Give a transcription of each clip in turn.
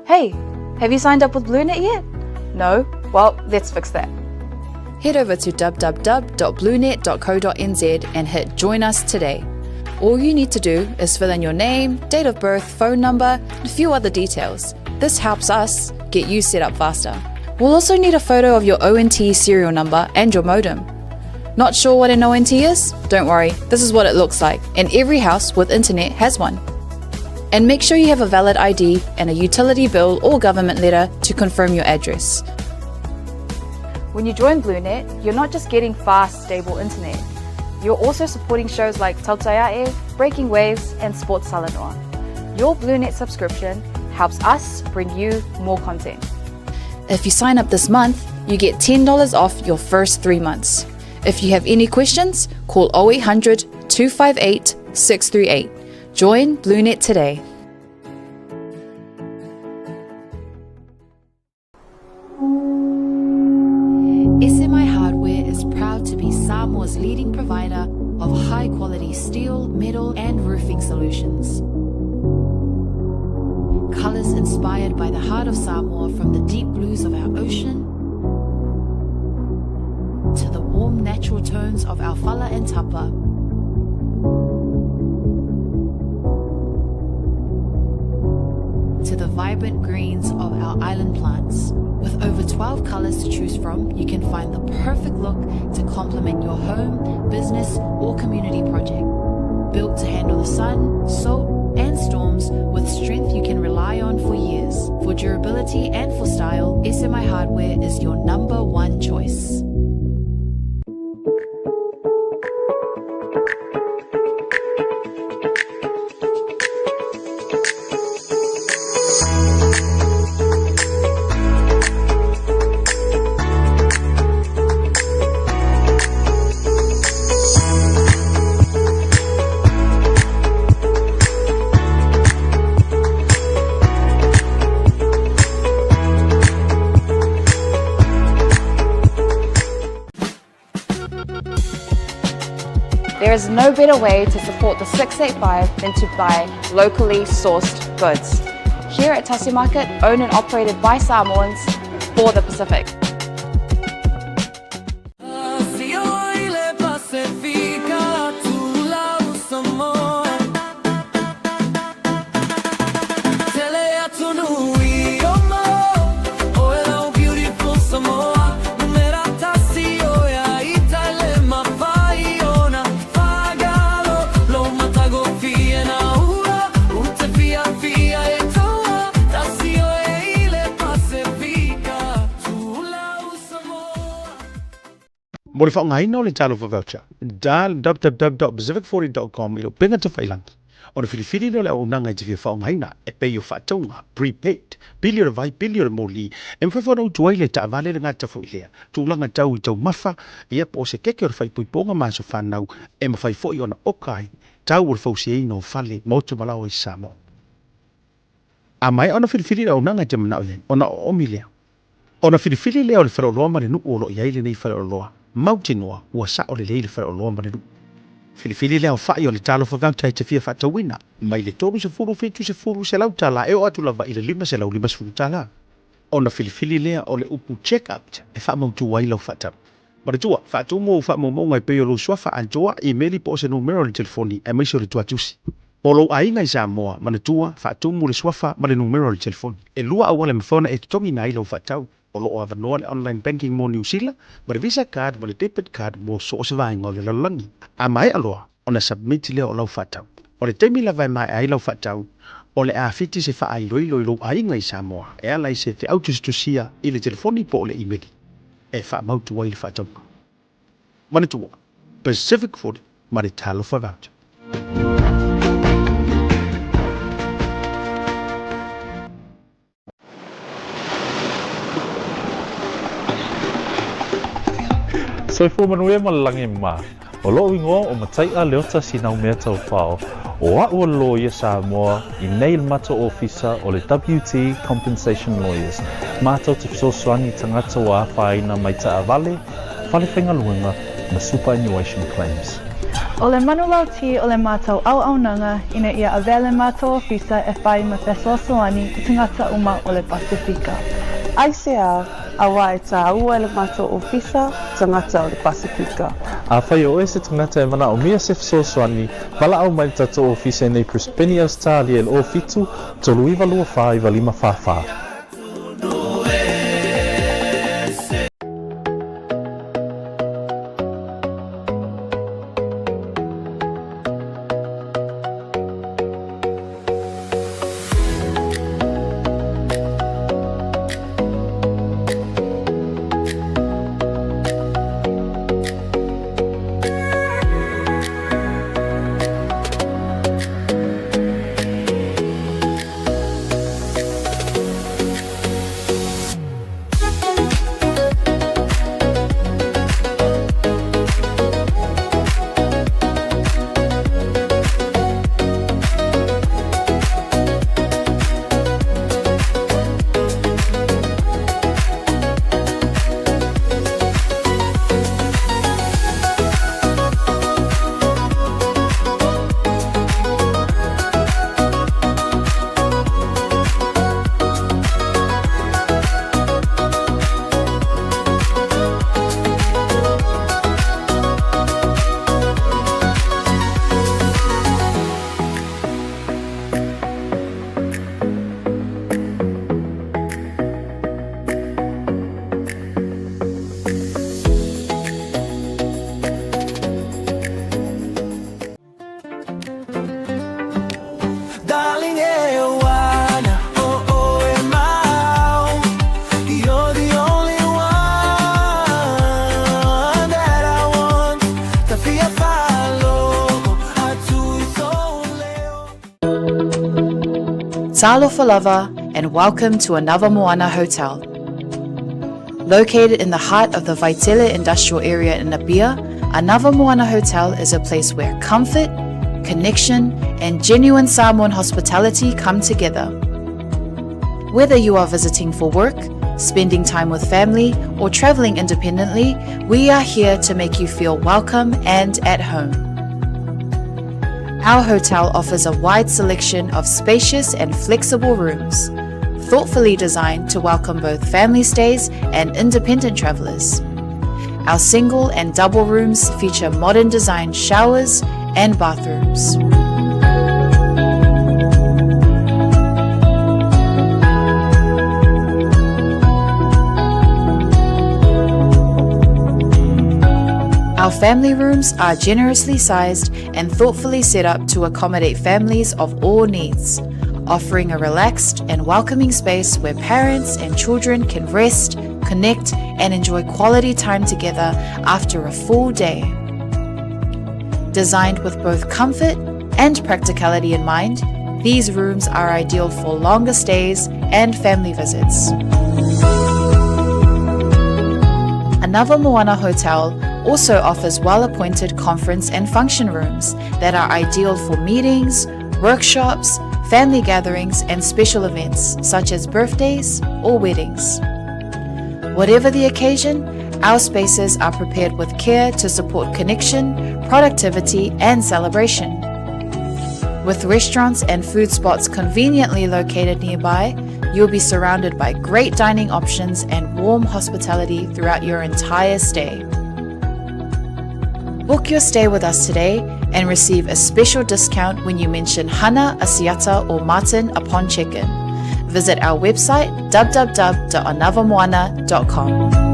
Hey, have you signed up with BlueNet yet? No? Well, let's fix that. Head over to www.bluenet.co.nz and hit Join Us today. All you need to do is fill in your name, date of birth, phone number, and a few other details. This helps us get you set up faster. We'll also need a photo of your ONT serial number and your modem. Not sure what an ONT is? Don't worry, this is what it looks like, and every house with internet has one. And make sure you have a valid ID and a utility bill or government letter to confirm your address. When you join BlueNet, you're not just getting fast, stable internet. You're also supporting shows like Tautaiae, Breaking Waves, and Sports Salanoa. Your BlueNet subscription helps us bring you more content. If you sign up this month, you get $10 off your first three months. If you have any questions, call 0800 258 638. Join BlueNet today. SMI Hardware is proud to be Samoa's leading provider of high quality steel, metal, and roofing solutions. Colors inspired by the heart of Samoa from the deep blues of our ocean to the warm natural tones of our fala and tapa. To the vibrant greens of our island plants. With over 12 colors to choose from, you can find the perfect look to complement your home, business, or community project. Built to handle the sun, salt, and storms with strength you can rely on for years. For durability and for style, SMI Hardware is your number one choice. There is no better way to support the 685 than to buy locally sourced goods. Here at Tasi Market, owned and operated by Samoans for the Pacific. Mo le faaaogaina o le Talofa Voucher, dial www.pacific40.com i lou upega tafailagi ona filifili lea o le auaunaga e te fia faaaogaina e pei o faatauga, prepaid, pili o le vai, pili o le moli, e mafai foi ona utu ai le taavale le gata foi lea tulaga tau i taumafa, ia po o se keke o le faaipoipoga ma aso fanau e mafai foi ona oka ai tau o le fausiaina o fale ma otumalaoa i Samoa. A maea ona filifili le auaunaga e te manao i ai, ona oomi lea. Ona filifili lea o le faleoloa ma le nuu o lo o i ai lenei faleoloa mautinoa ua sao lelei le faleoloa ma le nuu. Filifili le aofai o le talofa voucher e te fia faatauina, mai le 30, 70, $100 e oo atu lava i le $550. Ona filifili lea o le upu check out e faamautu ai lau faatau. Manatua, faatumu ou faamaumauga e pei o lou suafa atoa, imeli po o se numera o le telefoni aemaise o le tuatusi. Mo lou aiga i Samoa, manatua, faatumu le suafa ma le numera o le telefoni. E lua auala e mafai ona e totogiina ai lau faatau. O lo o avanoa le online banking mo Niu Sila, ma le Visa card ma le debit card mo so o se vaega o le lalolagi. A maea loa ona submit lea o lau faatau. O le taimi lava e maea ai lau faatau, o le a fiti se faailoilo i lou aiga i Samoa e ala i se feau tusitusia i le telefoni po o le imeli e faamautu ai le faatauga. Manatua, Pacific 40 ma le Talofa Voucher. Soifua manuia ma le lagi ma. O loʻu igoa ʻo Mataiʻa Leota Sinaumea Taufao, ʻo aʻu o le loia Samoa i nei le matou ofisa o le WT Compensation Lawyers, matou te fesoasoani i tagata ua afaina mai taavale, fale faigaluega ma superannuation claims. O le manulauti o le matou auaunaga ina ia avea le matou ofisa e fai ma fesoasoani i tagata uma o le Pasefika. Aisea, auā e tāua e le matou ofisa tagata o le Pasefika. Afai o oe se tagata e manaomia se fesoasoani, valaau mai i le tatou ofisa i nei Brisbane, Ausetalia i le 07 39 24 95 44. Darling, e ana o oe mau. You're the only one that I want. Ta fia faalogo atu i sou leo. Talofa lava and welcome to Anava Moana Hotel. Located in the heart of the Vaitele Industrial Area in Apia, Anava Moana Hotel is a place where comfort, connection, and genuine Samoan hospitality come together. Whether you are visiting for work, spending time with family, or traveling independently, we are here to make you feel welcome and at home. Our hotel offers a wide selection of spacious and flexible rooms, thoughtfully designed to welcome both family stays and independent travelers. Our single and double rooms feature modern design showers and bathrooms. Our family rooms are generously sized and thoughtfully set up to accommodate families of all needs, offering a relaxed and welcoming space where parents and children can rest, connect, and enjoy quality time together after a full day. Designed with both comfort and practicality in mind, these rooms are ideal for longer stays and family visits. Anava Moana Hotel also offers well appointed conference and function rooms that are ideal for meetings, workshops, family gatherings, and special events such as birthdays or weddings. Whatever the occasion, our spaces are prepared with care to support connection, productivity, and celebration. With restaurants and food spots conveniently located nearby, you'll be surrounded by great dining options and warm hospitality throughout your entire stay. Book your stay with us today and receive a special discount when you mention Hana, Asiata, or Martin upon check-in. Visit our website www.anavamoana.com.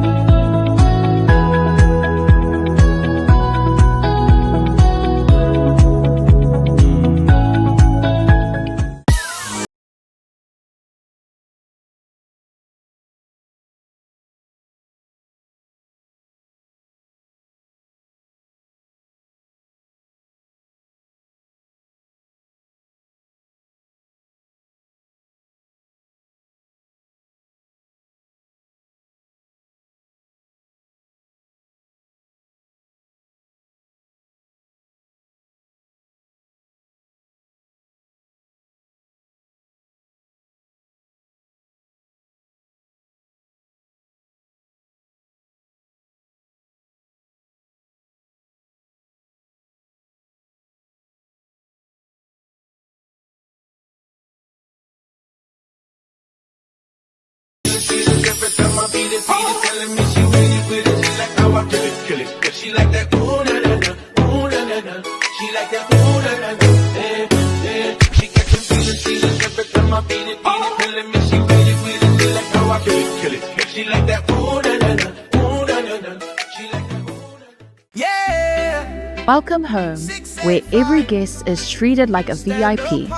I beat it, beat it, telling me she with it, with it. She like how I kill it, kill it. She like that ooh na na na, ooh na na na. She like that ooh na na na, eh eh. She catching feelings, feelings every time I beat it, beat it, telling me she with it, with it. She like how I kill it, kill it. She like that ooh na na na, ooh na na na. She like that ooh na. Yeah. Welcome home, where every guest is treated like a VIP.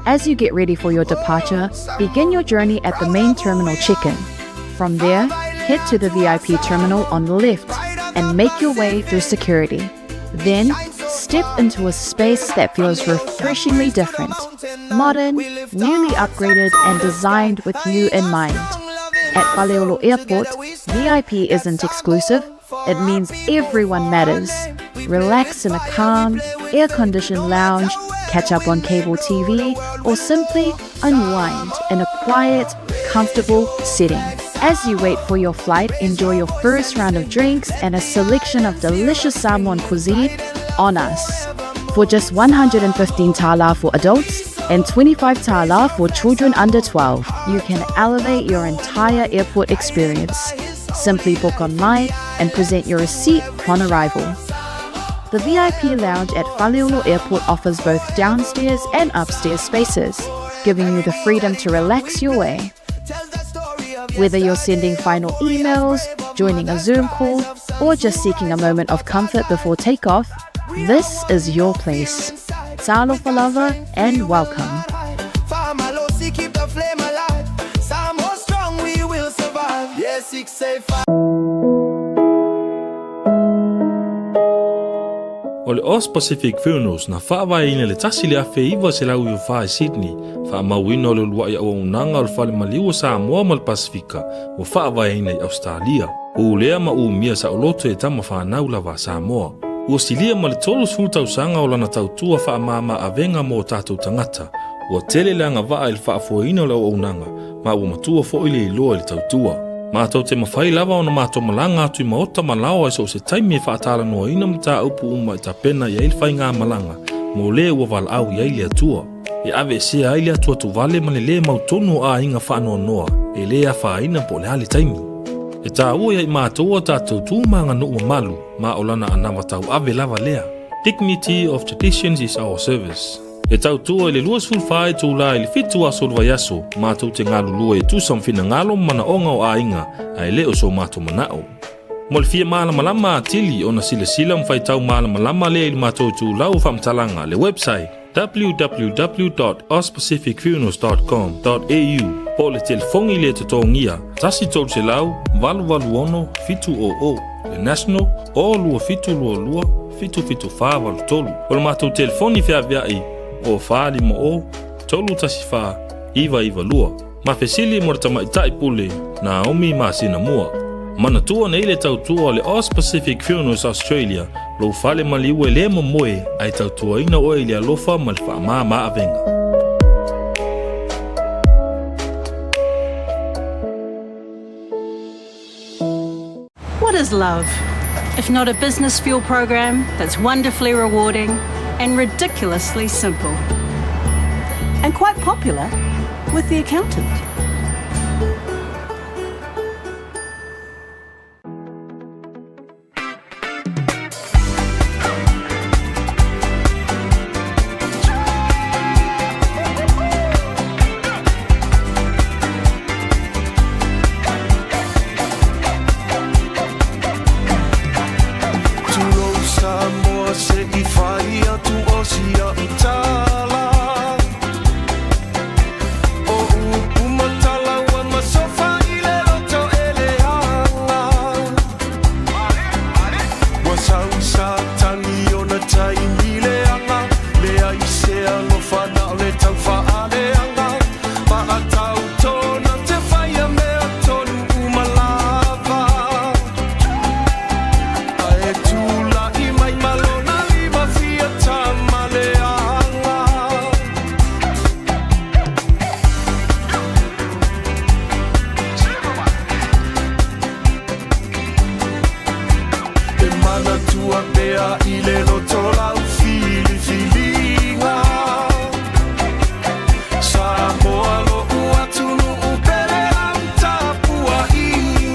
As you get ready for your departure, begin your journey at the main terminal check-in. From there, head to the VIP terminal on the left and make your way through security. Then, step into a space that feels refreshingly different, modern, newly upgraded, and designed with you in mind. At Faleolo Airport, VIP isn't exclusive, it means everyone matters. Relax in a calm, air-conditioned lounge, catch up on cable TV, or simply unwind in a quiet, comfortable setting. As you wait for your flight, enjoy your first round of drinks and a selection of delicious Samoan cuisine on us. For just 115 tala for adults and 25 tala for children under 12, you can elevate your entire airport experience. Simply book online and present your receipt upon arrival. The VIP lounge at Faleolo Airport offers both downstairs and upstairs spaces, giving you the freedom to relax your way. Whether you're sending final emails, joining a Zoom call, or just seeking a moment of comfort before takeoff, this is your place. Talofa lava and welcome. Famalosi, keep the flame alive. Samoa strong, we will survive. Yeah, 6 8 5. O le Aus Pacific Funerals na faavaeina i le 1994 i Sydney, faamauina o le uluai auaunaga o le Fale Maliu o Samoa ma le Pasefika ua faavaeina i Ausetalia. Ulea ma umia saoloto e tama fanau lava a Samoa. Ua silia ma le 30 tausaga o lana tautua faamama avega mo o tatou tagata. Ua tele le agavaa i le faafoeina o le auaunaga, ma ua matua foi le iloa i le tautua. Matou te mafai lava ona matou malaga atu i maota ma laoa i so o se taimi e faatalanoaina mataupu uma e tapena i ai le faigamalaga mo le ua valaau i ai le Atua. E aveesea ai le atuatuvale ma le lē mautonu o aiga faanoanoa e lē afaina po o le a le taimi. E taua ia i matou a tatou tu ma aganuu mamalu ma o lana anava tauave lava lea. Dignity of traditions is our service. E tautua i le 24 itulā i le 7 aso o le vaiaso, matou te galulue e tusa ma finagalo ma manaoga o aiga, ae le o so matou manao. Mo le fia malamalama atili ona silasila ma faitau malamalama lea i le matou itulau o faamatalaga, le website www.auspacificfunerals.com.au po o le telefoni le totogia 1 300 886 700, le national o 2722 77483. O le matou telefoni feaveai o 450 314 992. Ma fesili mo le tamaitai pule Naomi masina mua. Manatua nei le tautua o le Aus Pacific Funerals Australia, lou fale maliu e lē momoe ae tautuaina oe i le alofa ma le faamāmā avega. What is love? If not a business fuel program that's wonderfully rewarding and ridiculously simple. And quite popular with the accountant. Tulou Samoa se i fai atu o sia utala. O upu matala ua masofa i le loto e leaga. Ua sau Satani ona taimi leaga. Leai se alofa na o le taufaaleaga. Paatau tona te whaia mea tonu umalava. Ae tula'i mai ma lona lima fia tamaleaga. E manatua pea i le loto lau filifiliga. Samoa lo'u atunuu pele au tapua'iga.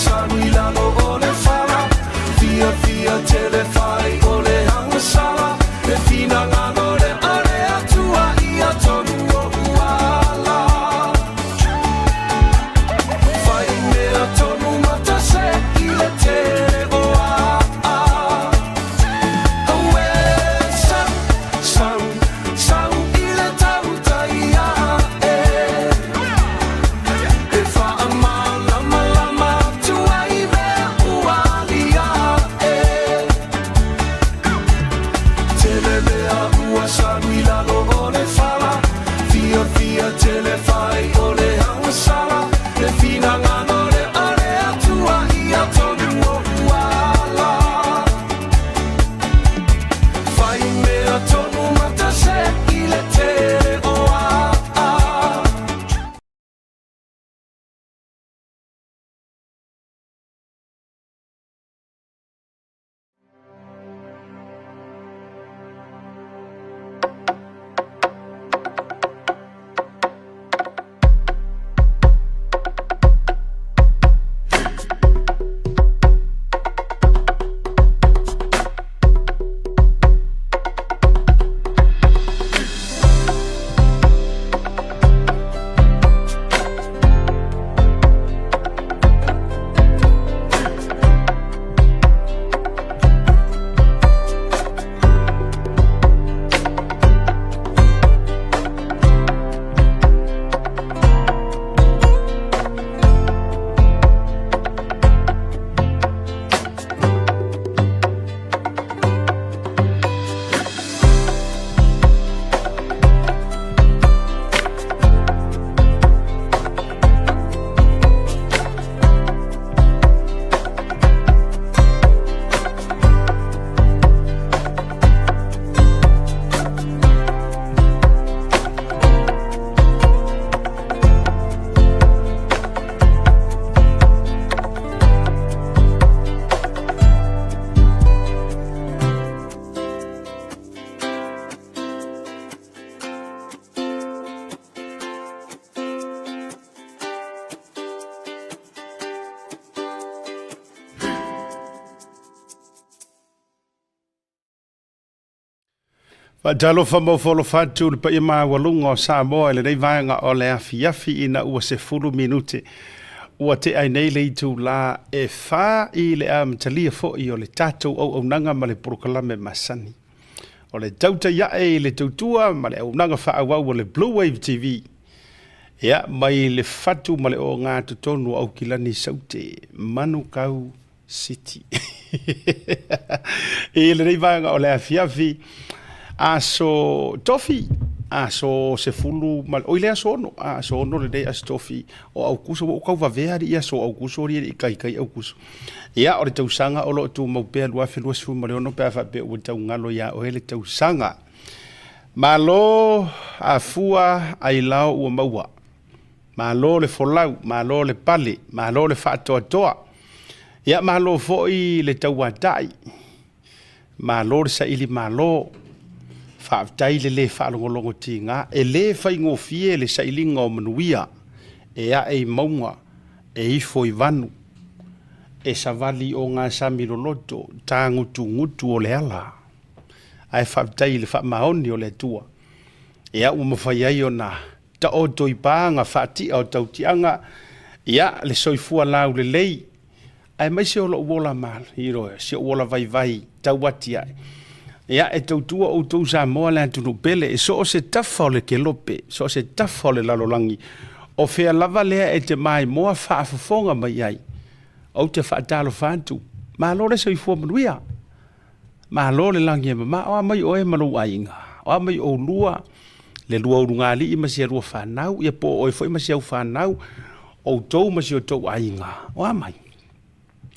salu i lalo o le fala Fiafia tele fai o le agasala Le finagalo lea o le Atua ia tonu o'u ala Fai mea tonu matase i le tele o aa Auē sau, sau, sau i le tautai ae E faamalamalama atu ai mea ua aliae Tele mea ua salu i lalo o le fala Fiafia tele fai o le agasala Le finagalo lea o le Atua ia tonu o'u ala Fai mea tonu matase i le tele o aa. Faatalofa ma ofo-alofa atu le paia maualuga o Samoa i lenei vaega o le afiafi ina ua 10 minute ua tea ai nei le itulā e fa i le amatalia foi o le tatou auaunaga ma le polokalame masani o le tautai ae i le tautua ma le auaunaga faaauau a le Blue Wave TV. Ia, mai le fatu ma le ogatotonu o Aukilani Saute, Manukau City. I lenei vaega o le afiafi, aso tofi, aso 10 ma, oi le aso 6, aso 6 lenei aso tofi o Aukuso, ua ou tau vavea alii aso o Aukuso alii e le i kaikai Aukuso. Ia, o le tausaga o lo o tumau pea 2026 pe a faapea ua taugalo iā oe le tausaga. Malo afua ailao ua maua. Malo le folau, malo le pale, malo le faatoatoa. Ia, malo foi le tauatai. Malo le saili malo. Faafetai le le faalogologo tiga. E le faigofie le sailiga o manuia e ae i mauga, e ifo i vanu, e savali o gasami loloto, tagutugutu o le ala. Ae faafetai i le faamaoni o le Atua. Ia ua mafai ai ona taoto i paga faatia o tautiaga, ia le soifua laulelei, aemaise o lou ola ioe, si ou ola vaivai tau atiae. Ia, e tautua outou Samoa le atunuu pele, e so o se tafa o le kelope, so o se tafa o le lalolagi, o fea lava lea e te maimoa faafofoga mai ai, ou te faatalofa atu, malo le soifua manuia. Malo le lagi e mama, o a mai oe ma lou aiga, o a mai oulua, le lua ulugalii ma sia lua fanau, ia po o oe foi ma si au fanau, outou ma si outou aiga, o a mai?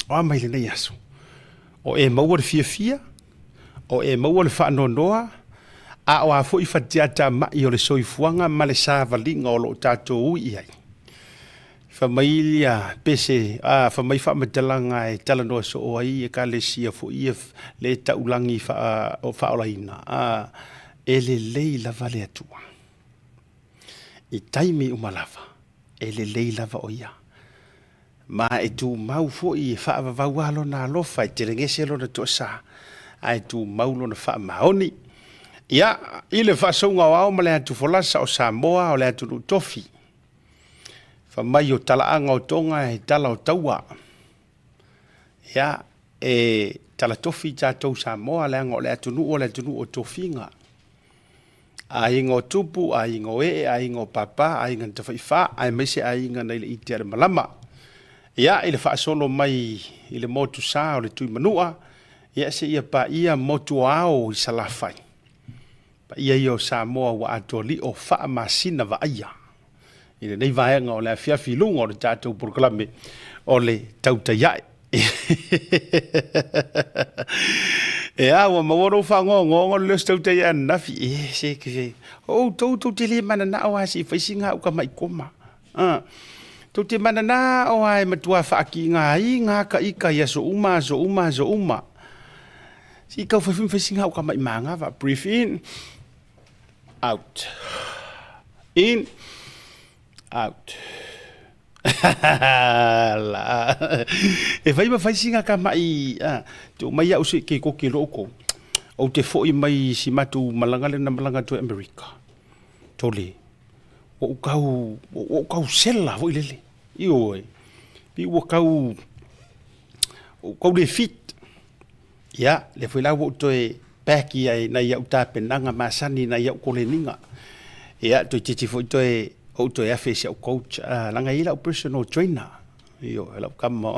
O a mai lenei aso? O e maua le fiafia, o e maua le faanoanoa, a o a foi fatiata ma'i o le soifuaga ma le savaliga o lo o tatou ui i ai. Fai mai ia pese, a, fai mai faamatalaga e talanoa soo ai ekalesia foi ia le taulagi faa, faaolaina, a, e lelei lava le Atua. I taimi uma lava, e lelei lava o ia. Ma e tumau foi e faavavau lava lona alofa, e telegese lona toasa, ae tumau lona faamaoni. Ia, i le faasouga o ao ma le atufolasa o Samoa o le atunuu tofi, fai mai o talaaga o toga e tala o taua. Ia, e tala tofi tatou Samoa leaga o le atunuu o le atunuu o tofiga. Aiga o tupu, aiga o ee, aiga o papa, aiga na tafaifa, aemaise aiga nai le ite a le malama. Ia, i le faasolo mai i le motu sa o le Tuimanua, ia seia paia motu o ao i Salafai. Paia ia o Samoa ua atoa lio faamasina vaaia i lenei vaega o le afiafi i luga o le tatou polokalame o le Tautai Ae. Ea, ua maua lou fagoagoaga o le leo o se tautai ae ananafi. E, se, se, o outou tou te le mananao lava se i fai sina au tama'i koma. Ah, tou te mananao lava e matua faakigaina ka ita i aso uma, aso uma, aso uma. Se i tau fai foi ma fai sina au tama'i manava. Breathe in, out. In, out. La. E fai ma fai sina tama'i, ah, te o mai au se ke koke lo outou. Ou te foi mai si matou malaga lea na malaga atu ai Amerika. Tole. Ua ou tau, ua ou tau sela foi lele. Ioe. Pei ua tau, ua ou tau le fit. Ia, lea foi la ua ou toe back ia i nai au tapenaga masani nai au koleniga. Ia, toeitiiti foi toe ou toe afe i si au coach, ah, leaga e i ai lau personal trainer. Ioe, lau tama.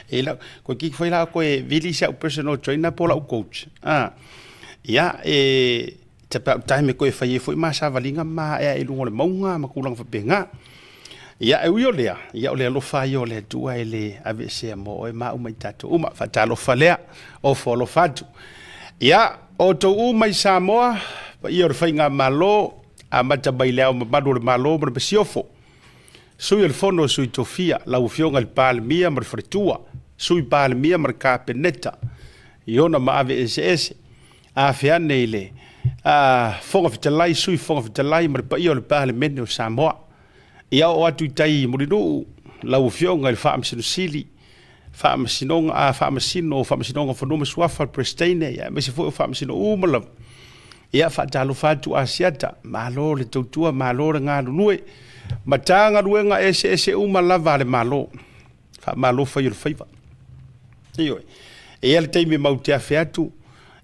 E i lau, toeitiiti foi la toe vili si au personal trainer po o lau coach. Ah, ia, e, it's about time e toe fai ai foi ma savaliga ma ae ae i luga o le mauga ma tulaga faapena. Ia, e ui o lea, ia o le alofa ia o le Atua e le aveesea mo oe ma au ma i tatou uma. Faatalofa lea, ofo alofa atu. Ia, o outou uma i Samoa, paia o le Faigamalo, amata mai le Ao Mamalu o le Malo ma le Masiofo, Sui o le Fono a Sui Tofia, lau Afioga i le Palemia ma le Faletua, Sui Palemia ma le Kapeneta, i ona maave eseese, afe ane i le Fofoga Fetalai, Sui Fofoga Fetalai ma le paia o le Palemene o Samoa. Ia oo atu i tai i Mulinuu, lau Afioga i le Faamasino Sili, Faamasinoga, a Faamasino o Faamasinoga o Fanua ma Suafa, le Peresetene, ia aemaise foi o Faamasino uma lava. Ia faatalofa atu Asiata, malo le tautua, malo le galulue. Matagaluega eseese uma lava a le Malo. Faamalo fai o le faiva. Ioe. E i ai le taimi matou te afe atu,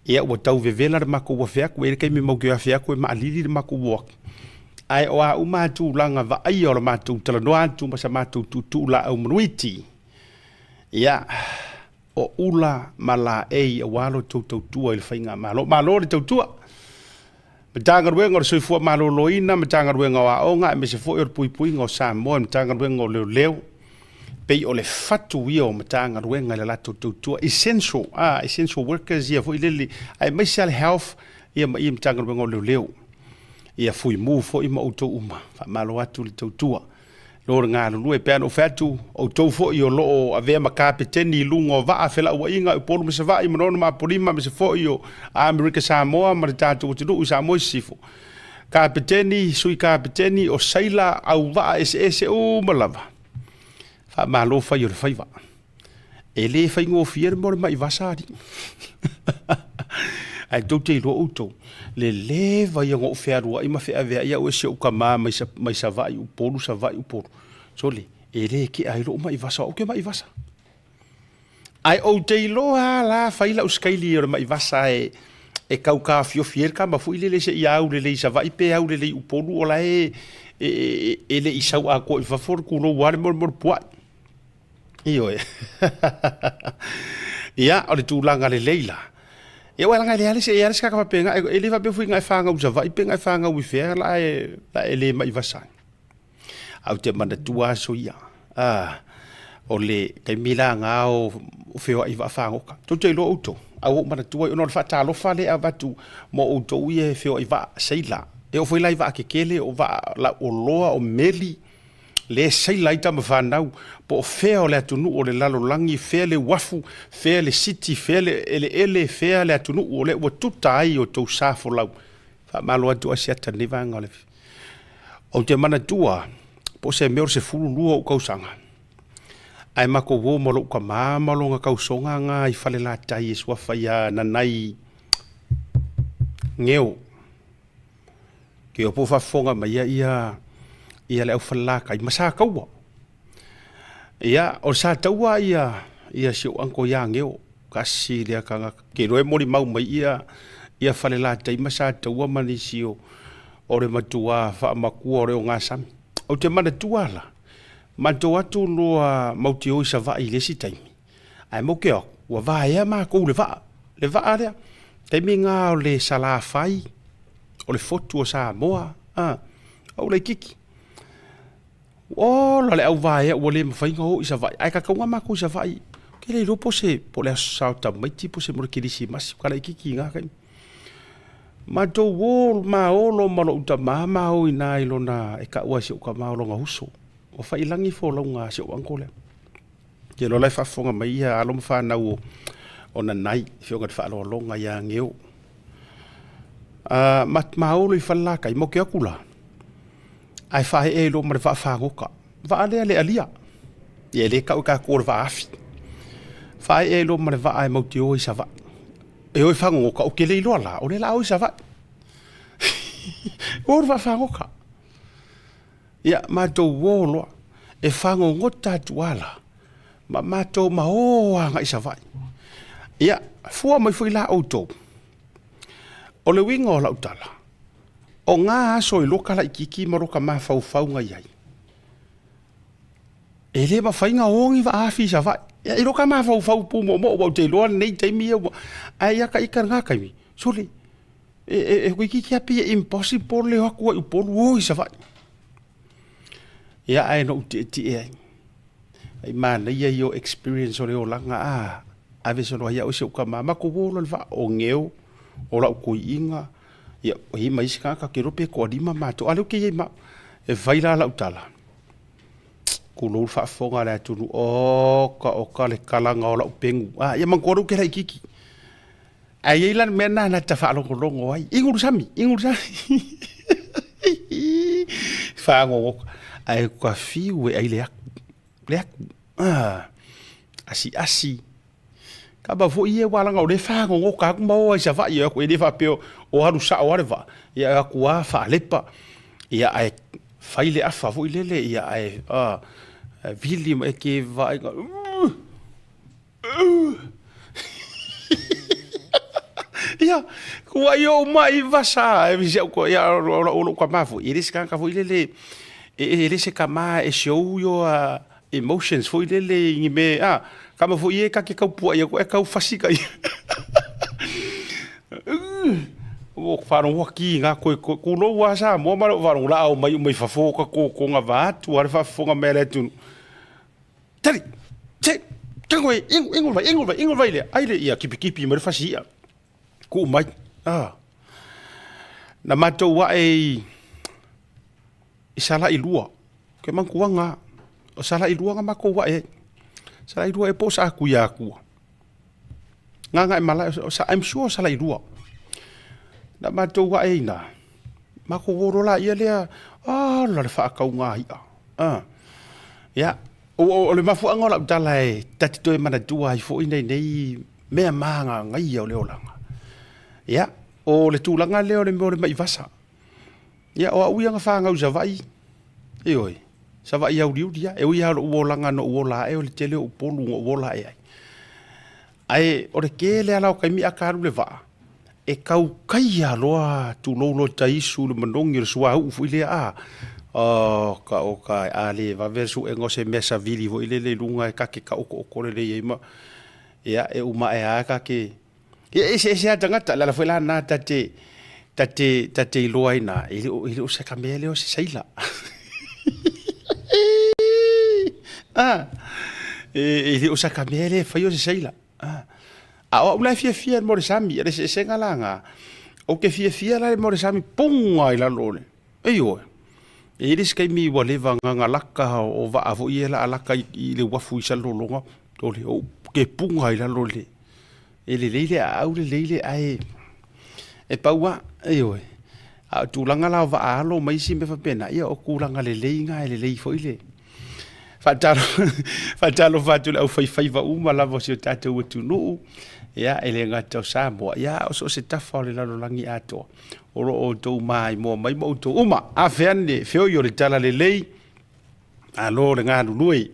ia ua tau vevela le matou afe atu, e i ai le taimi matou te afe atu e maalili le matou o atu. Ae o a uma tulaga vaaia o le matou talanoa atu ma sa matou tuutuu laau manuiti, ia, o ula ma laei aua lo outou tautua i le faigamalo. Malo le tautua! Matagaluega o le Soifua Maloloina, Matagaluega o Aoga aemaise foi o le Puipuiga o Samoa i le Matagaluega o Leoleo, pei o le fatu ia o Matagaluega i le latou tautua, essential, ah, essential workers ia foi lele, aemaise lava le health ia ma ia Matagaluega o Leoleo. Ia fuimu foi ma outou uma. Faamalo atu le tautua. Lo le galulue, pei ona ou fai atu, outou foi o lo o avea ma kapeteni i luga o vaa felauaiga i Upolu ma Savaii, Manono ma Apolima, aemaise foi o Amerika Samoa ma le tatou atunuu i Samoa i Sisifo. Kapeteni, sui kapeteni, o saila, au vaa eseese uma lava. Faamalo fai o le faiva. E le faigofie le mea o le mai vasa alii. Ae tou te iloa outou, le leva ia ona ou fealuai ma feaveai au e si ou tama mai, mai Savaii, Upolu, Savaii, Upolu. Sole, e le kea ai lou mai vasa, o au ke mai vasa. Ae ou te iloa lava la fai lau sikaili o le mai vasa e, e tau taofiofi ai le tama foi lele seia au lelei i Savaii pe au lelei i Upolu o la e, e, e, e le i sau atoa i fafo le tulou lava le mea o le puai. Ioe. Ia, o le tulaga lelei la. Ia, ua laga e leai se, e leai se kaka faapena, e le faapea foi na e fanau i Savaii pe na e fanau i fea la e, la e le mai vasa. Ae ou te manatua aso ia, ah, o le taimi la na o feoai i vaafagota. Tou te iloa outou, a ua ou manatua ai, ona o le faatalofa lea e avatu mo outou ia e feoai vaa, seila. E oo foi la i vaa tetele, o vaa lauoloa, o meli, lea e saila ai tama fanau, po o fea o le atunuu o le lalolagi, fea le uafu, fea le siti, fea le eleele, fea le atunuu o lea ua tuta ai o tou sa folau. Faamalo atu Asiata i lenei vaega o le. Ou te manatua, po o se mea o le 12 ou tausaga. Ae matou o ma lou tama ma lona tausoga na i Falelatai e suafa ia Nanai Geo. Ke o po faafofoga mai ia ia ia le au Falelatai ma Sataua. Ia, o le Sataua ia ia si ou uncle ia Geo, tasi lea tagata. Ke iloa e molimau mai ia ia Falelatai ma Sataua ma nisi o o le matua faamatua o le ogasami. Ou te manatua la, matou atu loa matou te o i Savaii i le isi taimi, ae matou te o atu, ua vaea matou i le vaa, le vaa lea, taimi lena o le Salafai, o le Fotu o Samoa, a, ou laitiiti. Ola le au vaea ua le mafai ona o i Savaii, ae tatau matou i Savaii. Ou te le iloa po o se, po o le Aso Sa o Tamaiti po o se mo le Kerisimasi, ua laitiiti i na taimi. Matou o ma olo ma lou tama ma o i ina i lona, e taua e si ou tama o lona uso. Ua faiilagi folauga a si ou uncle lea. Ou te iloa o la e faafofoga mai ia alo ma fanau o Nanai, afioga i le Faaaloaloga ia Geo. Ma olo i Falelatai, ma ou te o atu la, ae faaee ai loa ma le vaa fagota. Vaa lea le alia, ia e le tau e tatou o le vaa afi. Faaee ai loa ma le vaa e matou te o ai i Savaii. E o e fagogota, ou te le iloa la, o lea o le a o i Savaii. O le vaa fagota. Ia, matou o loa, e fagogota atu lava la, ma matou ma o agai i Savaii. Ia, fua mai foi la outou, o le uiga o lau tala, o na aso i loka laitiiti ma loka mafaufau na i ai, e le mafai ona o ni vaa afi i Savaii. Ia, i loka mafaufau pumoomoo, aua ou te iloa lenei taimi ia ua, ae ia ita i lena taimi, sole, e toeitiiti lava pei e impossible le o atu ai i Upolu o i Savaii. Ia ae na ou tietie ai. Ai manaia ia o experience o le olaga a ave solo ai au e si ou tama matou o loa i le vaa o Geo, o lau toeaina, ia e i ai ma isi tagata ou te iloa pe toalima matou, a o lea ou te i ai ma au. E fai la lau tala, tulou le faafofoga a le atunuu, oka oka le kalaga o lau pegu, a ia manatua lea ou te laitiiti. Ae i ai la le mea lena na ta faalogologo ai, inu le sami, inu le sami. Fagogota, ae ua fiu e ai le atu, le atu, ah, asiasi. Kama foi ia ua laga o lea e fagogota atu ma o ai i Savaii, e le faapea o alu sao lava le vaa, ia e o atu lava faalepa, ia ae fai le afa foi lele, ia ae, ah, vili ma e te vaai, Ia, ua i ou mai vasa, e si au ia o lou tama foi, e le se tagata foi lele, e le se tama e show your emotions foi lele i ni mea, a, kama foi e ta te tau pua'i atu, e tau fasi ka ia. Ua faalogo atu ki na koe, kulou lava Samoa ma lou faalogo la a omai uma i fafo o ka totoga vaeatu lava le faafofoga mai a le atunuu. Tali! Se! Tango e, ingo, ingo vai, ingo vai, ingo vai lea. Ai le ia, kipikipi mai le fasi ia. Kuu mai. Ah. Na matou ae i, i Salailua. Ke mantuaga. O Salailua na matou ae ai. Salailua e po o sa atu ia atua. Gagaemalae, I'm sure o Salailua. Na matou ae i ina, matou o loa laia lea, ala le faatauga i'a. Ah. Ia, o le mafuaaga o lau tala e ta te toe manatua ai foi nei mea magagaia o le olaga. Ia, o le tulaga lea o le mea o le mai vasa. Ia, o au ia na fanau i Savaii, ioe, Savaii auliuli lava. E ui lava o lou olaga na ou ola ae o le tele o Upolu na ou ola ae ai. Ae o le tele lava la o taimi a ta alu i le vaa, e tau taia loa tulou loa taisu le manogi o le suauu foi lea a oka oka a le vave le suega o se mea savili foi lele i luga e ta te taotooto lelei ai ma ia e uma ae lava ta te ia e eseese lava tagata. O le ala foi la lena ta te ta te ta te iloa ai na e le o se ka mea lea o se seila a e le o se ka mea lea e fai o se seila. A o au la e fiafia i le mea o le sami, o le eseesega la lena, ou te fiafia la i le mea o le sami puga i lalo o le, ioe. E i ai le isi taimi ua leva ona galaka o vaa foi ia o le a laka i le uafu i Salelologa, ou te puga i lalo i le, e lelei le aau lelei le, ae e pau lava, ioe. A o tulaga la o vaa alo ma isi mea faapena, ia o tulaga lelei na e lelei foi le. Faatalofa atu i le aufaifaiva uma lava o si o tatou atunuu, ia, e le gata o Samoa, ia, a o so o se tafa o le lalolagi atoa, o lo o outou maimoa mai ma outou uma. Afe ane feoi o le talalelei, malo le galulue.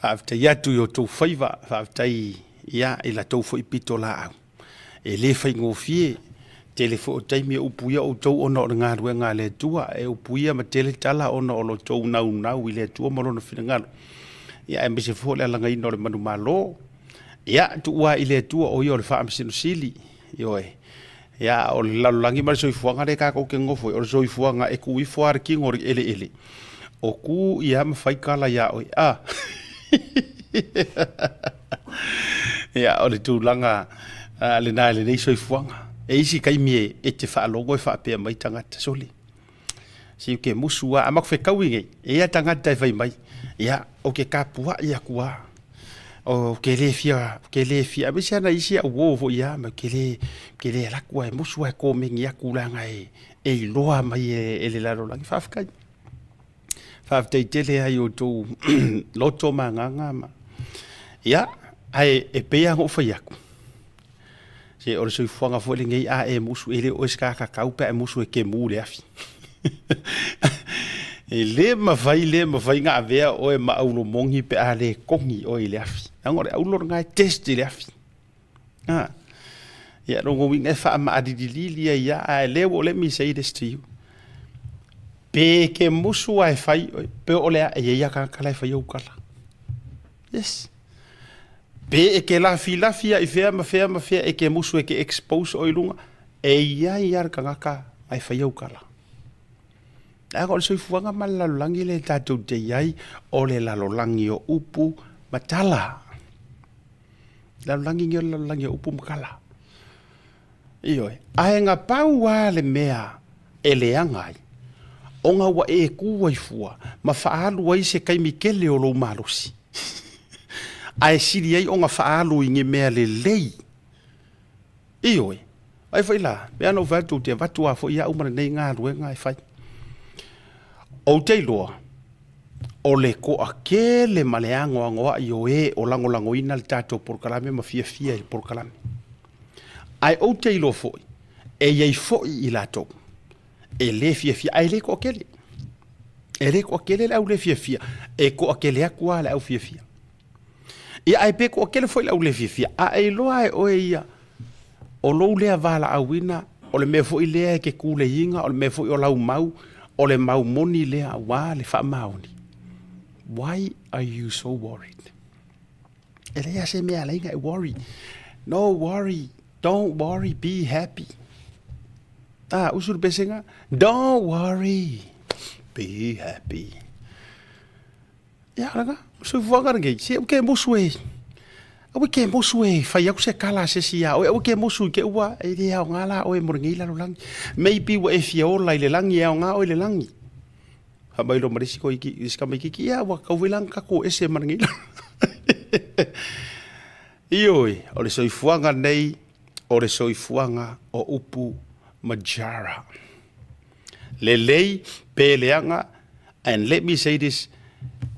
Faafetai atu i outou faiva, faafetai ia, i la tou foi pitolaau. E le faigofie, tele foi o taimi e upuia outou ona o le galuega a le Atua, e upuia ma tele tala ona o lo outou naunau i le Atua ma Lona finagalo, ia aemaise foi o le alagaina o le manumalo. Ia, tuu lava i le Atua o Ia o le Faamasino Sili, ioe. Ia, o le lalolagi ma le soifuaga lea tatou te nonofo ai, o le soifuaga e tu ifo lava le tino i le eleele, o tu ia ma fai tala ia oe, a. Ia, o le tulaga lena i lenei soifuaga. E isi taimi e te faalogo e faapea mai tagata, sole, se ou te musu lava, a matou fetaui nei, e i ai tagata e fai mai, ia, ou te tapuai atu lava, ou te le fia, ou te le fia, aemaise lava nai isi au uo foi lava, ma ou te le, ou te le alu atu lava e musu ae komeni atu leaga e iloa mai e le lalolagi. Faafetai. Faafetai tele lava i outou loto ma agaga ma... Ia, ae e pei lava ona ou fai atu, se o le soifuaga foi lenei a e musu, e le o oe se tagata tau pe a e musu e te mu i le afi. E le mafai, le mafai ona avea oe ma aulomoni pe a le kogi oe i le afi. Leaga o le aulo lena e test i le afi. A, ia, lona uiga e faamaalililili ai lava, ae lea ua, let me say this to you, pe e te musu lava e fai oe, pe o le a, e i ai lava tagata la e fai au tala. Yes. Pe e te lafilafi lava i fea ma fea ma fea e te musu e te expose oe i luga, e i ai lava le tagata e fai au tala. Leaga o le soifuaga ma le lalolagi lea tatou te i ai, o le lalolagi o upu ma tala. Lalolagi nei o le lalolagi o upu ma tala. Ioe. Ae na pau lava le mea e leaga ai, ona ua e tu ai fua ma faaalu ai se taimi tele o lou malosi, ae sili ai ona faaalu i ni mea lelei. Ioe. Ai foi la, pei lava ona ou fai atu, ou te avatu lava foi au ma lenei galuega e fai. Ou te iloa, o le toatele ma le anoanoai o e o lagolagoina le tatou polokalame ma fiafia i le polokalame. Ae ou te iloa foi, e i ai foi i latou e le fiafia, ae le toatele. E le toatele le au le fiafia, e toatele atu lava le au fiafia. Ia, ae pe toatele foi le au le fiafia, a e iloa e oe ia, o lou lea valaauina, o le mea foi lea e te tuleiina, o le mea foi o lau mau, o le mau moni lea aua le faamaoni. Why are you so worried? E leai lava se mea e ala ai ona e worry. No worry, don't worry, be happy. Ah, usu le pesega, don't worry, be happy. Ia, lana, soifuaga lenei, se aua ke musu e, aua ke musu e fai atu se kala a se isi iā oe, aua ke musu i te ua, e le aoga la oe mo lenei lalolagi. Maybe ua e fia ola i le lagi, e aoga oe i le lagi. Fai mai loa ma le isi koiki, isi tamaititi, ia ua tatau foi la ona tatou o ese ma lenei lalolagi. Ioe, o le soifuaga lenei, o le soifuaga o upu ma jara. Lelei pe leaga, and let me say this,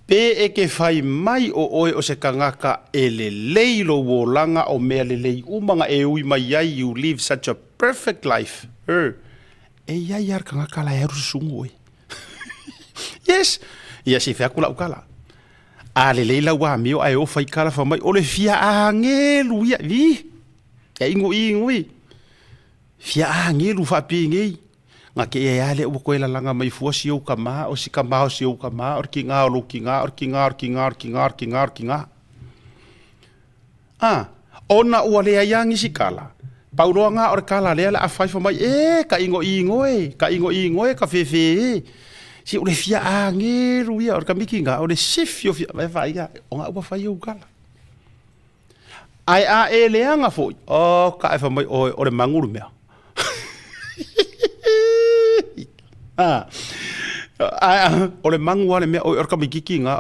pe e te fai mai o oe o se tagata e lelei lou olaga o mea lelei uma na e ui mai ai, you live such a perfect life, er, e i ai lava le tagata la e alu susugu oe. Yes! Ia se i fai atu lau tala. A lelei lau amio ae o fai tala fai mai o le fia agelu ia, vi! E ingo i ingo i. Fia agelu faapenei. Nga ke ia lea ua toe lalaga mai fua si ou tama, o si tama o si ou tama, o le tiga o lou tiga, o le tiga, o le tiga, o le tiga, o le tiga, o le tiga. A, ona ua leai lava nisi tala, pau loa nga o le tala lea o le a fai fai mai, e, ka igoigo e, ka igoigo e, ka fefe e. Se o le fia agelu ia, o le kamiki nga, o le sifi o fia, vai vai ia, o nga ua fai ou tala. Ae a e leaga foi, oh, ka e fai mai oe, o le magu le mea. Ah, o le magu lava le mea, o le tamaititi lena,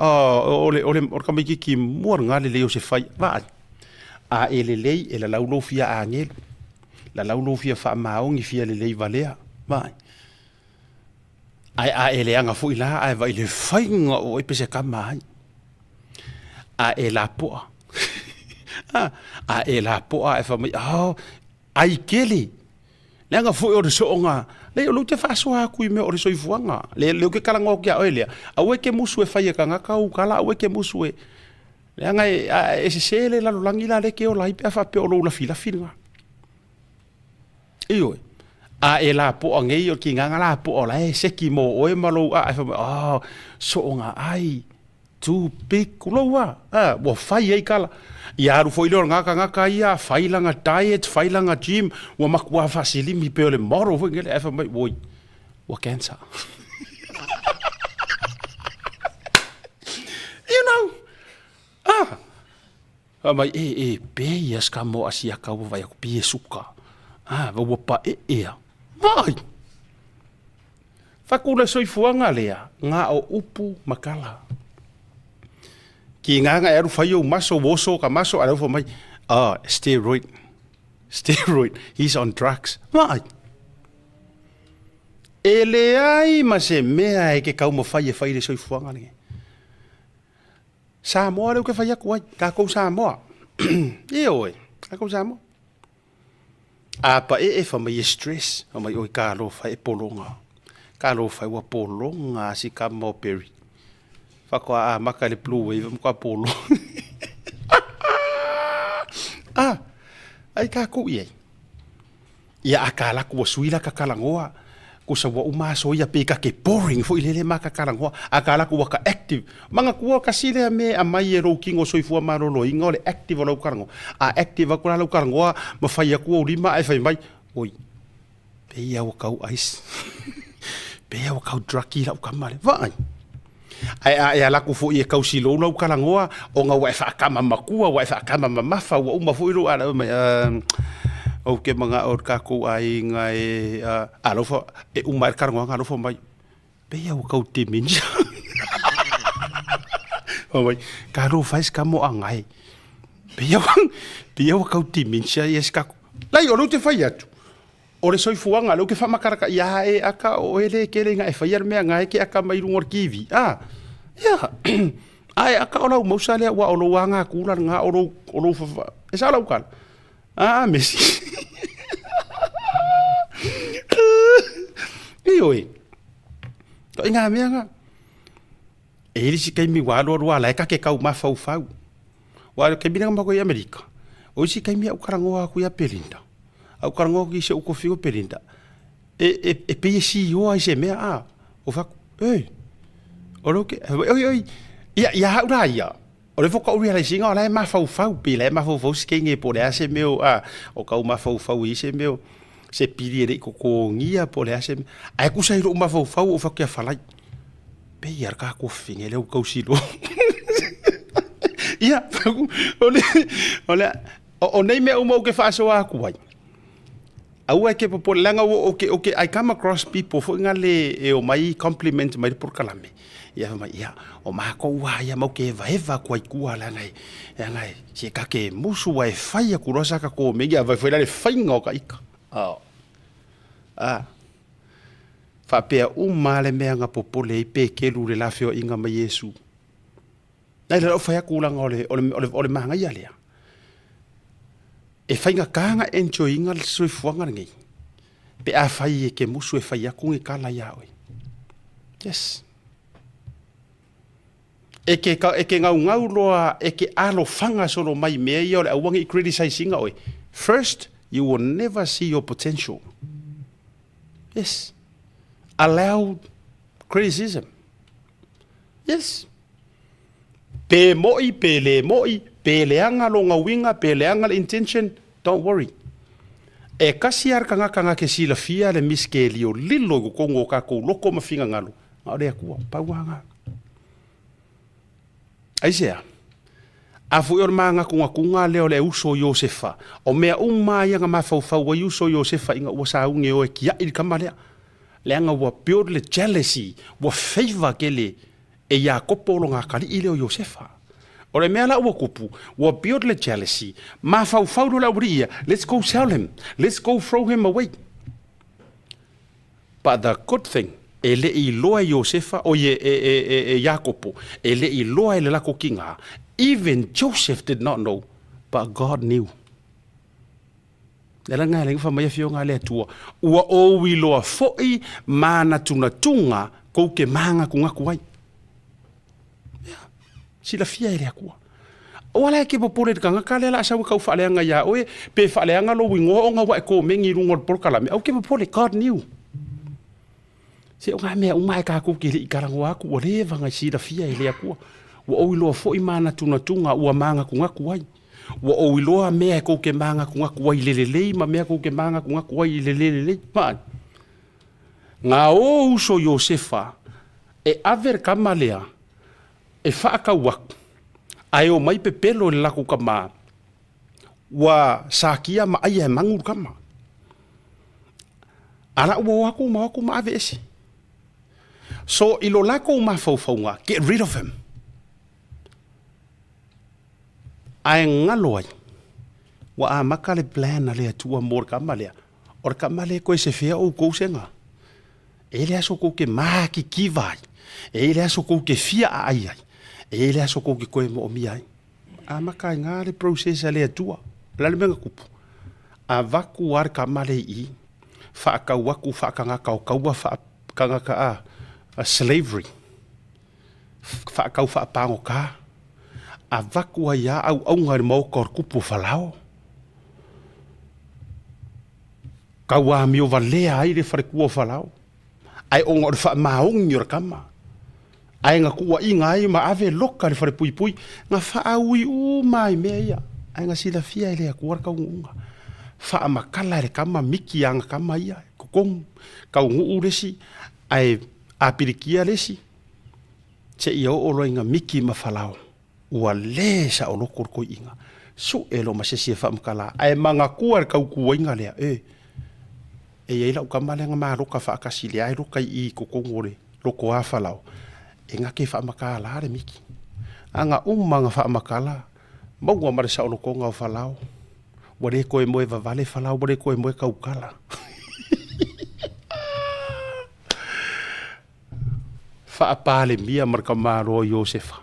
o le tamaititi mua lena lelei o se fai, vaai. A e lelei, e lalau lou fia agelu, lalau lou fia faamaoni, fia lelei valea, vaai. Ae a e leaga foi la, ae vaai i le faiga o oe pe se kama ai. A e lapoa. A, a e lapoa e fai mai, oh, ai kele. Leaga foi o le sooga, leai o lea ou te faasoa atu i mea o le soifuaga. Lea lea ou te talanoa atu ia oe lea, aua e te musu e fai e tagata ou tala, aua e te musu e, leaga e, a e sese le lalolagi la lea e te ola ai pe a faapea o lou lafilafi lena. Ioe. A e lapoa nei o le kinaga lapoa o la e seki mo oe ma lou aa e fai mai, oh, sooga ai, too big, kulou a, a, ua fai ai kala. Ia alu foi lea o lena tagata ia, fai lana diet, fai lana gym, ua matua faasilimi pei o le model foi lele, ae fai mai, oi, ua cancer. You know, ah, fai mai, e, e, pe ia ska mo asiaka ua vai aku, pi e suka. Ah, ua paee a. Vaai! Faku le soifuaga lea, nga o upu ma kala. Ki nganga e alu fai ou maso, woso ka maso, a leu mai, ah, steroid, steroid, he's on drugs. Vaai! E leai ma se mea e ke kaumawhai e fai le soifuaga lenei. Samoa lea ou ke fai atu ai, takou Samoa. Ioe, takou Samoa. A paee fa mai e stress, fa mai oi talofa e pologa. Talofa e ua pologa a si kama o Perry. Faatoa amata i le blue wave matua pologa. Ah, ai tatou i ai. Ia a ka laku ua sui la ka talanoa, kusa ua uma aso ia pei ka ke boring foi lele ma ka talanoa, a ka laku ua ka active. Manatua kasi lea me amai e lou kino soifua maloloina o le active o lau talanoa. A active aku la lau talanoa ma fai aku ou lima ae fai mai, oi, pei a ua kau ice, pei a ua kau druggy lau kama lea. Vaai. Ae a e ala atu foi e kausi lou lau talanoa, ona ua e faakama matua, ua e faakama mamafa, ua uma foi lou ala mai, ou te manao o le tatou aiga e, alofa, e uma ai le talanoaga alofa mai, pei lava ua tau dementia. Fai mai, talofa e si tamoaga e, pei lava ua tau dementia ia si tatou. Lai, o lea ou te fai atu, O le soifuaga, lea ou te faamakalaka ia e aka o oe le kele ina e faia le mea na e ke aka mai luga o le TV. A, ia, a e aka o lau mausa lea ua o lou aga kula lena o lou, o lou fafa, e sao lau tala? A, Mesi. Ioe, ituaiga mea na. E i ai le isi taimi ua alu alu lava la e ta te tau mafaufau. Aua o le taimi lea na matou i ai i Amerika, o isi taimi a ou talanoa atu ia Belinda, a ou talanoa atu i si ou tofi o Belinda, e, e, e pei e sioa i se mea, a, ou fai atu, Oi, o lea ou te, oi, oi, ia, ia au la ia, o lea faatoa ou realize ina o la e mafaufau, pei la e mafaufau si teine po o le a se mea o, a, o tau mafaufau i se mea o, se pili e le i totogia po o le a se mea. Ae tusa i lou mafaufau ou fai atu ia Falai, Pei a le kakofi lea ua tausi loa. Ia, o le, o le, o nei mea uma ou te faasoa atu ai, aua e te popole, leaga ua ou te, ou te, I come across people foi nale e omai compliment mai le polokalame, ia fai mai, ia, o matou lava ia matou te evaeva atu ai i tua leaga e, leaga e, se ta te musu ae fai atu loa sa tatou mea, ia fai foi la le faiga o ka ika. Oh. Ah. Faapea uma lava le mea na popole ai Peteru i le la feoaiga ma Iesu. Nai la lau fai atu leaga o le, o le, o le, o le manaia lea. E faigata na enjoy ina le soifuaga lenei pe afai e te musu e fai atu ni tala ia oe. Yes. E ke, e ke gaugau loa, e ke alofaga solo mai i mea ia o le aua nei criticize ina oe. First, you will never see your potential. Yes. Allow criticism. Yes. Pe mo'i, pe le mo'i, pe leaga lona uiga, pe leaga le intention, don't worry. E kasi lava le tagata na te silafia le misikeliolilo i totonu o tatou loto ma finagalo, na o le Atua, pau lava lena. Aisea? A foi o le mānatunatuga lea o le uso o Iosefa, o mea uma lava ia na mafaufau ai uso o Iosefa ina ua sauni e o e kiaʻi le tama lea, leaga ua build le jealousy, ua favour tele e Iakopo lona atalii lea o Iosefa. O le mea la ua tupu, ua build le jealousy, mafaufau loa le aualii ia, let's go sell him, let's go throw him away. But the good thing, e le i iloa e Iosefa, oi e, e, e, e, e Iakopo, e le i iloa e le lako kina, Even Joseph did not know, but God knew. Le ala ngai fa mai afioga a le Atua, ua ou iloa foi manatunatuga kou ke māgakugaku ai. Ia, silafia e le Atua. O ala e ke popole i le tagata lea la a sau e kau faaleaga iā oe, pe faaleaga lou igoa ona ua e komeni i luga o le polokalame, aua ke popole, God knew. Se o ngā mea uma e kākou ke leʻi talanoa atu, ua leva ona silafia e le Atua. Ua ou iloa foi manatunatuga ua mānatunatu ai. Ua ou iloa mea e kou ke mānatunatu ai i le lelei ma mea kou ke mānatunatu ai i le lē lelei. Vaai. Ngā ō uso Iosefa e ave le kama lea e whaakau aku, a e o mai pepelo i le lakou kamā, ua sakia ma aia e mangu le kama. A la ua o aku ma o aku ma ave ese. So i lo lakou mafaufauga, get rid of him. Ae galo ai, ua amata le plan a le Atua mo le kama lea. O le kama lea koe se fea oukou sega. E le aso kou ke mākikiva ai. E le aso kou ke fia aai ai. E le aso kou ke koe moomia ai. Amata ai ngā le process a le Atua. O le a le mea na tupu? Avatu a le kama lea i i, whaakau atu whaakangaka o kaua whaakangaka a, a slavery. Whaakau whaapangoka. Avatu ai a auaunga i le maoka o le kupu o Falao. Kau amio valea ai le falekua o Falao. Ae ona o le faamaoni o le kama. Ae na tuuaiga ai ma ave loka i le falepuipui, na faaui uma ai mea ia, ae na silafia e le Atua le taunuuga. Faamatala e le kama miki ana kama ia i totonu, taunuu le isi, ae apilikia le isi, seia oo loa ina miki ma Falao. Ua le saoloko le toeaina. Sue loa ma se isi e faamatala, ae manatua le tautuaina lea, e, e i ai lau tama lea na maloka faatasi lea e loka i i i totonu o le loko a Falao, e na te faamatala le miki. A na uma na faamatala, maua ma le saolotoga o Falao, ua le toe moe vavale Falao, ua le toe moe taukala. Faapalemia ma le tamaloa o Iosefa,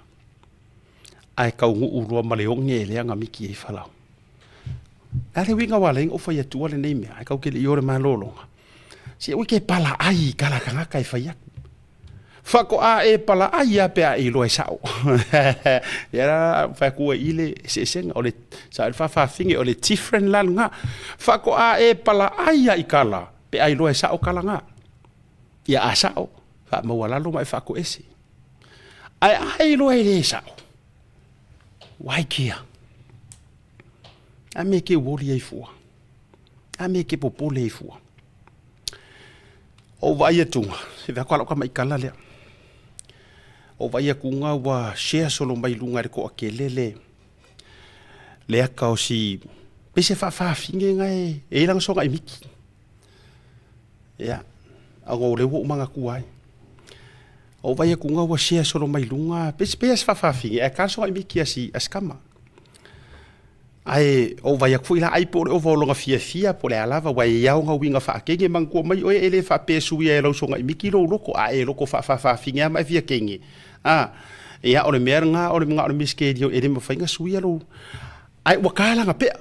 ae taunuu loa ma le oge e leaga miki ai Falao. Le a le uiga ua ala ai ona ou fai atua lenei mea, ae tau ke le i o le malologa. Se ui ke pala ai i kala kangaka e fai atu. Faatoa e pala ai a pe a e iloa e sao. Ia la fai atu ai i le eseesega o le sa le faafafine o le different la lena. Faatoa e pala ai a i kala pe a iloa e sao kala na. Ia a sao, faamaualalo ma e faatoese. Ae a e iloa e le sao, why care? A me ke uoli ai fua. A me ke popole ai fua. O vaai atuga, se vea ko ka mai kala lea. O vaai atuga ua share solo mai lunga i le toatele le le aka o si pei se faafafine nga e e i lana soga i miki. Ia, ona o lea ua ou manatua ai. O vaai atuga ua share solo mai luga, pei pei se faafafine ae ka soga i miki a si a si kama. Ae ou vaai atu foi la ai po o le ova o lona fiafia po o le a lava aua e i ai ona uiga faakege manatua mai oe e le faapea e suia e lau soga i miki lou loto a e loto faafaafafine lava ma e fia kege. A, ia o le mea lena o le na o le miskelio e le mafai ona suia lou ae ua kalaga pea.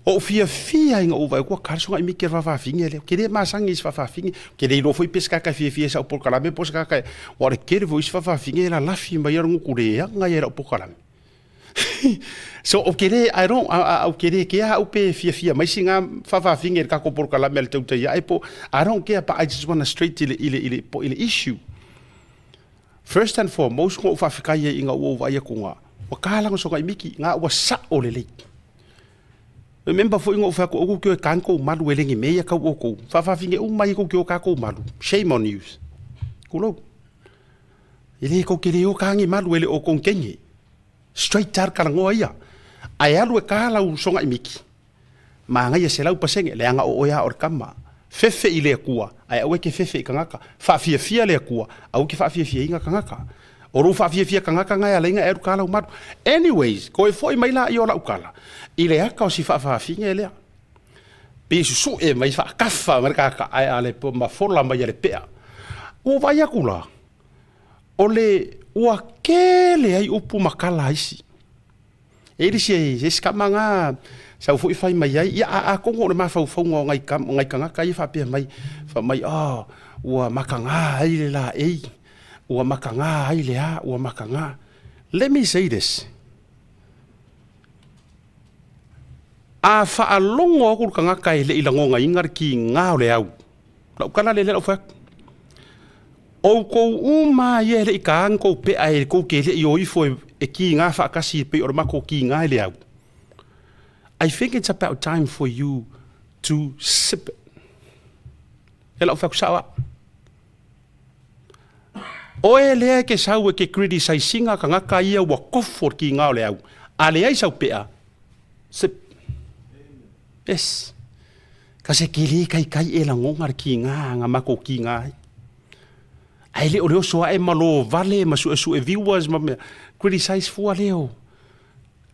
Ou fiafia ina ou vaai atu ua kala soga i miki a le faafafine lea. Ou te le masani i se faafafine. Ou te le iloa foi pe se tagata e fiafia i sau polokalame po o se tagata e aua o le tele foi o isi faafafine e lalafi mai lava le gutu leaga ia i lau polokalame. So ou te le, I don't, ou te le kea au pe fiafia mai sina faafafine i le tatou polokalame a le tautai ae po, I don't care but I just wanna straight i le, i le, i le, i le issue. First and foremost, na ou faafetai ai ina ua ou vaai atu na ua kalagosoga i miki, na ua sao lelei. Remember foi na ou fai atu, aua kou te o e ka ni kou malu e le ni mea ia kau oukou. Faafafine uma ai kou te o ka kou malu. Shame on yous. Kulou. E le kou te le o ka ni malu e le o kou kenge. Straight tar kalagoa ia. Ae alu e ka lau soga i miki. Manaia 100%, leaga o oe a o le kama. Fefe i le Atua, ae aua e te fefe i kangaka. Faafiafia le Atua, aua e te faafiafiaina kangaka. O lou faafiafia kangaka na e ala ai na e alu ka lau malu. Anyways, koe foi mai laia o lau kala, i le aka o si faafafine lea. Pe susue mai faakafa mai le kaka, ae a le ma fola mai a le pea. Ua vaai aku la, o le. Ua kele ai upu ma kala a isi. E i se isi kama nga sau foi fai mai ai, ia a atonu o le mafaufauga o nai nai tagata ia faapea mai, fai mai, oh, ua mataga ai le laei, ua mataga ai le a, ua mataga. Let me say this, a faalogo atu le tagata e le i lagonaina le tiga o le au, Lau tala lea lau fai atu. Outou uma ia e le i taā ni tou pea e tou te le i o ifo e kiga faatasi e pei o le matou kiga i le au. I think it's about time for you to sip it. E lau fai atu sao au. Oe lea e ke sau e ke criticize ina tagata ia ua kofo le kiga o le au. A leai sau pea, sip. Yes. Ka se ke le kaikai e lagona le kiga na matou kiga ai. Ae le o le oso ae ma lo vale ma suesue viewers ma mea. Criticize fua leo.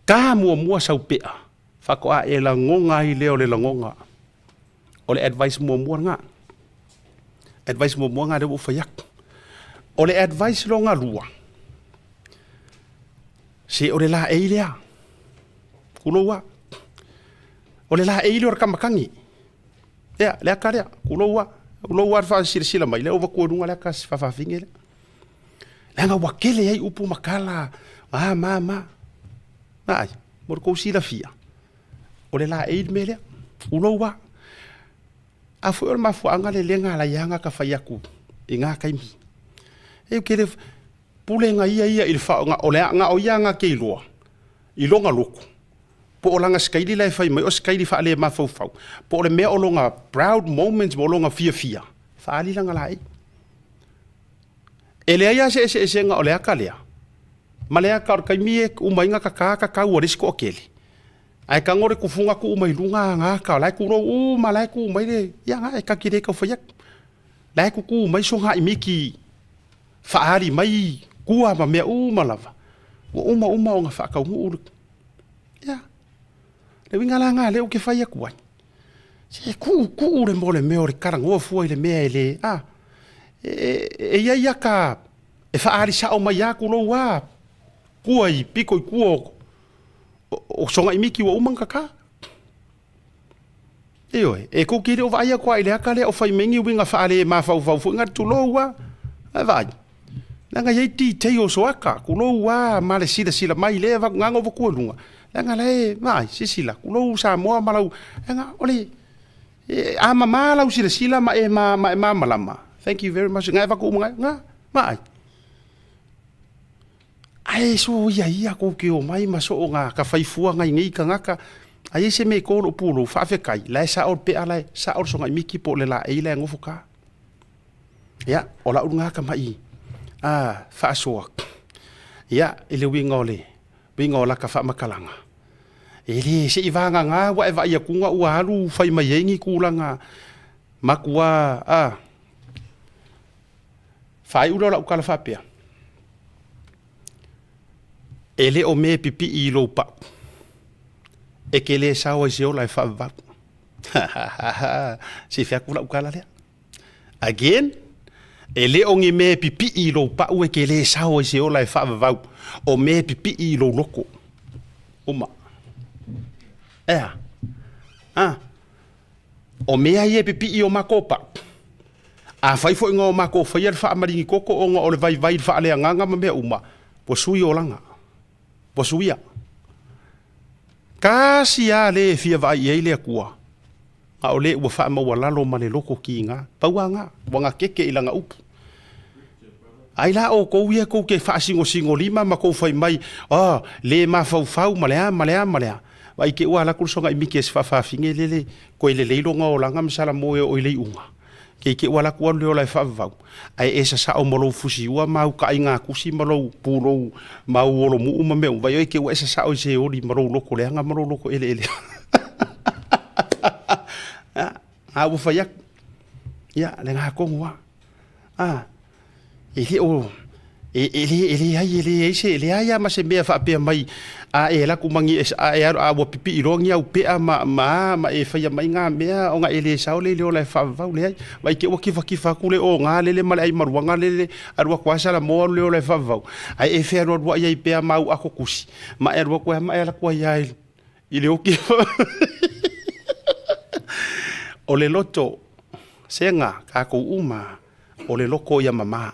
Ta muamua sau pea. Faatoa e lagona ai lea o le lagona. O le advice muamua lena. Advice muamua lena lea ua ou fai atu. O le advice lona lua, se o le laei lea. Kulou a. O le laei lea o le kamatagi. Ea, le aka lea, kulou a. Kulou a le faasilasila mai, lea ua vatua i luga le aka faafafine lea. Leaga ua tele ai upu ma tala, a ma ma. Vaai, mo le tou silafia, o le laei le mea lea, kulou a. A foi o le mafuaaga lea lea na ala ai lava ona fai atu i na taimi. E ou te le pulega ia ia i le faaaoga, o le na o ia na te iloa i lona loto, po o lana sikaili la e fai mai o sikaili faalemafaufau, po o le mea o lona proud moments ma o lona fiafia, faaali lana laei. E leai lava se eseesega o le aka lea ma le aka o le taimi e uma ai ona tata tatau a le isi toatele. Ae tago le tufuga tuu mai luga ana aka o la e tulou uma la e tu mai le ia na e ta te le tau fai atu. La e tutu mai sogaimiti faaali mai tua ma mea uma lava ua uma uma ona faataunuu le ia le uiga la lena lea ou te fai atu ai se tuutuu le mo le mea o le talanoa fua i le mea e le a e i ai ata e faaali sao mai lava tulou a tua i pito i tua o sogaimiti ua uma ona tata. Ioe, e tou te le o vaai atu lava i le ata lea o fai mai ni uiga faale-mafaufau foi na, tulou lava. Ae vaai, leaga e i ai details o ata, tulou lava ma le silasila mai lea vagana ua tua i luga, leaga la e, vaai, silasila, tulou Samoa ma lau, leaga o le, a mama lau silasila ma e malamalama, thank you very much, na e avatu uma, na, vaai. Ae soia ia kou ke omai ma soo nga ka fai fua ngai nei tagata, a iai se mea i ko lou pulou, faafetai, la e sao le pea la e sao le sogaimiki po o le laei la e nofo ka. Ia, o lau lena tamai a faasoa, ia, i le uiga o le uiga o laka faamatalaga, e le se i vagana ua e vaai atu ua alu fai mai ai ni tulaga matua a Faaiu lea o lau tala faapea, E le o mea e pipii i lou pau, e ke le sao ai se ola e faavavalu. Se i fai atu lau tala lea. Again, e le o ni mea e pipii i lou pau e ke le sao ai se ola e faavavau, o mea e pipii i lou loko. Uma. Ea. Ah. O mea ia e pipii i o makou pau. Afai foi na o makou faia le faamaligi koko ona o le vaivai i le faaleagaga ma mea uma, ua sui olaga. Ua suia. Tasi a le e fia vaai i ai le Atua, a o le ua faamaualalo ma le loto kiga. Pau a na, ua na keke i lana upu. Ai la outou ia tou te faasinosinolima ma tou fai mai, Oh, le mafaufau ma le a ma le a ma le a. Vaai te ua alu atu le soga i miki e se faafafine lele koe lelei lona olaga ma salamo e oo i le iuga. Kei te ua alu atu alu le ola e faavavau, ae e sasao ma lou fusiua ma au taaiga tusi ma lou pulou ma au olomuu ma mea uma. Vaai oe te ua e sasao i se oli ma lou loto leaga ma lou loto eleele. A ua fai atu. Ia, le ga tonu lava. A, e le o, E, e, le, e leai, e leai se, e leai lava ma se mea faapea mai, a e alu atu ma ni, a e alu, a ua pipii loa ni au pea ma, ma a, ma e faia mai ngā mea ona e le sao le i le ola e faavavau, leai. Vaai te ua kifakifā atu le oga lele ma le ai maluaga lele, alu atu lava Salamo alu le ola e faavavau, ae e fealualuai ai pea ma au ato tusi, ma e alu atu ai lava ma e alu atu ai lava i le oki. O le loto, sega, kākou uma, o le loko ia mamā.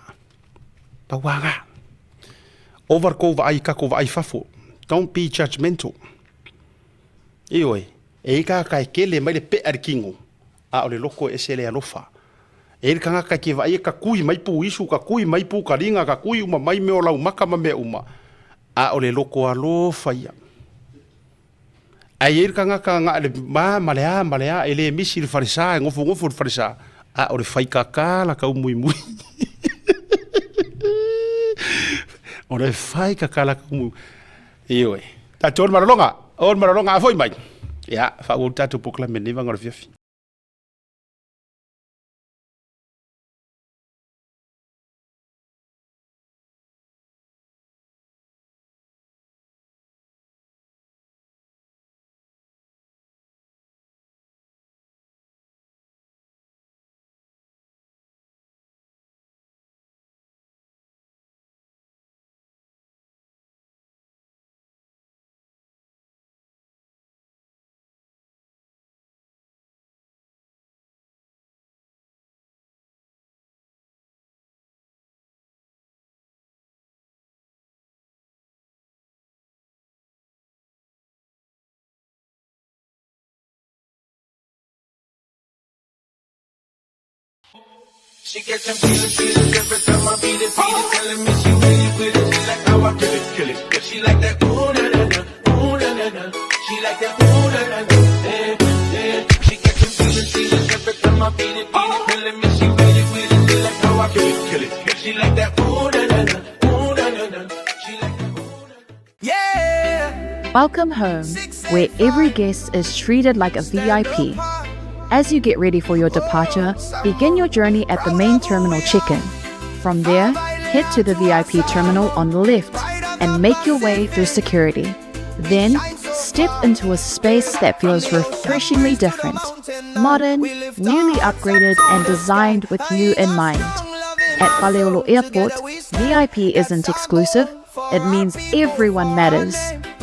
Pau lava lena. Ova le kou vaai i kakou vaai i fafo. Don't be judgemental. Ioe, e i ai tagata e kele mai le pea i le kino, a o le loko e ese le alofa. E i ai le tagata e te vaai e tatui mai puisu, tatui mai pukaliga, tatui uma mai mea o laumaka ma mea uma, a o le loko alofa ia. Ae i ai le tagata na o le ma ma le a ma le a, e le misi i le falesa, e nofonofo i le falesa, a o le faikaka la kaumuimui. O le faikaka la kaumuimui. Ioe. Tatou o le malologa, o le malologa a foi mai. Ia, faaauau le tatou polokalame i lenei vaega o le afiafi. She catching feelings, feelings every time I beat it, beat it. Telling me she with it, with it. She like how I kill it, kill it. She like that ooh na na na, ooh na na na. She like that ooh na na na, eh eh. She catching feelings, feelings every time I beat it, beat it. Telling me she with it, with it. She like how I kill it, kill it. She like that ooh na na na, ooh na na na. She like that ooh na na. Welcome home, where every guest is treated like a VIP. As you get ready for your departure, begin your journey at the main terminal check-in. From there, head to the VIP terminal on the left and make your way through security. Then, step into a space that feels refreshingly different. Modern, newly upgraded and designed with you in mind. At Faleolo Airport, VIP isn't exclusive, it means everyone matters.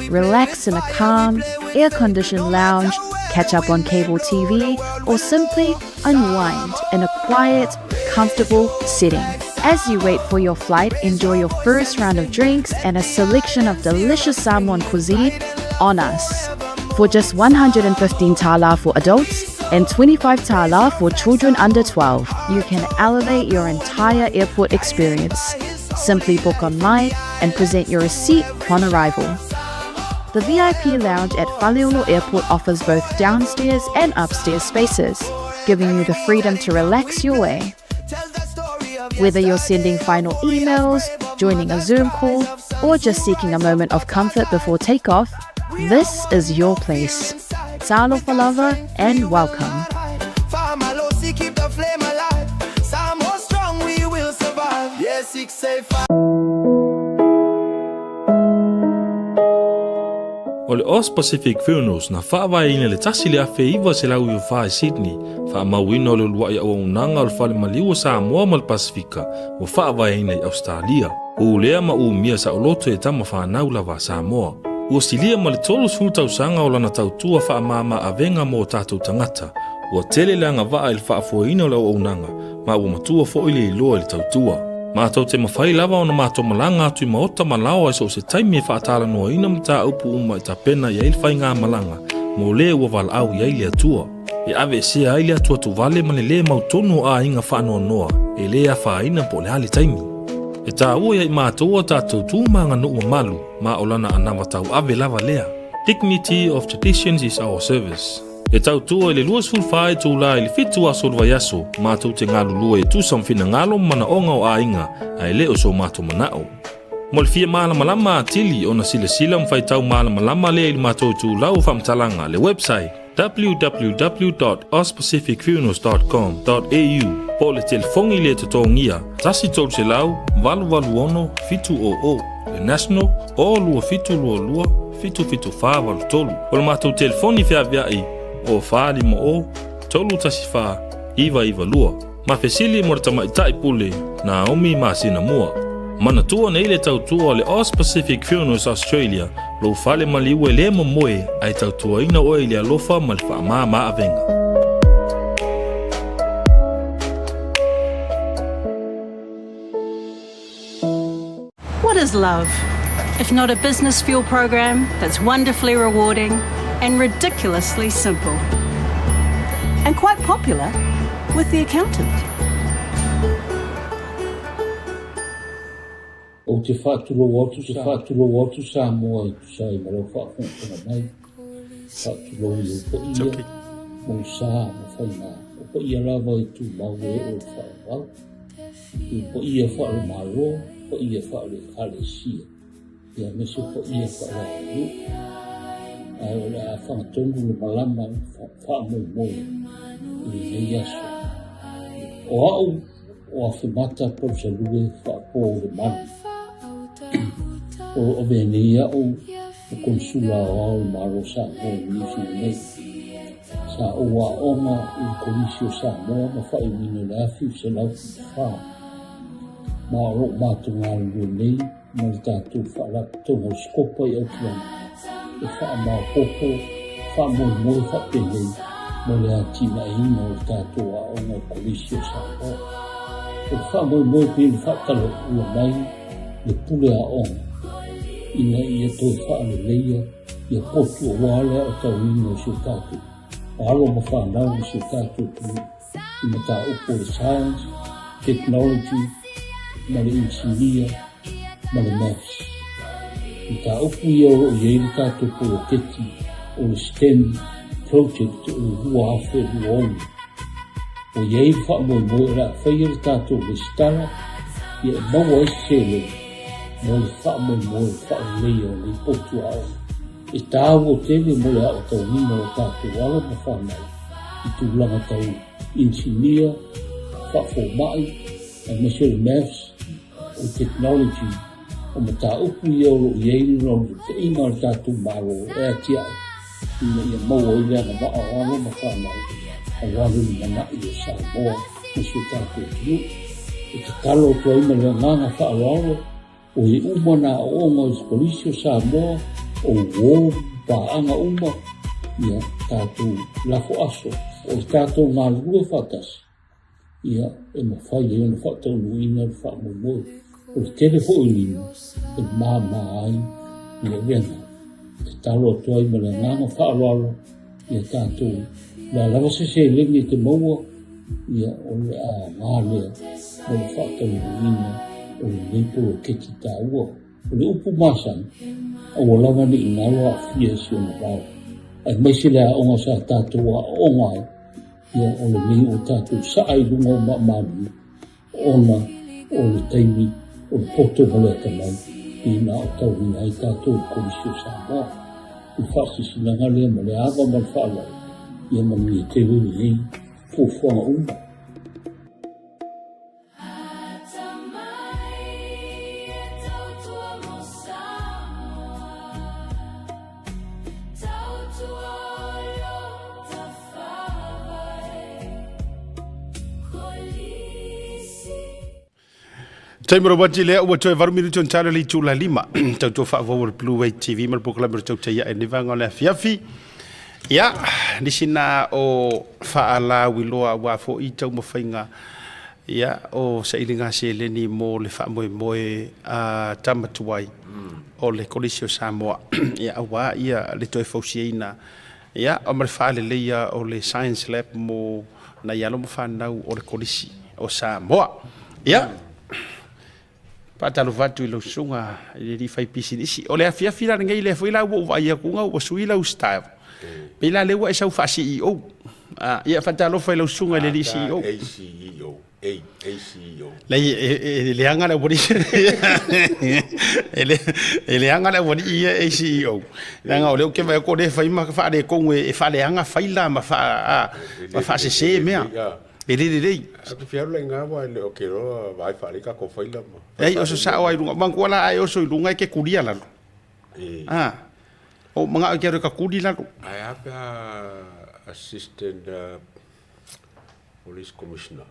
Relax in a calm, air-conditioned lounge, catch up on cable TV, or simply unwind in a quiet, comfortable setting. As you wait for your flight, enjoy your first round of drinks and a selection of delicious Samoan cuisine on us. For just 115 tala for adults and 25 tala for children under 12, you can elevate your entire airport experience. Simply book online and present your receipt upon arrival. The VIP lounge at Faleolo Airport offers both downstairs and upstairs spaces, giving you the freedom to relax your way. Whether you're sending final emails, joining a Zoom call, or just seeking a moment of comfort before takeoff, this is your place. Talofa lava and welcome. O le Aus Pacific Funerals na faavaeina i le 1994 i Sydney, faamauina o le uluai auaunaga o le Fale Maliu o Samoa ma le Pasefika ua faavaeina i Ausetalia. Ulea ma umia saoloto e tama fanau lava a Samoa. Ua silia ma le 30 tausaga o lana tautua faamama avega mo o tatou tagata. Ua tele le agavaa i le faafoeina o le auaunaga, ma ua matua foi le iloa i le tautua. Matou te mafai lava ona matou malaga atu i maota ma laoa i so o se taimi e faatalanoaina mataupu uma e tapena i ai le faigamalaga mo le ua valaau i ai le Atua. E aveesea ai le atuatuvale ma le lē mautonu o aiga faanoanoa e lē afaina po o le a le taimi. E taua ia i matou a tatou tu ma aganuu mamalu ma o lana anava tauave lava lea. Dignity of traditions is our service. E tautua i le 24 itulā i le 7 aso o le vaiaso, matou te galulue e tusa ma finagalo ma manaoga o aiga, ae le o so matou manao. Mo le fia malamalama atili ona silasila ma faitau malamalama lea i le matou itulau o faamatalaga, le website, www.auspacificfunerals.com.au. Po o le telefoni le totogia 1 300 886 700, le national o 2722 77483. O le matou telefoni feaveai o 450 314 992. Ma fesili mo le tamaitai pule Naomi masina mua. Manatua nei le tautua o le Oz Pacific Funerals Australia, lou fale maliu e le momoe ae tautuaina oe i le alofa ma le faamama avega. What is love? If not a business fuel program that's wonderfully rewarding and ridiculously simple. And quite popular with the accountant. Ou te faatulou atu, te faatulou atu Samoa e tusa ai ma lau faafogafoga mai. Faatulou i ou paia, okay. mou sa ma faiga. O paia lava e tumau e oo i le faavavau. I paia faale-Malo, paia faale-Ekalesia, ia aemaise paia faale-aganuu. Ae o le a fagatonu le malama faamoemoe i lenei aso. O au o Afemata Palusalue Faapo le Malu. O lo o avea nei au o Konisula Aoao o le Malo o Samoa i Niu Sila nei. Sa ou aoga i le Kolisi o Samoa ma faaiuina i le 1974, ma o lo o matou galulue nei ma le tatou Faalapotopotoga o Sikopa i Aukilani e faamaopoopo faamoemoe faapenei mo le atinaeina o le tatou aoga i le Kolisi o Samoa. O le faamoemoe pei ona faatalaula mai le pule aoga ina ia toe faaleleia ia potu aua le aotauina o si o tatou alo ma fanau i si o tatou atunuu i mataupu o le science, technology ma le inisinia ma le maths. Mataupu ia o lo o i ai le tatou poloketi o le STEM project o le 2026. Ua i ai le faamoemoe o le a faia le tatou resitala ia e maua ai se seleni mo le faamoemoe o le faaleleia o nei potu aoga. E taua tele mo le aotauina o tatou alo ma fanau i tulaga tau inisinia, faafomai, aemaise o le maths, o le technology, o mataupu ia o lo o i ai le naunautaiga a le tatou Malo e atiae ina ia maua ai le agavaa o alo ma fanau aua le lumanai o Samoa ma si o tatou atunuu. E tatalo atu ai ma le agaga faaaloalo o e uma nā aoaoga i Kolisi o Samoa, o uō ma paaga uma, ia tatou lafo aso o le tatou galulue faatasi, ia e mafai ai ona faataunuuina le faamoemoe. O le tele foi o lima e māmā ai le avega. E tatalo atu ai ma le agaga faaaloalo ia tatou, o le a lava se seleni e te maua, ia o le aoga lea mo le faataunuuina o lenei poloketi taua. O le upu masani, aua lava ne i galo aafia i si ona vao, aemaise le aoga sa tatou aooga ai, ia o lenei ua tatou saa i luga o maamalu ona o le taimi o le poto ma le atamai ina aotauina ai tatou i le Kolisi o Samoa. O le faasilasilaga lea ma le ava ma le faaaloalo, ia manuia tele lenei fuafuaga uma. Taimi o wati lea ua toe 8 minuti ona tala le itula 5. Tautua faavou o le Blue Wave TV ma le polokalame o le tautai ae ni vaega o le afiafi. Ia, nisi na o faalauiloa aua fo'i taumafaiga ia o sailiga seleni mo le faamoemoe a tama tuai o le Kolisi o Samoa ia aua ia le toe fausiaina ia ma le faaleleia o le Science Lab mo nai alo ma fanau o le Kolisi o Samoa. Ia, faatalofa atu i lau susuga i le alii faipisinisi. O le afiafi la lenei, lea foi la ua ou vaai atu ua sui lau style. Pei la lea ua e sau faa-CEO. Ia, faatalofa i lau susuga i le alii CEO. ACEO. A-A-C-E-O. Leai, e leaga le aualii. E leaga le aualii ia ACEO. Leaga o lea ou te vaai atu o lea e fai ma faaletonu e faaleaga faila ma faasese mea. E le lelei. A te fia alu la i ngā wā e le o ke roa vaai whaalei ka ko whaila ma. Ei, oso sao ai lunga. Manatua la a e oso i luga e ke kulia lalo. E. A. O mangao i ke aro e ka kuli lalo. Ae a pe a assistant police commissioner,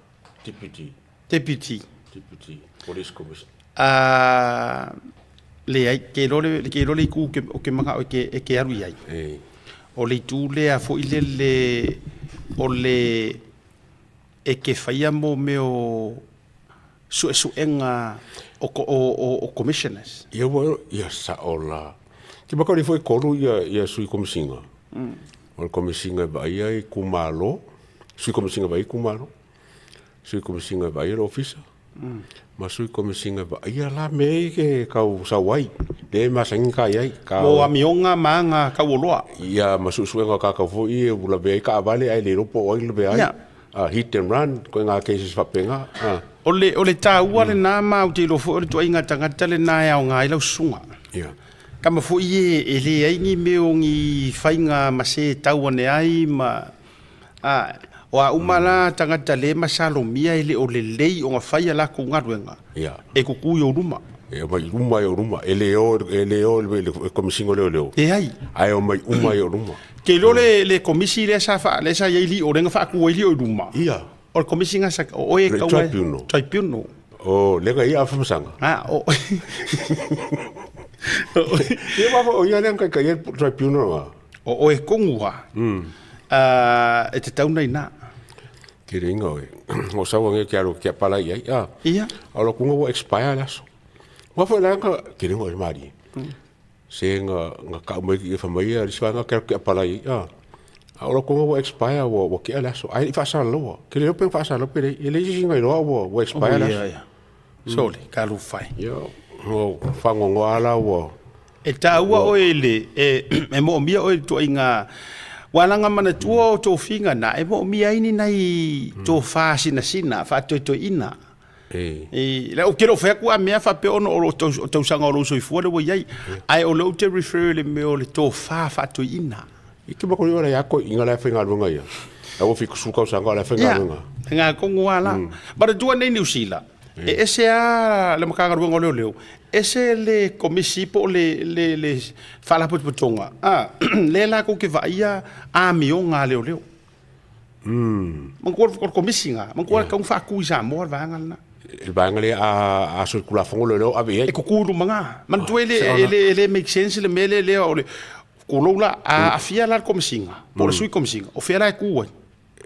deputy. Deputy. Deputy police commissioner. A leai, ke iloa le, ke iloa le itu o ke manao e ke, e ke alu i ai. E. O le itu lea foi le le, o le, e ke faia mo mea o suesuega o, o, o, o commissioners. Ia ua, ia sao la. Ke maka o le foi kolu ia, ia sui komisinga. O le komisinga e vaaia i itumalo, sui komisinga e vaaia itumalo. Sui Komisiga e vaaia le ofisa, ma Sui Komisiga e vaaia la mea ia ke kau sau ai, lea e masani ka i ai. Ka Mo amioga ma aga taualoa. Ia, ma suesuega o kākau foi ia ua lavea ai kaavale ae le iloa po o ai lavea ai. Ia. Hit and run, koe ngā cases faapena. O le, o le taua lena ma ou te iloa foi o le tuaiga tagata lena e aoga ai lau susuga. Ia. Kama foi e, e leai ni mea o ni faiga ma se tau ane ai ma, A, o a uma la tagata le masalomia e le o lelei ona fai a lakou galuega, Ia. e kuku i ou luma. E omai uma i ou luma, e le o, e le o i le Komisiga o Leoleo. Leai. Ae omai uma i ou luma. Ke iloa le, le Komisi lea sa faa, lea sa i ai lio, lea na faatu ai lio i luma. Ia. O le Komisi na sa, o oe e Le taua e. Tribunal. Tribunal. O, lea na ia a faamasanga. A, o. Ia, o ia lea na taitai ai le Tribunal na. O oe kongu a. E te tau nei na. Kere inga oe. O saua nge ke aro kia pala i ai. A. Ia. A lo kunga ua expire le aso. Nga foi la nga kere inga oe mari. Se nga nga ka mai ki fa mai a riswa nga ke kia pala i ai. A. A o lo kunga ua expire ua ua kia le aso. Ai i whaasala loa. Kere open whaasala pere. E le isi singa i loa ua ua expire le aso. Ia, ia. Sole, ka lufai. Ia, ua whangongoa ala ua. E taua oe i le, e, e moomia oe i le tuaiga ua alaga manatua o tofiga na, e moomia ai ni nai tofa sinasina, faatoetoeina. E. I, le, ou te le o fai atu a mea faapea ona o lo o tausaga o lou soifua lea ua i ai, ae o lea ou te refer i le mea o le tofa faatoeina. I te mako i a koe inga la whaingaluenga ia. A ua 70 tausaga o la whaingaluenga. Ia, ngā kongo a la. Manatua nei Niu Sila, e ese a le Matagaluega o Leoleo, ese le komisi po o le, le, le faalapotopotoga, a, lea latou te vaaia amioga a leoleo. Manatua o le komisi lena, manatua e tatau ona faatu i Samoa le vaega lena. Le vaega lea a, a solitulafono leoleo ave i ai. E tutu i luma na. Manatua e le, e le, e le make sense le mea lea, lea o le, tulou la, a aafia la le komisiga, po o le sui komisiga, o fea la e tu ai?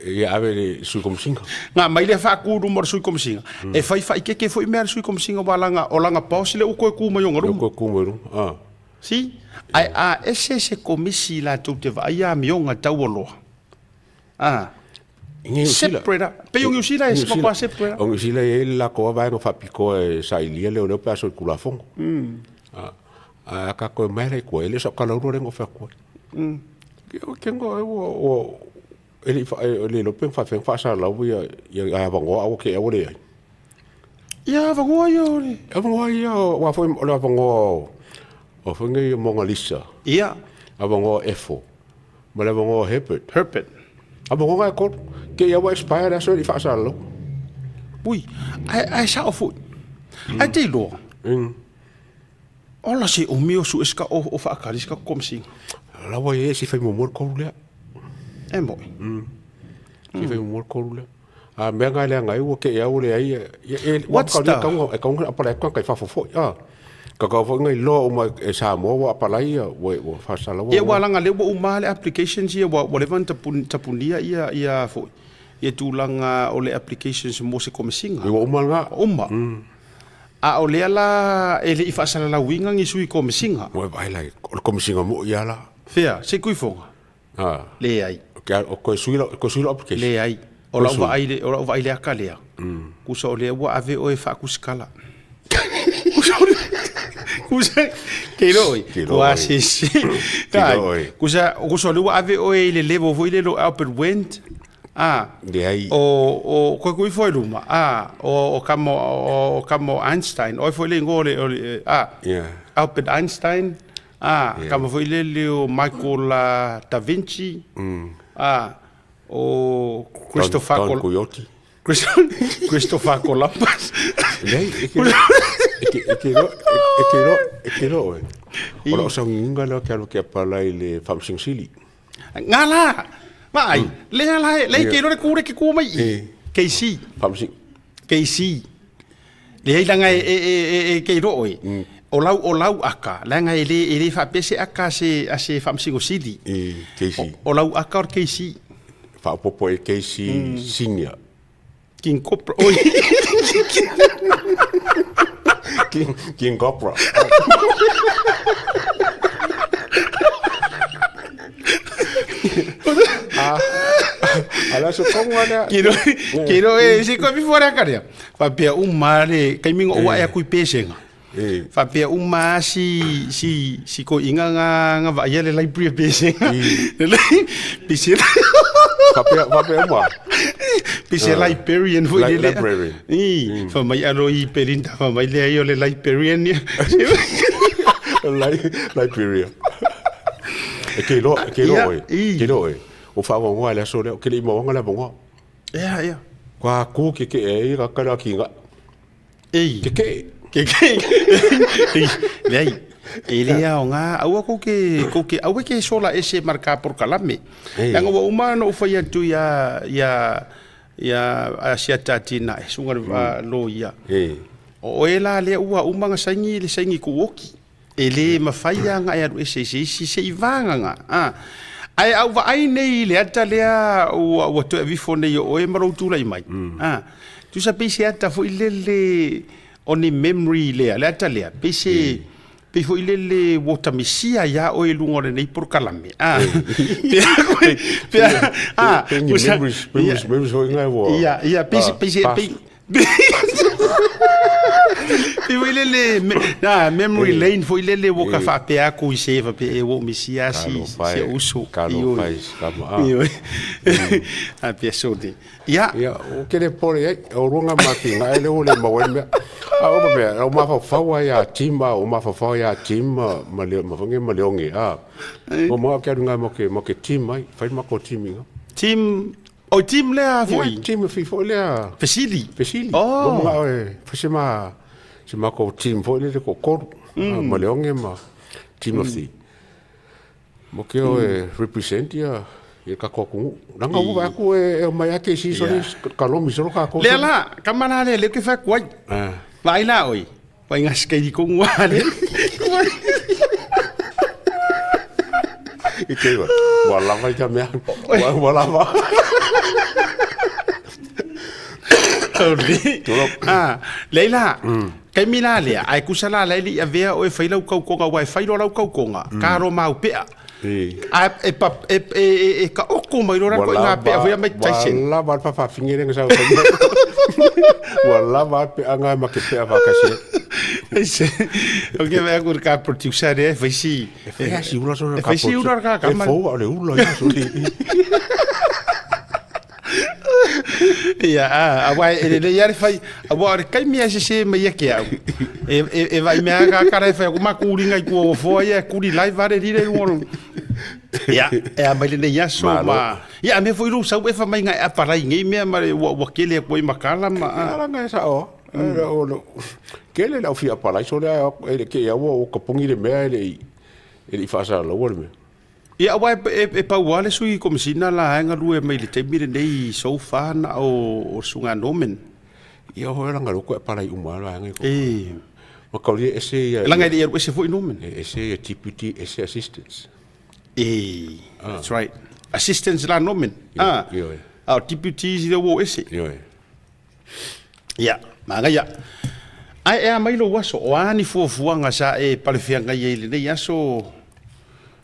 Ia ave le sui komisiga. Na aumai lea faatu i luma o le sui komisiga, e fai faaikeke foi mea a le sui komisiga aua leaga o lana boss lea ua toe tu mai ona luma. Lea ua toe tu mai luma, a. See? Ae a ese se komisi latou te vaaia amioga taualoa, a, separate a, pei o Niu Sila e matua separate a. O Niu Sila e i ai le latou lava vaega faapitoa e sailia leoleo pe a solitulafono. A, a ka toe mai la i tua, e le o sau kalaulua lea na ofe atu ai. Ke ngo e ua, ua, E le i e le iloa pe na faafefea ona faasalalau ia ia avanoa a ua te ua leai. Ia avanoa ia o le. Avanoa ia aua foi o le avanoa o foi nei o Mona Lisa. Ia. Avanoa o Efo ma le avanoa o Herbert. Herbert. Avanoa na e tolu. Te i a ua expire le aso e le i faasalalau. Ui, ae ae sao foi. Ae te iloa. Ola se umi o sue sika o o faakali sika komisiga. La ua i ai se fai muamua le tolu lea. E moi. Se fai muamua le tolu lea. A mea nga leaga ai ua kei au leai ia e What's the e taunga apalai atu kai fafo foi a. Ka kau foi ngai loa uma e Samoa ua apalai ia ua ua faasalaua. Ia ua laga lea ua uma le applications ia ua ua leva ona tapunia ia ia foi ia tulaga o le applications mo se komisiga. Ua uma lena. Ua uma. A o lea la e le i faasalalauina ni sui komisiga. Ua e vaai la o le komisiga moi lava la. Fea, se tuifoga? A. Leai. O koe sui lau, koe sui lau application. Leai. O lau vaai le, o lau vaai i le aka lea, kusa o lea ua ave oe e faakusikala. Kusa o le, kusa, ke iloa oe, Ke iloa kua oe. sese. Ke iloa oe. Kusa, kusa o lea ua ave oe i le level foi lele o Albert Wendt, A, Leai. o, o, koe kui foi luma, a, o, o kama, o, o kama o Einstein, oi foi le ingoa o le, o le, a, Yeah. Albert Einstein, a, Yeah. kama foi le le o Michael Da Vinci, a, o Christopher Don, Don Col Coyote. Christopher Columbus. Leai, e ke e ke e ke iloa e ke iloa e ke iloa oe. O lau saugiugiga lea ou te alu ou te apalai i le Faamasino Sili. Nga la, vaai, lea la, lea e ke iloa le ku lea e ke ku mai i. KC. Faamasino. KC. Leai leaga e e e e ke iloa oe. O lau o lau aka, leaga e le e le faapea se aka a se a se Faamasino Sili. KC. O lau aka o le KC. Faaopoopo e KC Senior. King Cobra. Oi. King, King Cobra. Ah, ala so konga lea. Kiro, kiro e se koe before aka lea. Faapea uma le kaimi ngo ua e aku i pesenga. Faapea uma si si si koiga nga nga vaaia le library e pesega. Pei se Faapea faapea uma. Pei se librarian foi lele. Librarian. I fai mai alo i Belinda fai mai leai o le librarian ia. Liberia. E ke iloa, e ke iloa oe. E ke iloa oe. O faavaoga i le aso lea, ou te le i mauaga le avanoa. Ia, ia. Kua ku kekee ai ka kala ki nga. Ei. Kekee. Kekee. Leai. E le aoga, aua kou ke, kou ke, aua ke sola ese ma le ka polokalame. Leaga ua uma ona ou fai atu ia, ia, ia Asiata Atinae, susuga i le loia. O oe la lea ua uma ona saini le saini kuuoki. E le mafai lava ona e alu ese i se isi se i vagaga. A. Ae a ou vaai nei i le ata lea ua, ua toe aveifo nei o oe ma lou tulai mai, a, tusa pei se ata foi lele o ni memory lea, le ata lea, pei se, pei foi lele ua ota misia iā oe i luga o lenei polokalame. A, pe a koe, pe a, a, Pei ni memories, memories, memories foi ngai ua. Ia, ia, pei se, pei se, pei, Pei foi lele, na, memory lane foi lele ua ka faapea aku i se faapea e ua ou misia si, si ou uso. Talofa e si tama, a. Ioe. A pea sole. Ia. Ia, o ke le pole ai, o luga ma ki nga ele o le maua ai mea. A o mea, o mafaufau ai a Tim, a o mafaufau ai a Tim ma le, ma fange ma le onge, a. O mga ke alu nga mo ke, mo ke Tim ai, fai ma ko Tim inga. Tim, O team lea foi. Ia, team fi foi lea. Fesili. Fesili. Oh. Mo e fai se ma se ma ko team foi le ko koru. Mm. Ma le onge ma team mm. of the. Mo ke o e represent ia ia ka ko ku. Langa u va ku e e mai ake si so ka lomi so ka ko. Lea la, ka mana le le ke fa kuai. Ah. Vai la oi. Vai nga skei ko ngua le. I te iwa, ua lava i ka mea, ua, ua lava. Ah, lei la, kaimi la lea, ai kusa la lei li avea o e whai lau kaukonga, wa e whai lo lau kaukonga, ka ro mau pea. A e pa, e, e, e, e ka oko mai lo rako i ngā pea, whea mai Tyson. Ua lava le whawhawhinge renga sau. Ua lava pe anga ma ke pea whakasi. O ke mea ku ka producer e whaisi. E whai si ula sore ka. E whai si ula ka ka. E fou o le ula ia sore. Ia, a, a wai, e le ia le whai, a wa o le kaimi a se se mai ia ke au. E, e, e vai mea ka kara e whai, ko ma kūringa i kua o foa ia, kuri live are rire runga Ia, e a mai lenei aso ma... Ia, a mea foi lou sau e wha mai ngai aparai ngei mea ma le ua, ua kele aku ai makala ma... Ia, langa e sao. Kele lau fia aparai so lea e le ke ia ua o kapungi le mea e le i e le i whaasalaua le mea. Ia, aua e, e, e pau lava le sui komisina la e galue mai le taimi lenei so far na o, o Suga Norman. Ia hoi langa loko e aparai uma la ngai ko. E. Ma kaulia ese ia. Langa e le ese foi Norman. Ese ia deputy, ese assistants. E, that's right. Assistants la Norman. Ah. Ioe. A o deputies i le ua ese. Ioe. Ia, manaia. Ae ea mai lou aso, o a ni fuafuaga sa e palefeagai ai i lenei aso?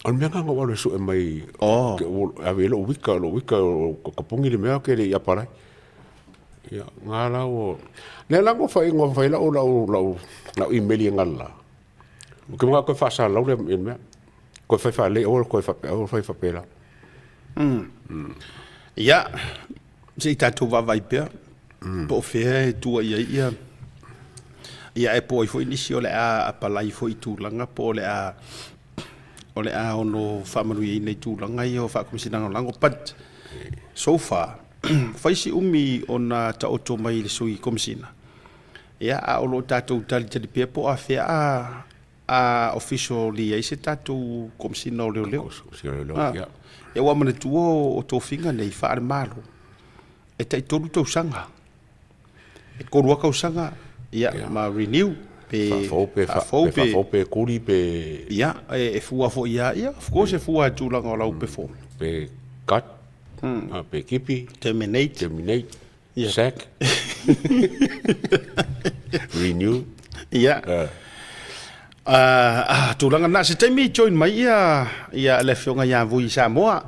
O le mea lena ua alu e sue mai, Oh. ke ua ave i lou wika, lou wika o ka pongi le mea ke le i apalai. Ia, ngā la ua, lea la ua fai, ua fai lau, lau, lau, lau email i ngā la. O ke mga koe whaasalau le mea. Koe whai whaalei, aua koe whape, aua whai whapela. Ia, se i tatou vaavaai pea, po o fea e tuuai ai ia, ia e po ai foi nisi o le a apalai foi i tulaga po o le a, o le a ono faamanuiaina i tulaga ia o faakomisina lagolago, but so far, fai si umi ona taoto mai i le Sui Komesina, ia, a o lo o tatou talitali pea po o afea a a officially ai se tatou Komesina o Leoleo. Komesina o Leoleo, ia. Ia ua manatua o tofiga nei faale-Malo e tai 3 tausaga. E 3 lava tausaga, ia, ma renew pe faafou pe faafou pe faafou pe kuli pe ia e fua foi ia, ia of course e fua i tulaga o lau performance. Pe cut, pe kipi, terminate, terminate, sack, renew. Ia. Tulaga na se taimi join mai ia ia le afioga ia Vui Samoa.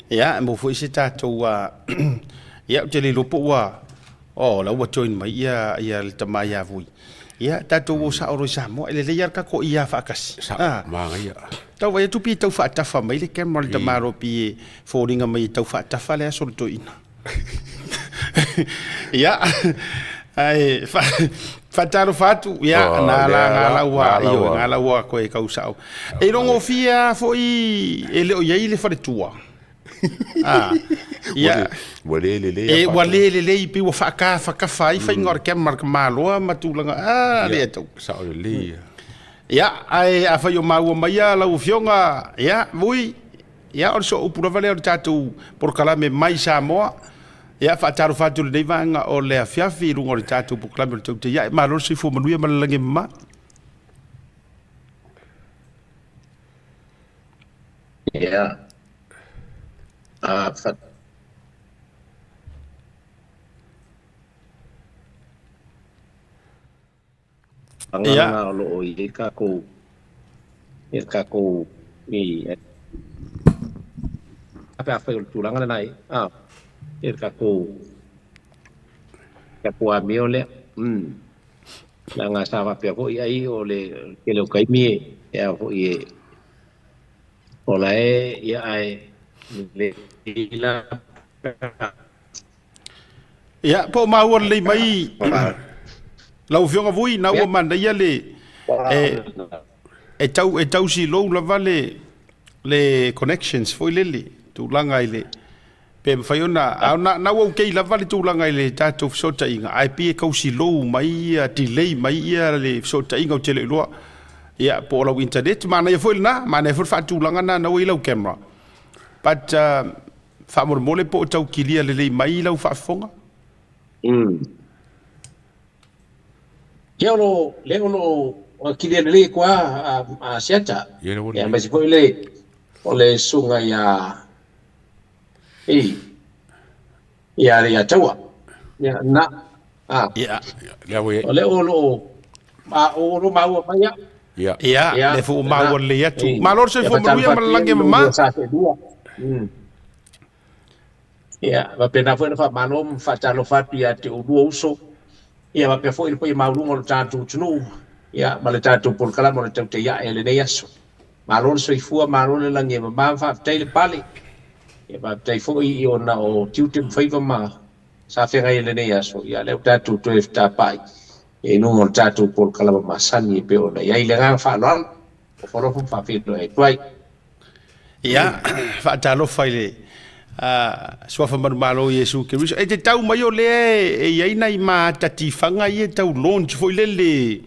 Ia mo foi se tatou ia ou te le iloa po ua oh la ua join mai ia ia le tama ia Vui. Ia tatou o sao loa i Samoa e lelei lava le tatou ia faatasi. Sao, manaia. Tau vaai atu pei e tau faatafa mai le camera le tamaloa pei e foliga mai e tau faatafa le aso o le toeaina. Ia, ae faatalofa atu, ia, Oh, na lea la, la, na la ua, na la ioe, ua. na la ua koe kau sao. E logofie lava foi e le o i ai le faletua. Ah, ia, Ua le lelei e, a ua faatu. le lelei pei ua faatafatafa ai faiga o le camera le tamaloa ma tulaga, ah, le Ia, atau. sao lelei ia. Ia, ae afai o maua mai ia lau Afioga, ia, Vui, Ia, o le sooupu lava lea o le tatou polokalame mai Samoa. Ia, faatalofa atu i lenei vaega o le afiafi i luga o le tatou polokalame o le Tautai Ae. Malo le soifua manuia ma le lagi e mama. Ia. A, fa... Ia. Pagana o lo o i ai takou i takou i pe afai o le tulaga lena i a i le takou takou amio lea. Leaga sa faapea foi ai o le tele o taimi e a foi e o la e ia ae lelei la pe a Ia, po o maua lelei mai lau Afioga Vui, na ua manaia le e, e tau e tau silou lava le le connections foi lele tulaga i le pe mafai ona a na, na ua okay lava le tulaga i le tatou fesootaiga ae pei e tau silou mai ia delay mai ia le fesootaiga ou te le iloa ia po o lau internet manaia foi lena manaia foi le faatulaga na na ua i lau camera but Faamolemole po o tau kilia lelei mai lau faafofoga? Umm. Ia o lo, lea o lo o kilia lelei atu a a Seata. Ia le ua Ia lelei. aemaise foi le o le susuga ia i ia le ia Taua. Ia na a. Ia. Lea ua i ai. O lea o lo o ma o lo maua mai ia. Ia. Ia, Ia, lea foi ua lena. maua lelei atu. Ei, Malo le ia soifua manuia faatalofa ma atu le ia lagi i e lo mama. lua sa seelua. Umm. Ia, faapena foi ona faamalo ma faatalofa atu ia te oulua uso, ia faapea foi le paia maualuga o le tatou atunuu, ia, ma le tatou polokalame o le Tautai Ae i lenei aso. Malo le soifua, malo le lagi e mama, faafetai le pale, ia faafetai foi i ona o tiute ma faiva ma sa feagai i lenei aso, ia lea ua tatou toe fetapai i luga o le tatou polokalame masani e pei ona i ai le agaga faaaloalo, ofoalofa ma faafeiloai atu ai. Ia, faatalofa i le Suafa Manumalo o Iesu Keriso. E te tau mai o lea e i ai nai maata tifaga ia e tau launch foi lele.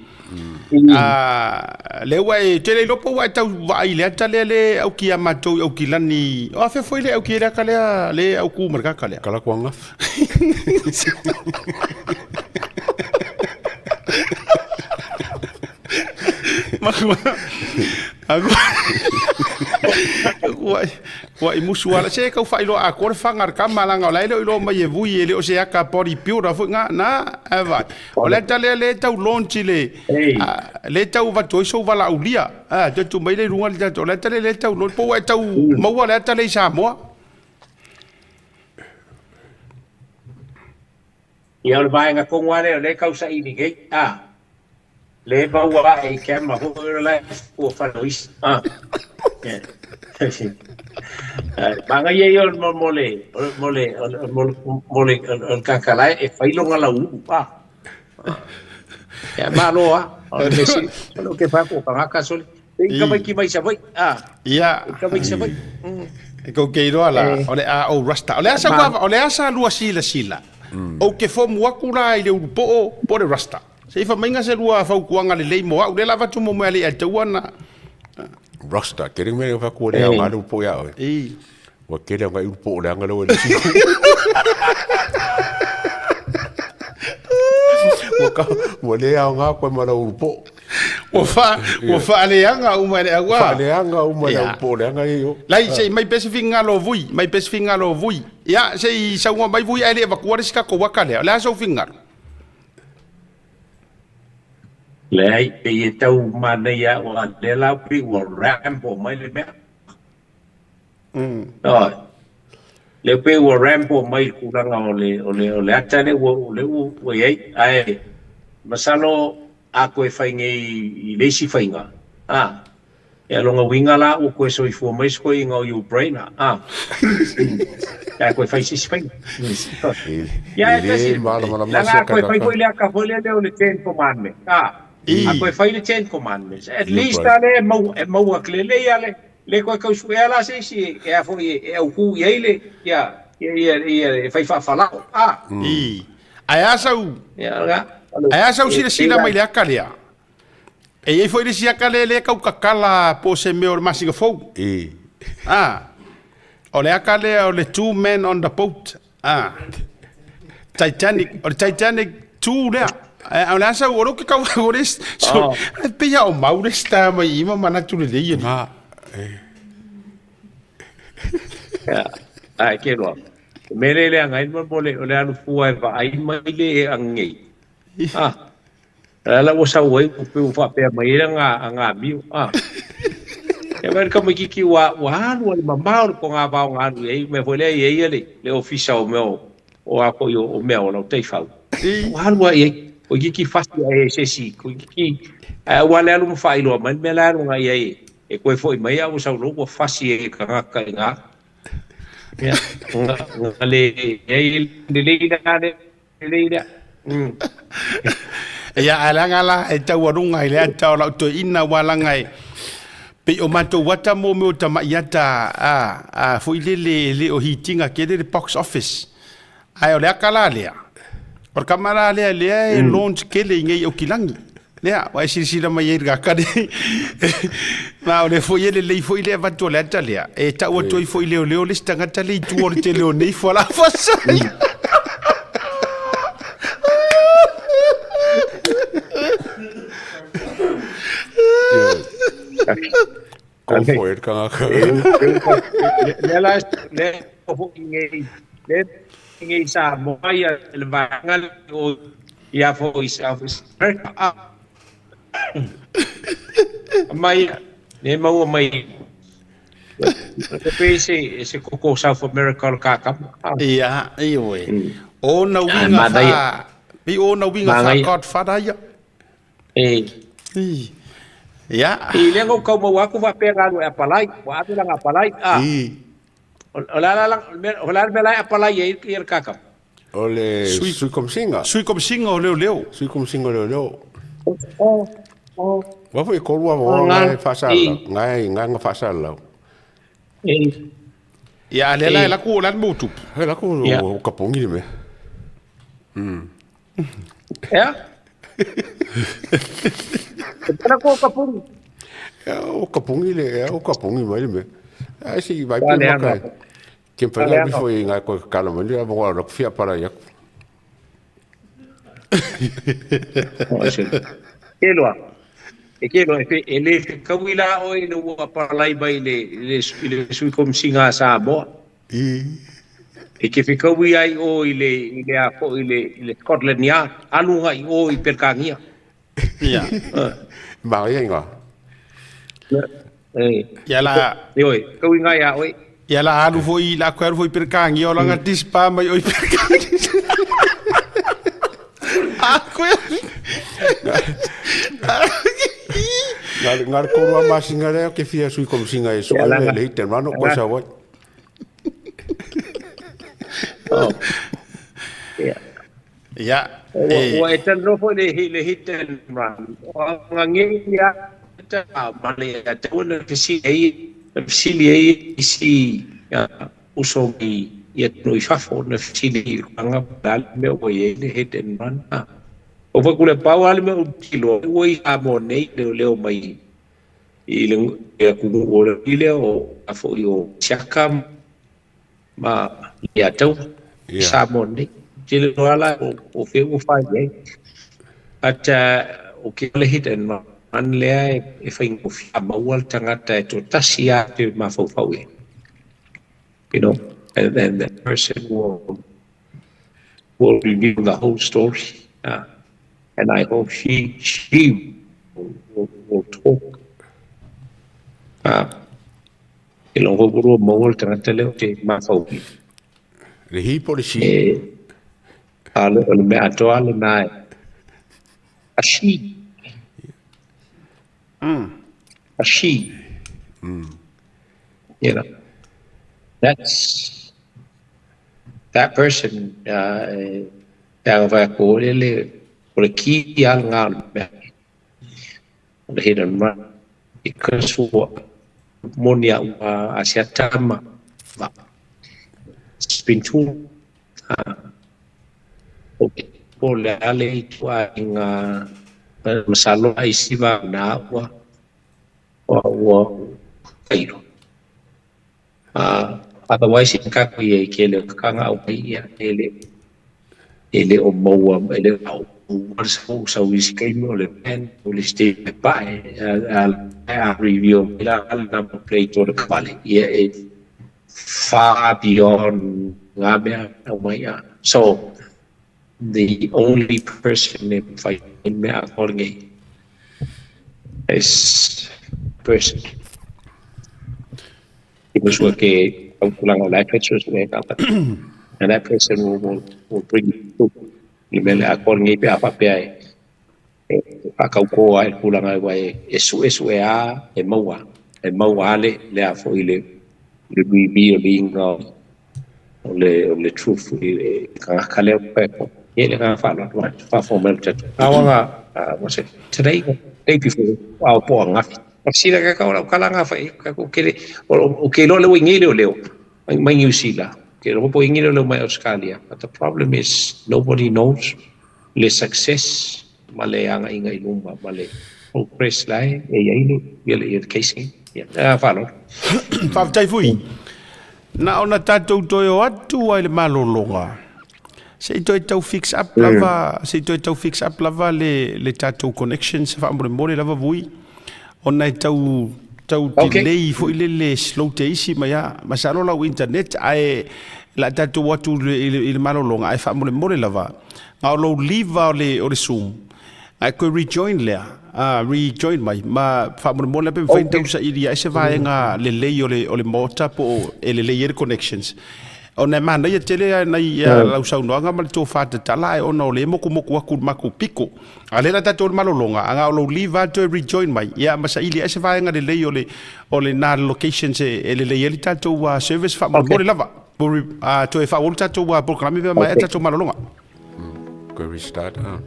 Lea ua e tele iloa po ua e tau vaai i le ata lea le au ki a matou i Aukilani. O afea foi le au ki le aka lea le au ku ma le kaka lea. Kala kuanga. Makua. Aku. Ua ua i musu ala se kau faailoa atoa le faga a le kama leaga o la e le o iloa mai e Vui e le o se aka body builder foi ga na e vai. O le ata lea le tau launch i le le tau avatu ai sou valaaulia. A toe tuu mai lea i luga le tatou o le ata lea le tau launch po ua e tau maua le ata lea i Samoa. Ia o le vaega tonu lava lea o lea e tau saili nei, a, lea e maua ae i camera foi o la e fua fale o isi, a. Manaia ia o le mo le mo le mo le mo le o le tagata la e fai lona lauulu, a. Ia malo lava, o le mea sili, o le ke fai atu o tagata sole. I tamaiti mai Savaii, a. Ia. I tamaiti Savaii. E kou ke iloa la, o le a ou rasta. O le a sa o le a sa lua silasila. Ou ke fomu aku la i le ulupoo po o le rasta. Se i faamaiga se lua fautuaga lelei mo au, lea la avatu mo mea le ia taua na. Rasta, tele mea e fatu le aoga le ulupoo ia oe. Ua tele aoga i ulupoo leaga lea ua le sili. Ua ka, ua le aoga koe ma lau ulupoo. Ua fa, ua faaleaga uma e le au a. Faaleaga uma e le ulupoo leaga ia i o. Lai, se i mai pea se finagalo o Vui, mai pea se finagalo o Vui. Ia, se i saunoa mai Vui ae le i avatua le isi tatou ata lea. O le a sou finagalo? Leai, pei e tau manaia aua lea la pei ua ramble mai le mea. Oi. Lea pei ua ramble mai le tulaga o le, o le, o le ata lea ua, lea ua i ai. Ae masalo a toe fai nei i le isi faiga, a, ia lona uiga la ua toe soifua mai se toeaina o Ubrainer, a. Pe a toe fai se isi faiga. Ia, E e tasi, le malamalama leaga se a toe fai kanaka. foi le ata foi lele o le Ten Commandments, a. A toe fai le Ten Commandments, at least Ubrainer. a lea e maua, e maua lelei lava le, le toe tau suea la se isi e a foi e autū i ai le, ia, ia, ia, ia, e fai faafalao, a. I. Ae a sau, Ia, lena, ae a sau e pei silasila la mai le ata lea? E i ai foi le isi ata lea lea e tau tatala po o se mea o le masina fou. A, o le ata lea o le Two Men on the Boat. A, Titanic, o le Titanic 2 lea. Ae o le a sau, o lea ou te tau o le, so, e pei lava o mau le star mai i i ma manatu lelei alii. Ia, ae ke loa. O mea lea e leaga ai le mo le, o le alu fua e vaai mai le e angei. Ah, O la ua sau ai, ua pei ua faapea mai ai aga, aga amio. Ah. Ia mai le tamaitiiti ua, ua alu ai mamao le togavao na alu i ai, mea foi lea e i ai le, le ofisa o mea o, o a foi o, o mea o lau taifau. Ua alu lava i ai, toeitiiti fasi ae e se isi, toeitiiti, ae aua le alu ma faailoa mai le mea la e alu agai i ai e toe foi mai a ua sau loa ua fasi e tagata i ina. Ia, na, na le ai lelei la le Lelei lea. Ia, ae leaga la e taualuga i le ata o lau toeaina aua leaga e pei o matou ata mo mea o tamai ata a, a foi lele e le o hitiga tele le box office. Ae o le ata la lea, o le tama la lea lea e launch tele i nei Aukilagi. Lea, ua e silasila mai ai i le ata lea. Ma o lea foi e lelei foi le avatu o le ata lea, e tau atu ai foi i leoleo le isi tagata lea i tua o le tele o nei fualaau faasaina. Go for it, tagata. Lea la, lea foi nei, lea nei Samoa ia le vaega lea o ia foi South America. Mai ne maua mai pe se se koko South America o le kakama. Ia, ioe. O na uiga fa, pei o na uiga fa Godfather ia. E. Ia. I lea na ou tau maua atu faapea na alu e apalai, ua ave lana apalai. O le a la o le a le mea la e apalai ai ia le kakama? O le Sui Komisiga. Sui Komisiga o Leoleo. Sui Komisiga o Leoleo. Ua foi e tolu avanoa nga e faasalalau, nga e nga na faasalalau. Ia, a lea la e laku o le a le mea ua tupu? E laku o kapogi le mea. Ea? E tala ko kapungi. Ea, o kapungi le, ea, o kapungi mai le mea. Ai se i vai pe maka. Ke mawhai ngā bifo i ngā koe kakala mai le awangoa o fia para i aku. Ke loa. E ke loa, e le fekaui la oe ina ua palai mai le, le, le sui komisiga a Samoa. E te fekaui ai o i le, i le a foi i le, i le Scotland Yard, alu agai o i Pelekānia. Ia. Maria ingoa. Ia la. Ioe, fekaui ngai a oe. Ia la alu foi, la koe alu foi i Pelekānia, o langa dispa mai o i Pelekānia. A koe. Ngā le kōrua masinga lea ke fia sui komisinga e sua le le hit and run o koe sa wai. Ia. Ia. Ua e talanoa foi le, le hit and run. O nga ngei ia tagata ma le ia te ua na fesili ai, na fesili ai isi uso mai i atunuu i fafo, na fesili i le tulaga po o le a le mea ua i ai le hit and run. O foi kule pau lava le mea ou te iloa, ua i Samoa nei leoleo mai i le atunuu o le lea o a foi o Siaka ma ia tau i Samoa nei. Tele loa la o fea ua fai ai. But o ke le hit and run lea e faigofie a maua le tagata e toatasi lava te mafaufau i ai. You know, and then that person will reveal the whole story. And I hope she will talk. E logo ua maua le tagata lea ou te mafaufau. Le he po le she? E, a le, o le mea atoa lena e. A she. A she. You know, that's that person, te anga whai ako o le, o le ki a ngā o le mea. O le hit and run. Because ua moni a ua Asiata ma va. It's been too o ke po le ale i tua i ngā masalo ai siva na ua ua kairo. Otherwise i ka kui e ke le kanga au mai ia e le e le o maua e le au ua sa sa isi kaimi o le pen o le stay pa e a a review la number plate o le kavale ia e far beyond ngā mea au mai ia. So the only person e whai mea according is person. He was working au tulaga o la petrus le ka and that person will bring you i mea le according pe a faapea e whakaukoa e tulaga e wai e su e su e a e maua ale le a foi le le revealing o le truth i le kangaka lea pe ko e le ngā whālo wha fo mel te awanga, what's it today, day before au po ngafi sila ka ka o kala ngā whai ka ko kele o ke lo le wingi leo leo mai New Zealand ke lo po ingi leo mai Australia, but the problem is nobody knows le success ma le anga inga i luma ma le progress lai e ia le ia le case ia a whālo. Faafetai fui. Na ona tatou toe o atu ai le malologa. Se i toe tau fix up lava, se i toe tau fix up lava le tatou connection se faamolemole lava vui. Ona e tau delay foi le le slow te isi mai a. Masalo lau internet ae la tatou atu i le malologa ae faamolemole lava. Nga o lou leave o le Zoom. Ai koe rejoin lea, rejoin mai, ma faamolemole pe mafai tau saili ai se vaega lelei o le maota po o e lelei ai le connections. Ona e manaia tele ai nai lau saunoaga ma le tofa tatala ae ona o le mokumoku aku le makou piko. A lea la tatou le malologa, aga o lou leave a toe rejoin mai, ia ma saili ai se vaega lelei o le na locations e lelei ai le tatou service faamolemole lava. Po toe faaulu tatou polokalame pe mai tatou malologa. Go restart. Ah.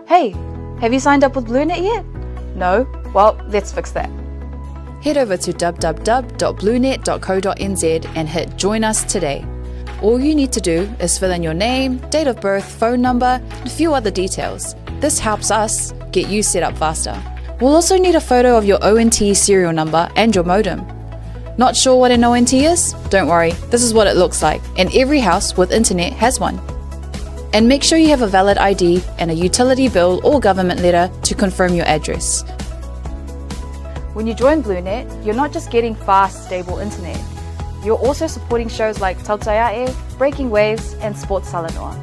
Hey, have you signed up with BlueNet yet? No? Well, let's fix that. Head over to www.bluenet.co.nz and hit Join Us today. All you need to do is fill in your name, date of birth, phone number, and a few other details. This helps us get you set up faster. We'll also need a photo of your ONT serial number and your modem. Not sure what an ONT is? Don't worry, this is what it looks like, and every house with internet has one. And make sure you have a valid ID and a utility bill or government letter to confirm your address. When you join BlueNet, you're not just getting fast, stable internet. You're also supporting shows like Tautai A'e, Breaking Waves, and Sports Talanoa.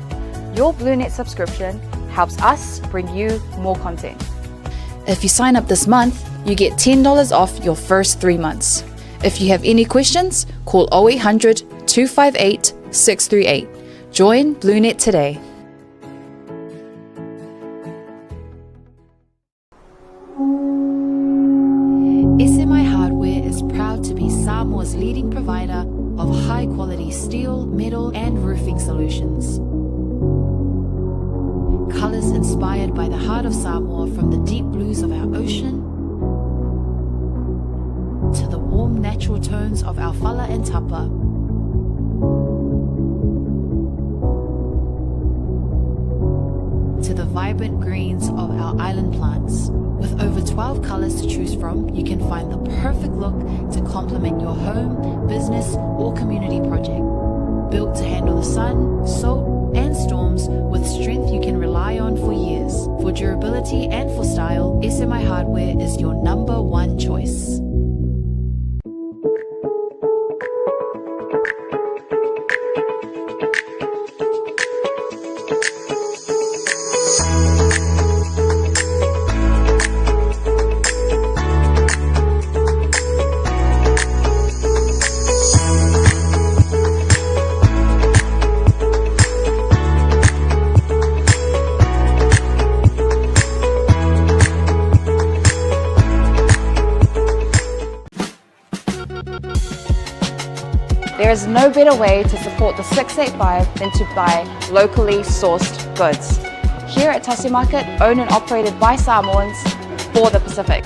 Your BlueNet subscription helps us bring you more content. If you sign up this month, you get $10 off your first 3 months. If you have any questions, call 0800 258 638. Join BlueNet today. SMI Hardware is proud to be Samoa's leading provider of high quality steel, metal, and roofing solutions. Colors colors inspired by the heart of Samoa from the deep blues of our ocean to the warm natural tones of our fala and tapa. To the vibrant greens of our island plants. With over 12 colors to choose from, you can find the perfect look to complement your home, business, or community project. Built to handle the sun, salt, and storms with strength you can rely on for years. For durability and for style, SMI Hardware is your number one choice. There is no better way to support the 685 than to buy locally sourced goods. Here at Tasi Market, owned and operated by Samoans for the Pacific.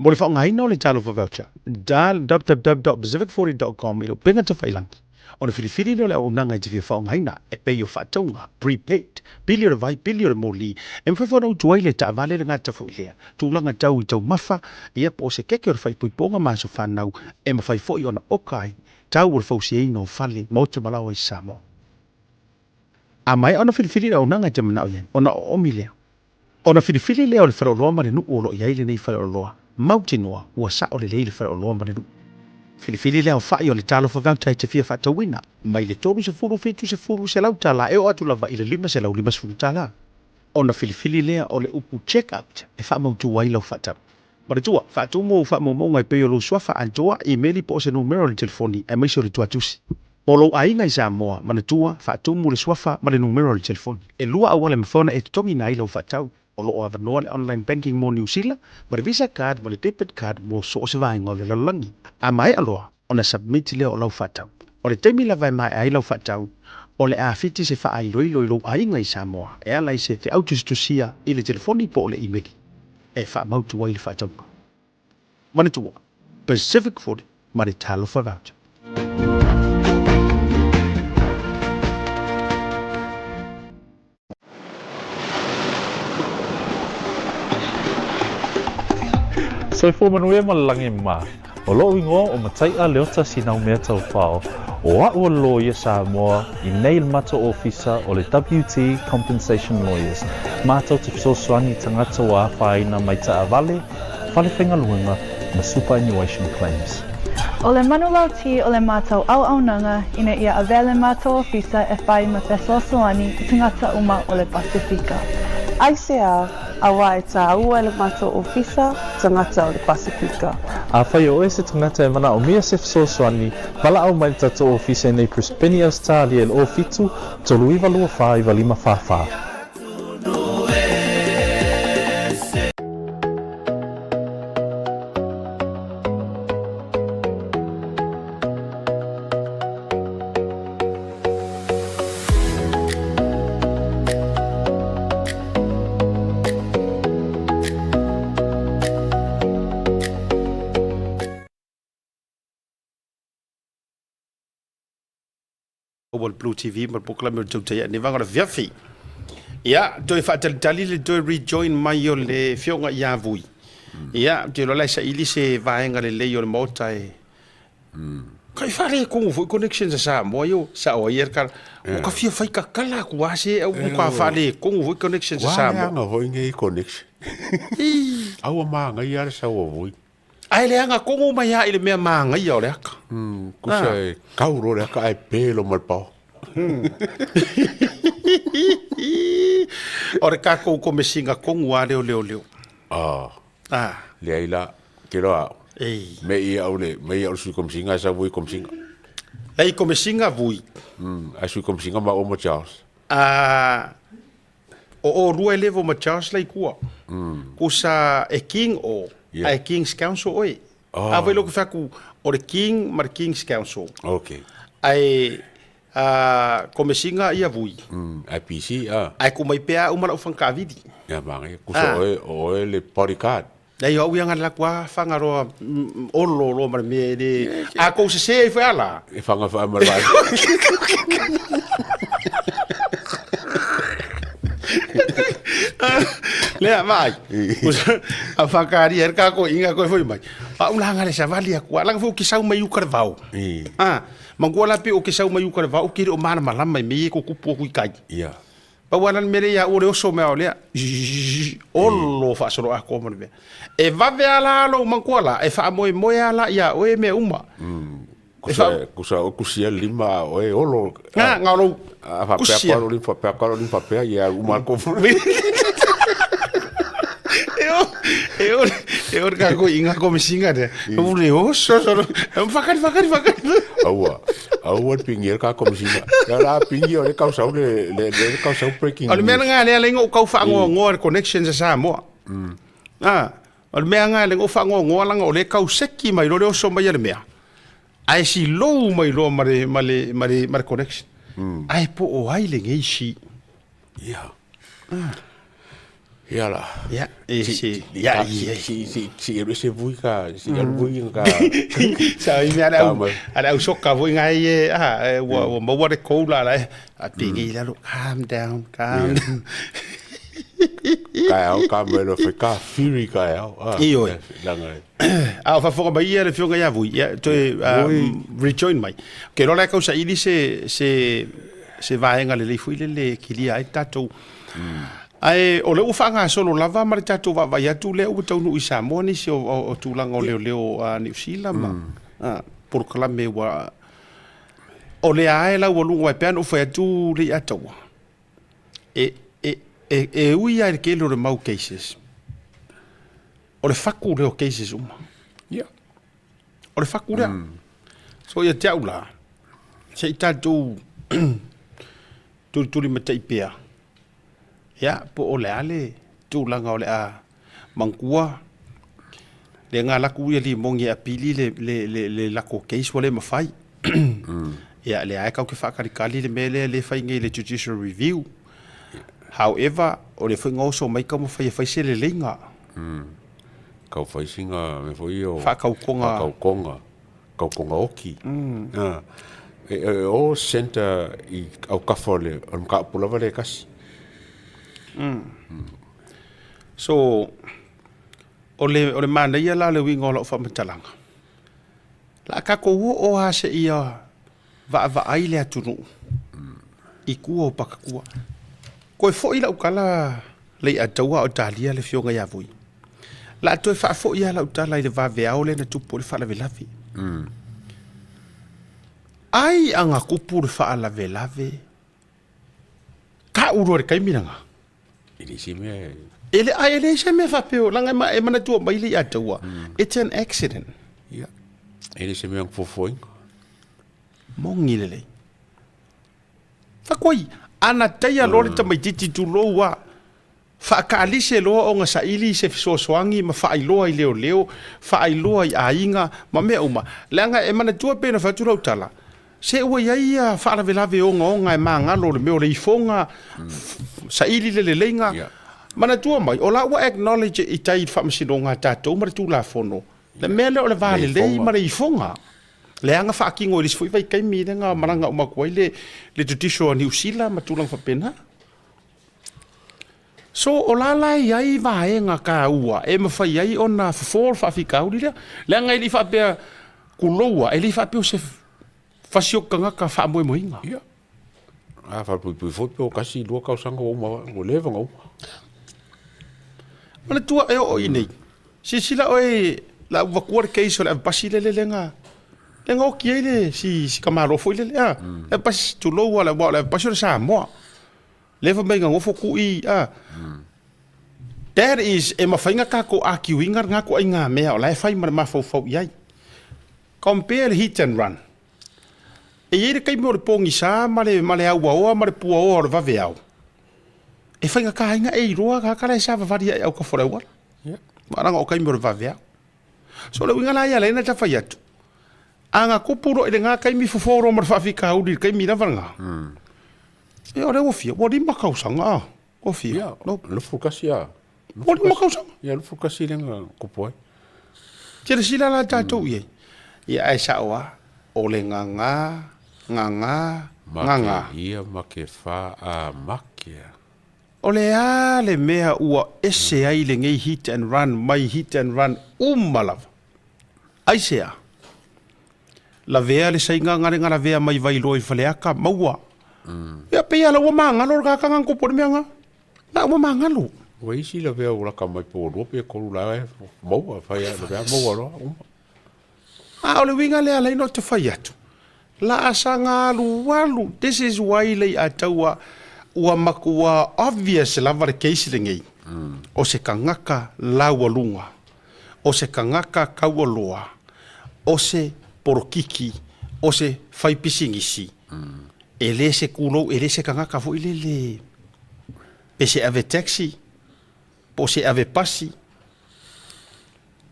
Mo le faaaogaina o le Talofa Voucher, dial www.pacific40.com i le upega tafailangi ona filifili lea o le auaunaga e te fia faaaogaina e pei o faatauga, prepaid, pili o le vai, pili o le moli, e mafai foi ona utu ai le taavale le gata foi lea tulaga tau i taumafa, ia po o se keke o le faaipoipoga ma aso fanau e mafai foi ona oka ai tau o le fausiaina o fale, maota ma laoa i Samoa. A maea ona filifili le auaunaga e te manao i ai, ona oomi lea. Ona filifili lea o le faleoloa ma le nuu o lo o i ai lenei faleoloa, mautinoa ua sao lelei le faleoloa ma le nuu. Filifili le aofai o le talofa voucher e te fia faatauina, mai le 30, 70, $100 e oo atu lava i le $550. Ona filifili lea o le upu check out e faamautu ai lau faatau. Manatua, faatumu ou faamaumauga e pei o lou suafa atoa, imeli po o se numera o le telefoni, aemaise o le tuatusi. Mo lou aiga i Samoa, manatua, faatumu le suafa ma le numera o le telefoni. E lua auala e mafai ona e totogiina ai lau faatau. O lo o avanoa le online banking mo Niu Sila, ma le Visa card ma le debit card mo so o se vaega o le lalolagi. A maea loa ona submit lea o lau faatau. O le taimi lava e maea ai lau faatau, o le a fiti se faailoilo i lou aiga i Samoa e ala i se feau tusitusia i le telefoni po o le imeli e faamautu ai le faatauga. Manatua, Pacific 40 ma le Talofa Voucher. Soifua manuia ma le lagi e mama. O loʻu igoa o Mataiʻa Leota Sinaumea Taufao, o aʻu o le loia Samoa i nei le matou ofisa o le WT Compensation Lawyers, matou te fesoasoani i tagata ua afaina mai taavale, fale faigaluega ma superannuation claims. O le manulauti o le matou auaunaga ina ia avea le matou ofisa e fai ma fesoasoani i tagata uma o le Pasefika. Aisea, auā e tāua e le matou ofisa tagata o le Pasefika. Afai o oe se tagata e manaomia se fesoasoani, valaau mai le tatou ofisa i nei Brisbane, Ausetalia i le 07 39 24 95 44. Ua le Blue TV ma le polokalame o le Tautai Ane Vaga o le Afiafi. Ia, toe faatalitali le toe rejoin mai o le Afioga ia Vui. Ia, ou te iloa la e saili se vaega lelei o le Maota e Kai faaletonu foi connections a Samoa io sao ai le kala. Ua ka fia fai kakala atu lava se au ua ka faaletonu foi connections a Samoa. Ua leaga foi nei connection. Aua manaia le sau o Vui. Ae leaga tonu mai lava i le mea manaia o le aka. Kusa e kau loa le aka ae pe loa ma le paoa. O le tatou komesiga kogu lava lea o leoleo. Ah. Ah. Leai la, ke loa au. Ei. Me i au le, me i au le sui komesiga ae sau vui komesiga. Lei komesiga vui. Ae sui komesiga ma ma Charles. Ah, o olua e levo ma Charles la i tua. Kusa e King o, Yeah. ae King's Council oe. Ah. A foi loku fai atu, o le King ma le King's Council. Okay. Ae a komesiga ia vui. Ae PC ah. Ae ku mai pea au ma lau fagakaavili. Ia magia. Kusa Ah. oe, o oe le bodyguard. Leai o au ia ngale laku a Fagaroa olo loa ma le mea e le a kou sese ai foi ala. E whanga wha ma le vae. Lea vaai. A whakaaria e ka ko inga koe foi mai. A ula ngale savali aku. Ala foi ki sau mai uka le vao. Ah, mangua la pe o ki sau mai uka le vao ki o mana malama me ko kupu ku kai. Ia. Pau ana le mea lea ia o le oso mea o lea. Olo faasolo atoa ma le mea. E vave a la lou mangua la, e faamoemoe a la ia oe mea uma. Kusa, kusa o kusia lima o e olo. Nga, nga lou A faapea kusia. koa lo lima faapea koa lo lima faapea ia uma le kofu. E o, e o ka ko inga ko misinga de. O le oso solo. Whakari, whakari, whakari. Aua, aua le pingi e ka komisinga. Ia la pingi o le kausau le, le, le kausau breaking O le mea news. nga lea lenga o kau whaangoangoa le connections a Samoa. Ah, o le mea nga lenga o whaangoangoa langa o le kau seki mai lo le oso mai a le mea. Ae si lou mai loa ma le, ma le, ma le, ma le connection. Ae po o ai le ngei si. Ia. Ia la. Ia, e Si- si, ia, ia, ia. Si, si, si, e se vui ka, si alu vui ka. Sa i mea le Ka au, mai. a le au soka foi ngai e, ah, e, ua, ua maua le kou la la e, a pingi lalo, calm down, calm down. Ka au, ka mai lo fe, ka whiri ka au. Ah, I oi. Langa e. A o faafofoga mai ia le Afioga ia Vui, ia, toe rejoin mai. Ke loa la e kausaili se, se, se vaega lelei foi lele e kilia ai le tatou. Ae o lea ua faagasolo lava ma le tatou vaavaai atu lea ua taunuu i Samoa nisi o, o, o tulaga o leoleo a Niu Sila ma polokalame ua o lea lava e laualuga ai pea ona ou fai atu le Iataua. E, e, e, e ui lava i le tele o le mau cases, o le faku lea o cases uma. Ia. O le faku lea. So ia te au la, se i tatou tulituli matai pea, ia, po o le a le tulaga o le a manatua, le ga laku ia limogi e apili le, le, le, le lako case ua le mafai. Ia, lea lava e tatou te faakalikali le mea lea le fai nei le judicial review. However, o lea foi na oso mai taumafai e fai se leleiga. Kau fai singa me foi o Whakaukonga. Whakaukonga. Kaukonga oki. Ah. E, e, o center i au kafa o le o le makapu lava le kasi. So, o le, o le manaia la o le uiga o lau faamatalaga, la a tatou oo lava seia vaavaai le atunuu i tua o Pakatua. Toe foi lau tala Leiataua a o talia le Afioga ia Vui. La a toe faafoi lava lau tala i le vaveao lea na tupu ai le faalavelave. Ai aga tupu le faalavelave, tau loa i le taimi lena. E le se mea e... E le, ai e leai se mea faapea, leaga e manatua mai Leiataua, it's an accident. Ia, e le se mea na fuafuaina. Moni lelei. Fakoai, ana taia loa le tamaitiiti tulou a, faakaalise loa ona saili i se fesoasoani ma faailoa i leoleo, faailoa i aiga ma mea uma. Leaga e manatua pei ona fai atu lau tala, se ua i ai ia faalavelave ogaoga e magalo o le mea o le ifoga, saili le leleiga. Manatua mai, o la ua acknowledge i tai i le faamasinoga a tatou ma le Tulafono, le mea lea o le va lelei ma le ifoga. Leaga faatino i le isi foi vaitaimi lea na malaga uma atu ai le le judicial a Niu Sila ma tulaga faapena. So o la la e i ai vaega taua e mafai ai ona fofo le faafitauli lea. Leaga e le i faapea kuloua, e le i faapea o se fasioti tagata faamoemoeina. Ia. A faapuipui foi pe o kasi lua tausaga ua uma ua leva ona uma. Manatua e oo i nei. Silasila oe la ua vatua le case o le avepasi lele lea na oti ai le si, si tamaloa foi lele a. Le avepasi tulou lava aua o le avepasi o le Samoa. Lea fai mai gagofo kuʻi a. That is e mafai ona tatou argue ina lena ituaiga mea o la e fai ma le mafaufau i ai. Compare le hit and run. E i ai le taimi o le pogisa ma le ma le auaoa ma le puaoa o le vaveao, e faigata ai ona e iloa tagata la e savavali ae autafa o le auala. Ma leaga o taimi o le vaveao. So o le uiga la ia lea na ta fai atu, a na tupu loa i lena taimi fofo loa ma le faafitauli i le taimi lava lena, ia o lea ua fia, ua 5 tausaga a, ua fia. Ia, 21 a. Ua 5 tausaga. Ia, 21 lea na tupu ai. Silasila la tatou i ai. Ia ae sao lava, o le gaga, gaga, gaga. Make ia ma ke fa a make a. O le a le mea ua ese ai lenei hit and run mai hit and run uma lava? Aisea? Lavea le saigaga le galavea mai Vailoa i Faleata, maua. Ia pei lava la ua magalo le tagata na tupu i le mea na. La ua magalo. Ua isi lavea ua laka mai po o lua pe tolu la e maua, fai a lavea maua loa uma. A o le uiga lea alai no te fai atu. La asaga alualu, this is why Leiataua ua matua obvious lava le case lenei. O se tagata laualuga, o se tagata taualoa, o se polokiki, o se faipisinisi, e le se kulou, e le se tagata foi lele pe se ave taxi, po o se ave pasi.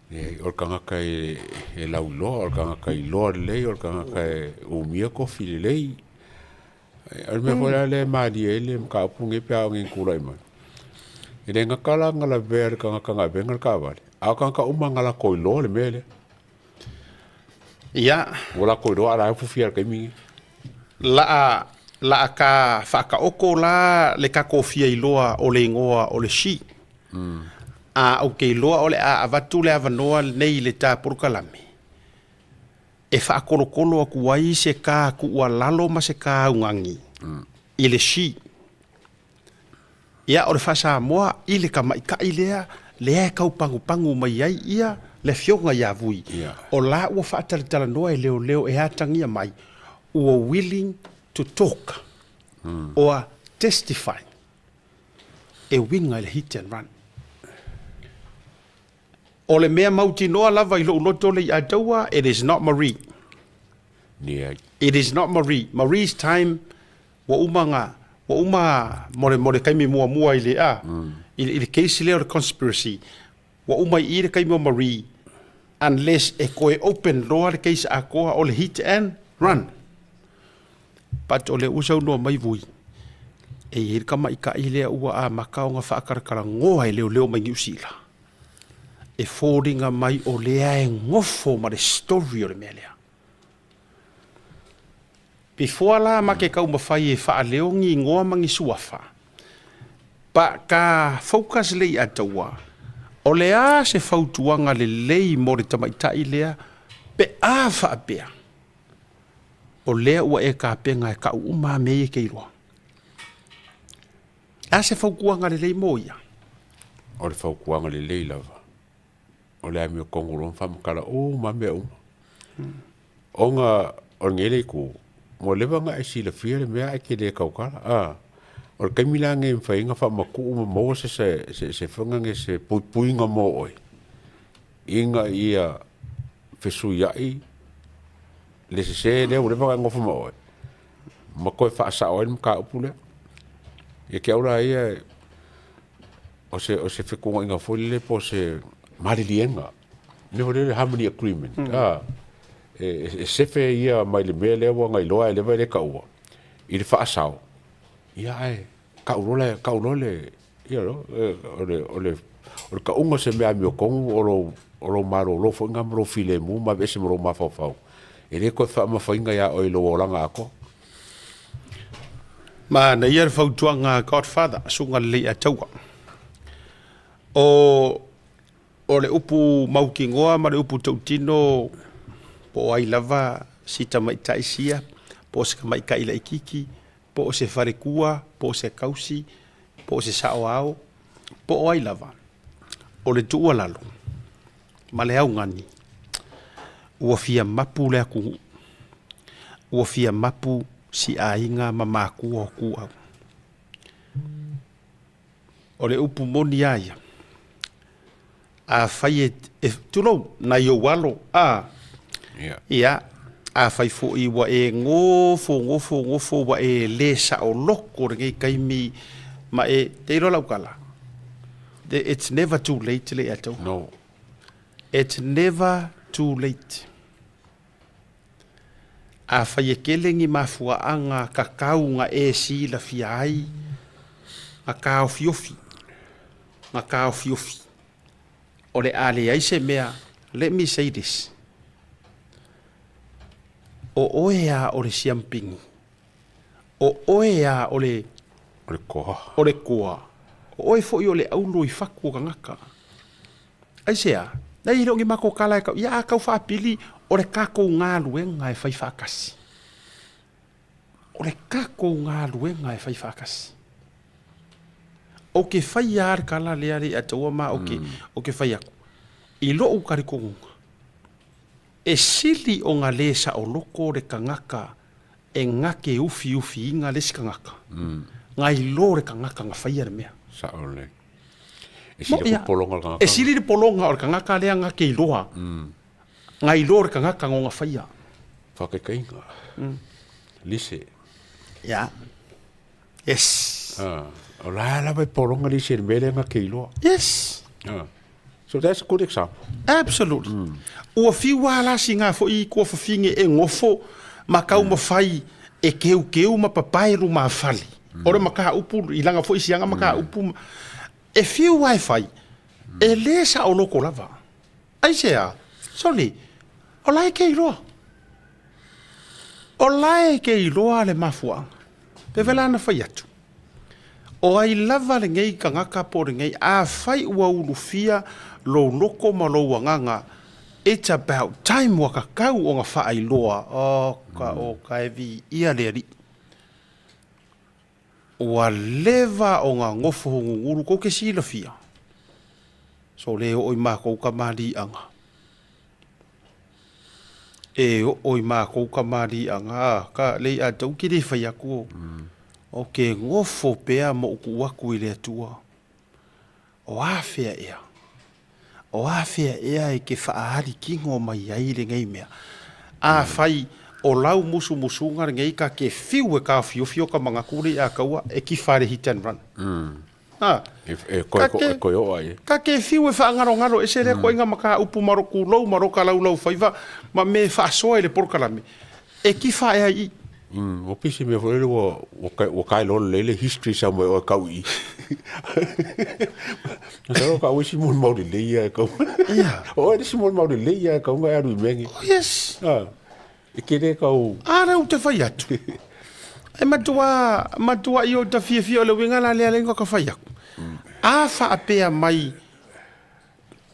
Leai, o le tagata e lauiloa, o le tagata iloa lelei, o le tagata e umia kofi lelei. O le mea foi la lea e malie ai le mataupu lenei pe a oo ina tulai mai. E le gata la na lavea e le tagata na avega le taavale, a o tagata uma na latou iloa le mea lea. Ia. Ua latou iloa a la e fufia i le taimi lenei. Laa, laa ka faataoto la le tatou fia iloa o le igoa o le she. A ou te iloa o le a avatu le avanoa lenei i le ta polokalame e faakolokolo atu ai se ta tuualalo ma se ta augani i le she. Ia, o le faa-Samoa i le tamaitai lea, lea e tau pagupagu mai ai ia le afioga ia Vui. O la ua faatalatalanoa e leoleo e atagia mai, ua willing to talk or testify e uiga i le hit and run. O le mea mautinoa lava i lou loto le iā taua, it is not Marie. It is not Marie. Marie's time ua uma nga, ua uma mo le, mo le taimi muamua i le, a, i, i le case lea o le conspiracy, ua uma i i le taimi o Marie, unless e toe open loa le case atoa o le hit and run. But o lea ua saunoa mai Vui, e i ai le tamaitai lea ua amata ona faatalatalanoa e leoleo mai Niu Sila, e foliga mai o lea e nofo ma le story o le mea lea. Before la ma ke taumafai e faaleo ni igoa ma ni suafa, pa ka focus lei ataua, o le a se fautuaga lelei mo le tamaitai lea pe a faapea o lea ua e tapena e kau uma a mea ia e te iloa. A se fautuaga lelei mo ia? O le fautuaga lelei lava, o le amiotonu loa ma faamatala uma lava mea uma. Ona o lenei le itu, ua leva ona e silafia le mea ae te le tautala. A, o le taimi la lenei e mafai ai ona faamatuu ma maua se se se faiga lenei se puipuiga mo oe ina ia fesuiai le sese lea ua leva ona e nofo ma oe ma toe faasao ai le mataupu lea. Ia te au la ia, o se, o se fetuunaiga foi lele po o se maliliega, mea foi lele harmony agreement, a, e, e sefe ia mai le mea lea ua na iloa e leva e le taua i le faasao, ia ae tau loa le, tau loa le, ia lo, o le, o le, o le tauga o se mea amiotonu o lou, o lou malolo foi lena ma lou filemu ma aveese ma lou mafaufau, e le toe faamafaina ia oe i lou olaga atoa. Manaia le fautuaga a Godfather, Susuga Leleiataua. O, o le upu mautinoa ma le upu tautino po o ai lava si tamaitai sia, po o se tamaitai laitiiti, po o se faletua, po o se tausi, po o se saoao, po o ai lava, o le tuualalo ma le augani, ua fia mapu le atunuu, ua fia mapu si aiga ma matua o tuau. O le upu moni a ia, afai e, e tulou, nai ou alo, a, ia, afai foi ua e gofo, gofo, gofo, ua e lē saoloko lenei taimi, ma e, te iloa lau tala, it's never too late le ia tau. No. It's never too late. Afai e kele ni mafuaaga kakau na e silafia ai, na taofiofi, na taofiofi, o le a leai se mea, let me say this, o oe a o le siampini, o oe a o le, O le koa. O le koa, o oe foi o le aulo i fatu o tagata. Aisea? Nei e le o ni matou tala e tau, ia a tau faapili, o le tatou galuega e fai faatasi. O le tatou galuega e fai faatasi. Ou te faia lava le tala lea le ia taua ma ou te, ou te fai atu, i lou talitonuga, e sili ona le saoloko le tagata e gake ufiufiina le isi tagata, nai lo le tagata na faia le mea. Sao lelei. E sili le pologa o le tagata. E sili le pologa o le tagata lea na te iloa, nai lo le tagata na ona faia. Faakaitaiga. Lise. Ia. Yes. O la lava e pologa lise i le mea lea na te iloa. Yes. So that's a good example. Absolutely. Ua fiu lava la sina foi tuafafine e nofo ma taumafai e keukeu ma papae lumafale. O le mataupu i lana foi siaga mataupu e fiu lava e fai, e le saoloko lava. Aisea? Sole, o la e ke iloa. O la e ke iloa le mafuaaga. Pe vela na fai atu. O ai lava lenei tagata po o lenei, afai ua ulufia lou loko ma lou agaga, it's about time ua tatau ona faailoa, oka oka e viia le Alii. Ua leva ona nofo gugulu kou te silafia, so le oo i makou kamaliiaga. E oo i makou kamaliiaga, ka lei a tou ke le fai atu o. O ke nofo pea ma ou tuu atu i le Atua. O afea ea? O afea ea e ke faaali kino mai ai lenei mea? Afai o lau musumusuga lenei ka ke fiu e taofiofi o ka manatu lei a taua e kifa le hit and run. A, E koe ka ke, e koe oa ai. ka ke fiu e faangalongalo ese lea koaiga mataupu ma lo kulou ma lo kalaulaufaivā ma me faasoa i le polokalame e kifa ae ai i. Ua pisi mea foi lele ua ua ka iloa lelei le history sa mai oe kau i. Masalo kau isi molimau lelei ia e kau. Ia. O oe le isi molimau lelei ia e kau ngai alu i mea nei. Oh yes. Ah. E kele kau. A lea ou te fai atu. E matua, matua i o ta fiafia o le uiga la lea lea ka fai atu. A faapea mai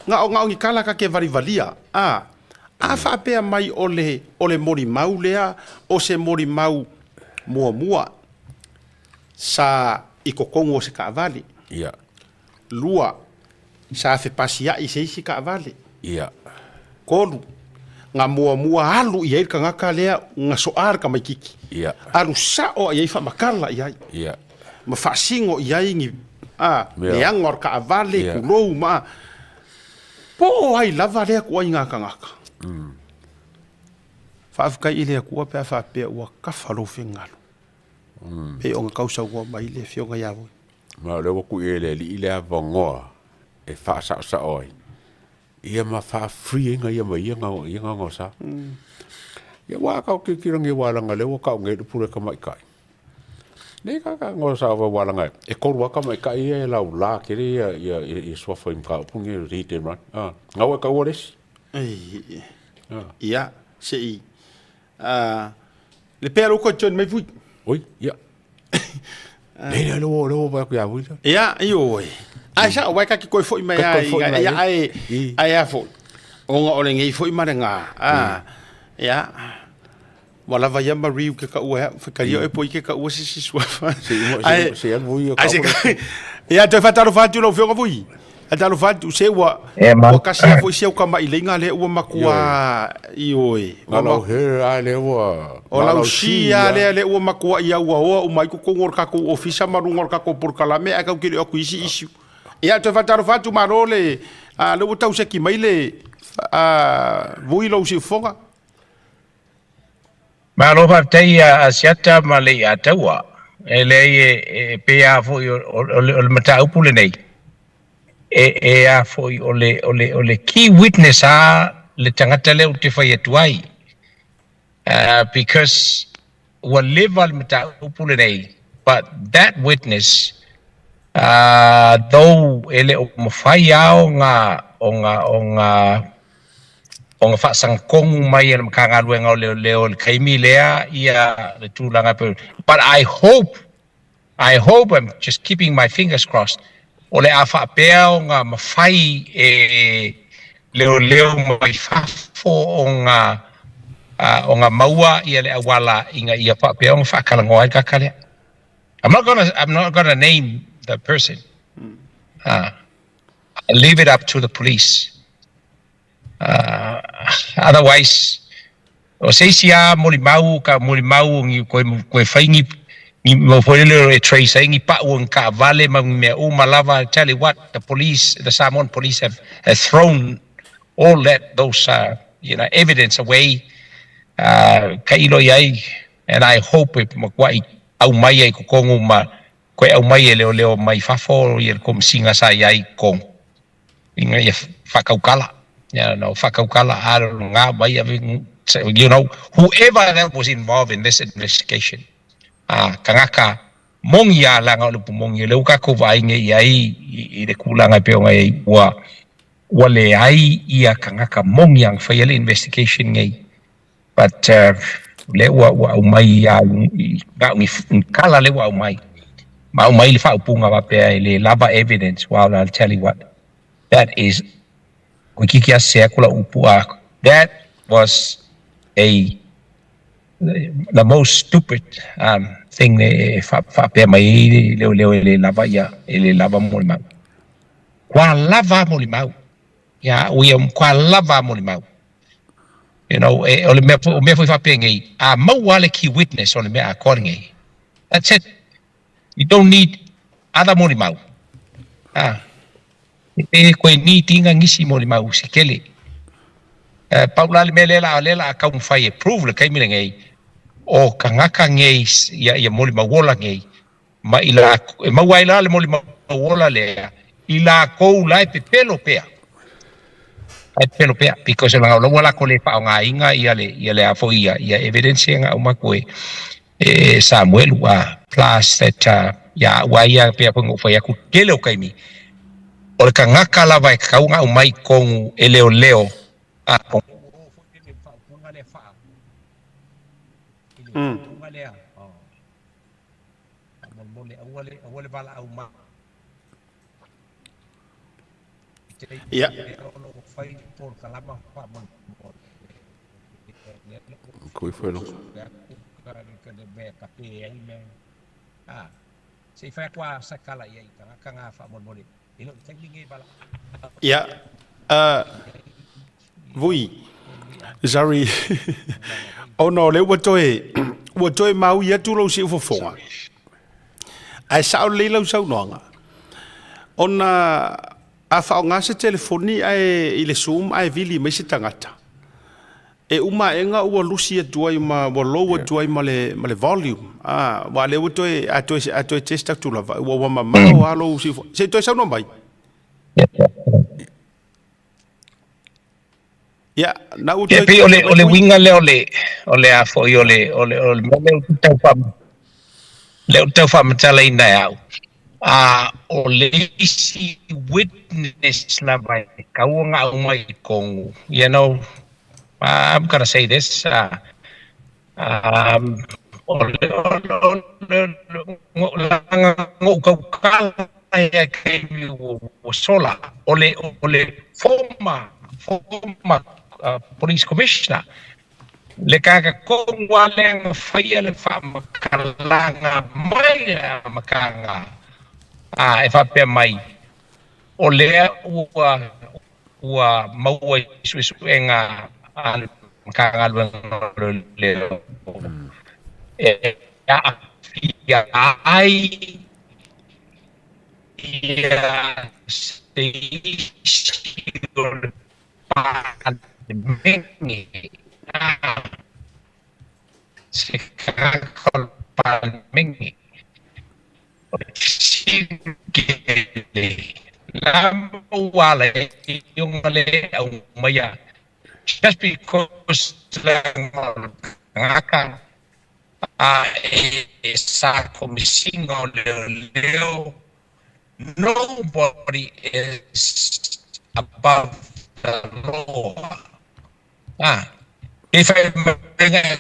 Gaogaogi kala ka ke valivalia, a, a faapea mai o le, o le molimau lea o se molimau muamua sa i totonu o se taavale. Ia. Lua, sa fepasia'i i se isi taavale. Ia. Tolu, na muamua alu i ai le tagata lea na soa le tamaititi. Ia. Alu sa'o i ai faamatala i ai. Ia. Ma faasino i ai ni a, leaga o le taavale, Ia. tulou ma a. Po o ai lava lea tuaiga tagata. Faafetai i le Atua pe a faapea ua kafa lou finagalo. Pei ona tau saunoa mai le Afioga ia Voi. Ma o lea ua kui e le Alii le avanoa e faasaosao ai ia ma faa-free ai ia ma ia ia gaogaosa. Ia ua kau tilotilo nei ua laga lea ua kau nei le pule tamaitai. Nei ka ka gaosa ua laga e tolu lava tamaitai ia e laula tele ia ia ia suafa i mataupu nei o le hit and run. Ah, gaua e taua le isi. Ia, se i le pea lou toe join mai vui. Oi, ia. Nei, nei, lea ua vaai atu ia vui lea. Ia, ioe. Ae sao, uae ka te toe foi mai Ka toe foi mai ia, ae, ae a foi. Ona o lenei foi ma le gā. A, ia. Ua lava ia ma riu ke kaua ea, whakaria oe po i ke kaua se si suafa. Se, se, se alu vui o Ai, se, kaua. ia, toe whātaro whātu lau whionga vui. Ae talofa atu se ua E ma ua kasi lava foi si au kamaileiga lea ua matua ioe ua lau he a lea ua O lau si a lea lea ua matuai auaoa uma ai totonu o le tatou ofisa ma luga o le tatou polokalame ae tatou te le o atu i isi issue. Ia, toe faatalofa atu, malo le a lea ua tau seki mai le a Vui lou siufofoga. Malo faafetai a Asiata ma le Iataua. E leai e pei lava foi o le mataupu lenei, e a foi o le key witness a le tagata lea ou te fai atu ai. Because ua leva le mataupu lenei, but that witness, though e le o mafai lava ona faasagatonu mai e le Matagaluega o Leoleo i le taimi lea ia le tulaga, but I hope, I hope, I'm just keeping my fingers crossed, o le a faapea ona mafai e leoleo mai fafo ona maua ia le auala ina ia faapea ona faatalanoa ai le tagata lea. I'm not gonna name the person. I leave it up to the police. Otherwise, o se isi a molimau ka molimau ni koe koe fai ni ni mo foi le e trace ai ni pau ni kaavale ma ni mea uma lava. I tell you what, the police, the Samoan police have thrown all that those evidence away ka ilo iai, and I hope e makuai au mai ai kokongu ma koe au mai e leo leo mai fafo ia le komisiga sa iai kongu ina ia whakaukala. Yeah, no, whakaukala, I don't know, mai whoever that was involved in this investigation. Ah, kangaka mongi a langa o le pumongi le uka ko vai nge i ai i le kulanga pe o ngai ua le ai ia kangaka mongi ang whai le investigation ngai. But le ua au mai a i ngā ngi kala le ua au mai. Ma au mai le whaupunga wapea i le lava evidence. Well, I'll tell you what. That is ko kiki a se kula upu a that was a the most stupid thing e whapea mai i leo leo e le lava ia e le lava mo le mau. Kwa lava mo le mau. Ia, o ia kwa lava mo le mau. E, o le mea o mea foi whapea ngai, a mau ale key witness o le mea a kore ngai. That's it. You don't need other mo le mau. Ah. E koe ni tinga ngisi mo le mau si kele. Pau la le mea lea la kau mwhai e prove le kaimi ngai o kangaka ngai ia mo le mau ola ngai ma i la e mau ai la le mo le mau ola lea i la kou la e pepelo pea e pepelo pea because la la wala ko le pa nga inga ia le afo ia evidence nga uma koe e Samuel ua plus that ia ua ia pea ko ngo fa ku kele o kaimi o le kangaka lava e kau nga umai kongu e leo leo a o Kui foi lo. Se i whai kwa sakala ia i kanga ngā wha i lo taimi nge bala. Ia. Vui. Sorry. Ona o lea ua toe mau i atu lou siufofoga. Ae sao lelei lau saunoaga. Ona a faaaoga se telefoni ae i le Zoom ae vili mai se tagata. E uma aega ua lusi atu ai ma ua low atu ai ma le volume. Ah, ua lea ua toe a toe test atu lava. Ua mamao a lou siufofoga. Se i toe saunoa mai. Ia, na ua Ia toe pei o le winga lea o le a foi o le mea lea ou te tau wha lea ou te tau whamatalaina e au. A o le isi witness lava e kaua ngā au mai i kongu. I'm gonna say this. O le o le ngo langa ngo kau kala ia kaimi ua sola o le former police commissioner le kaka kongu a lea whaia le whaamakalanga mai le makanga a e whapea mai. O lea ua ua maua i suesuega a le Matagaluega o Leoleo e aafia ai ia se isi o le Palemene, se tagata o le Palemene. O le fesili la ua ala ai ona le aumaia just because leaga o le tagata a e sa Komesina o Leoleo, nobody is above the law. A, pe fai mai na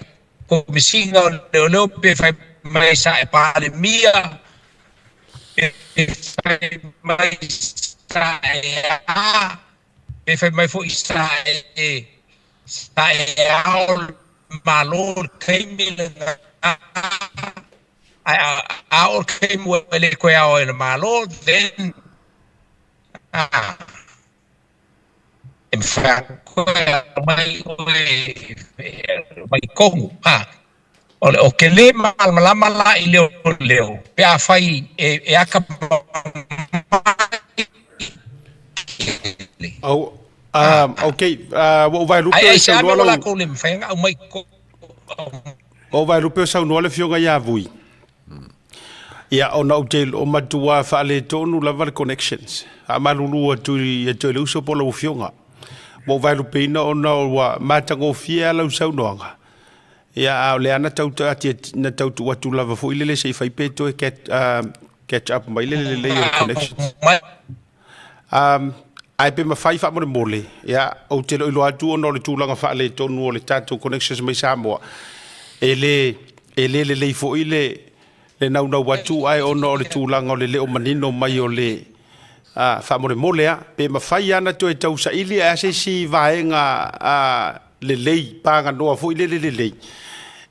Komesina o Leoleo, pe fai mai sa e Palemia, pe fai mai sa e a, pe fai mai foi sa e sa e ao le Malo i le taimi lena, ae a oo le taimi ua e le toe ao ai le Malo, then a, e mafai ona toe aumai oe mai totonu. A, o te le malamalama la i leoleo pe afai e atamamai. Oh, okay, ua ou vaelupe Ai o ai se saunoa ame ua lau latou le mafai ona aumai i totonu. Ua ou vaelupe o saunoa le Afioga ia Vui. Ia, ona ou te o matua faaletonu lava le connections. Faamalulu atu i te i le uso po o lau Afioga. Ua ou vaelupeina ona ua matagofie lava lau saunoaga. Ia, a o lea na tau na tau tuu atu lava foi lele se i fai pe toe catch, catch up mai le lelei o le connections. Ae pe mafai faamolemole, ia, ou te le o iloa atu ona o le tulaga faaletonu o le tatou connections mai Samoa, e le, e le lelei foi le, le naunau atu, ae ona o le tulaga o le le o manino mai o le, a, faamolemole a, pe mafai lava ona toe tausaili ae a se isi vaega a, lelei, paganoa foi lele lelei,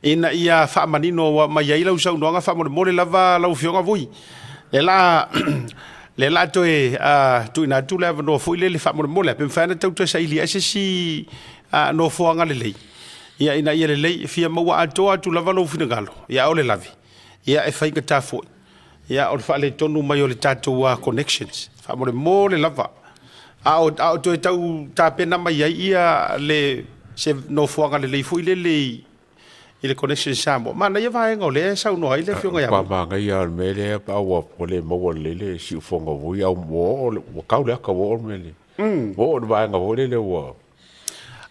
ina ia faamanino mai ai lau saunoaga faamolemole lava lau Afioga Vui. Lea la lea la toe tuuina atu le avanoa foi lele faamolemole, pe mafai ona tau toe saili ai se isi nofoaga lelei, ia ina ia lelei, e fia maua atoa atu lava lou finagalo, ia aole lave, ia e faigata foi. Ia, o le faaletonu mai o le tatou connections, faamolemole lava. A o, a o toe tau tapena mai ai ia le, se nofoaga lelei foi lele i, i le connection i Samoa. Manaia vaega o lea e saunoa ai le Afioga ia Vui. Manaia lava o le mea lea pe a ua le maua lelei le siufofoga o Vui, a ua oo, ua tau le ata ua oo le mea lea. Ua oo i le vaega foi lele ua...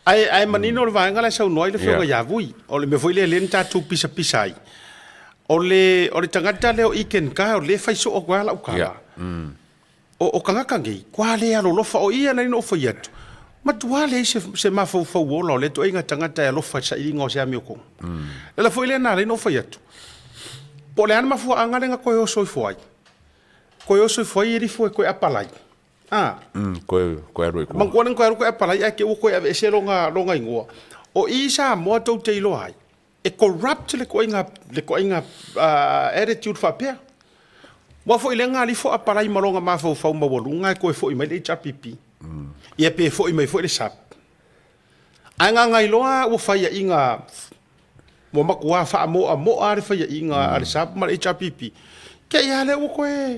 Ae, ae manino le vaega la e saunoa ai le Afioga ia Vui. O le mea foi lea lea na tatou pisapisa ai, o le, o le tagata lea o Iken Kyle lea e fai soo atu ai lau tala. O, o tagata nei, kua le alolofa, o ia na ou fai atu, matua leai se, se mafaufau ola o lea ituaiga tagata e alofa i le sailiga o se amiotonu. Le ala foi lea na ala ai ona ou fai atu, po o le a le mafuaaga lea na toe oso ifo ai, toe oso ifo ai e lifo e toe apalai. A. Koe, koe alu i tua. Manatua lea na toe alu toe apalai ae te i ua toe aveese lona, lona igoa. O i Samoa tou te iloa ai, e corrupt le ituaiga, le ituaiga attitude faapea. Aua foi lea na alifo apalai ma lona mafaufau maualuga ae toe foi mai le HRPP. Ia pe foi mai foi le SAP. Ae gagailoa ua faiaina, ua matua faamoamoa le faiaina a le SAP ma le HRPP. Te i lava lea ua toe...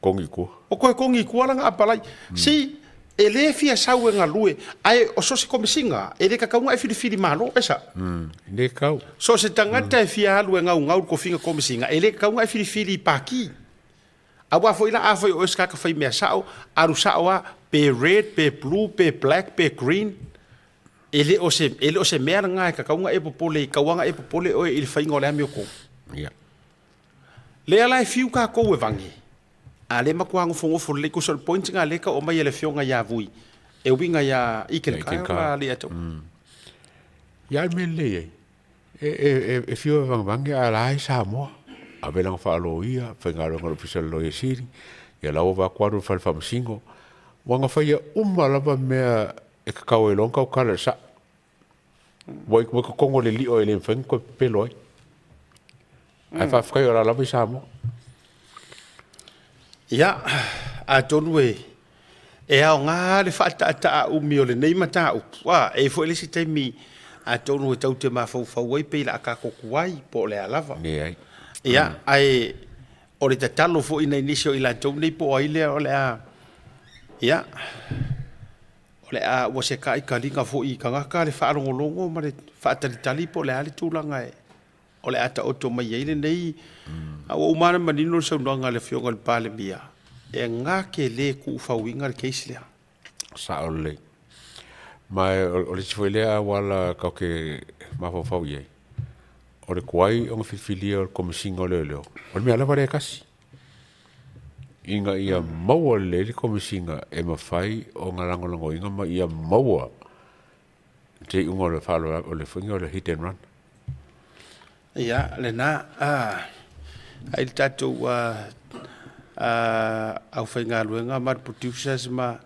Kogi i tua. O toe kogi i tua lana apalai. Si, e le fia sau e galue, ae o so o se komesina, e le tatau ona e filifili malo, e sao? E le tatau. So o se tagata e fia alu e gaugau le tofiga komesina, e le tatau ona e filifili i pati. Aua foi la, afai o oe se tagata faimea sao, alu sao lava, pe red, pe blue, pe black, pe green, e le o se, e le o se mea lena e tatau ona e popole, e tatau lava ona e popole oe i le faiga o le amiotonu. Ia. Lea la e fiu tatou e vage, a lea e matua nofonofo lelei, tusa o le point lena lea e tau aumai e le afioga ia Vui, e uiga ia Iken Kyle ma Alii Ia le mea lelei ai, e fiu e vagevage a o la e i Samoa, ave lana faaloia, faigaluega i le Ofisa o le Loia Sili, ia la ua vaai atu alu i le fale faamasino, ua na faia uma lava mea e tatau ai loa ona tautala i le sao. Ua i totonu o le lio e le mafai ona toe pepelo ai. Ae faafetai o la lava i Samoa. Ia, atonu e E aoga le faataataa umi o lenei mataupu, a e i ai foi le isi taimi atonu e tatou te mafaufau ai pei o le a tatou tuai po o le a lava. Leai. Ia, ae o le tatalo foi i nai nisi o i latou nei po o ai lea o le a, ia, o le a ua se taitaliga foi i tagata le faalogologo ma le faatalitali po o le a le tulaga e o le a taoto mai ai lenei. A ua uma lava ona manino le saunoaga a le Afioga i le Palemia, e na te le tuufauina le case lea. Sao lelei. Ma o le isi foi lea auala tatou te mafaufau i ai, o le tuai ona filifilia o le Komesina o Leoleo, o le mea lava lea e tasi, ina ia maua lelei le Komesina e mafai ona lagolagoina ma ia maua le iuga o le faalavelave, o le faiga o le hit and run. Ia, lena, ai le tatou aufaigaluega ma le producers ma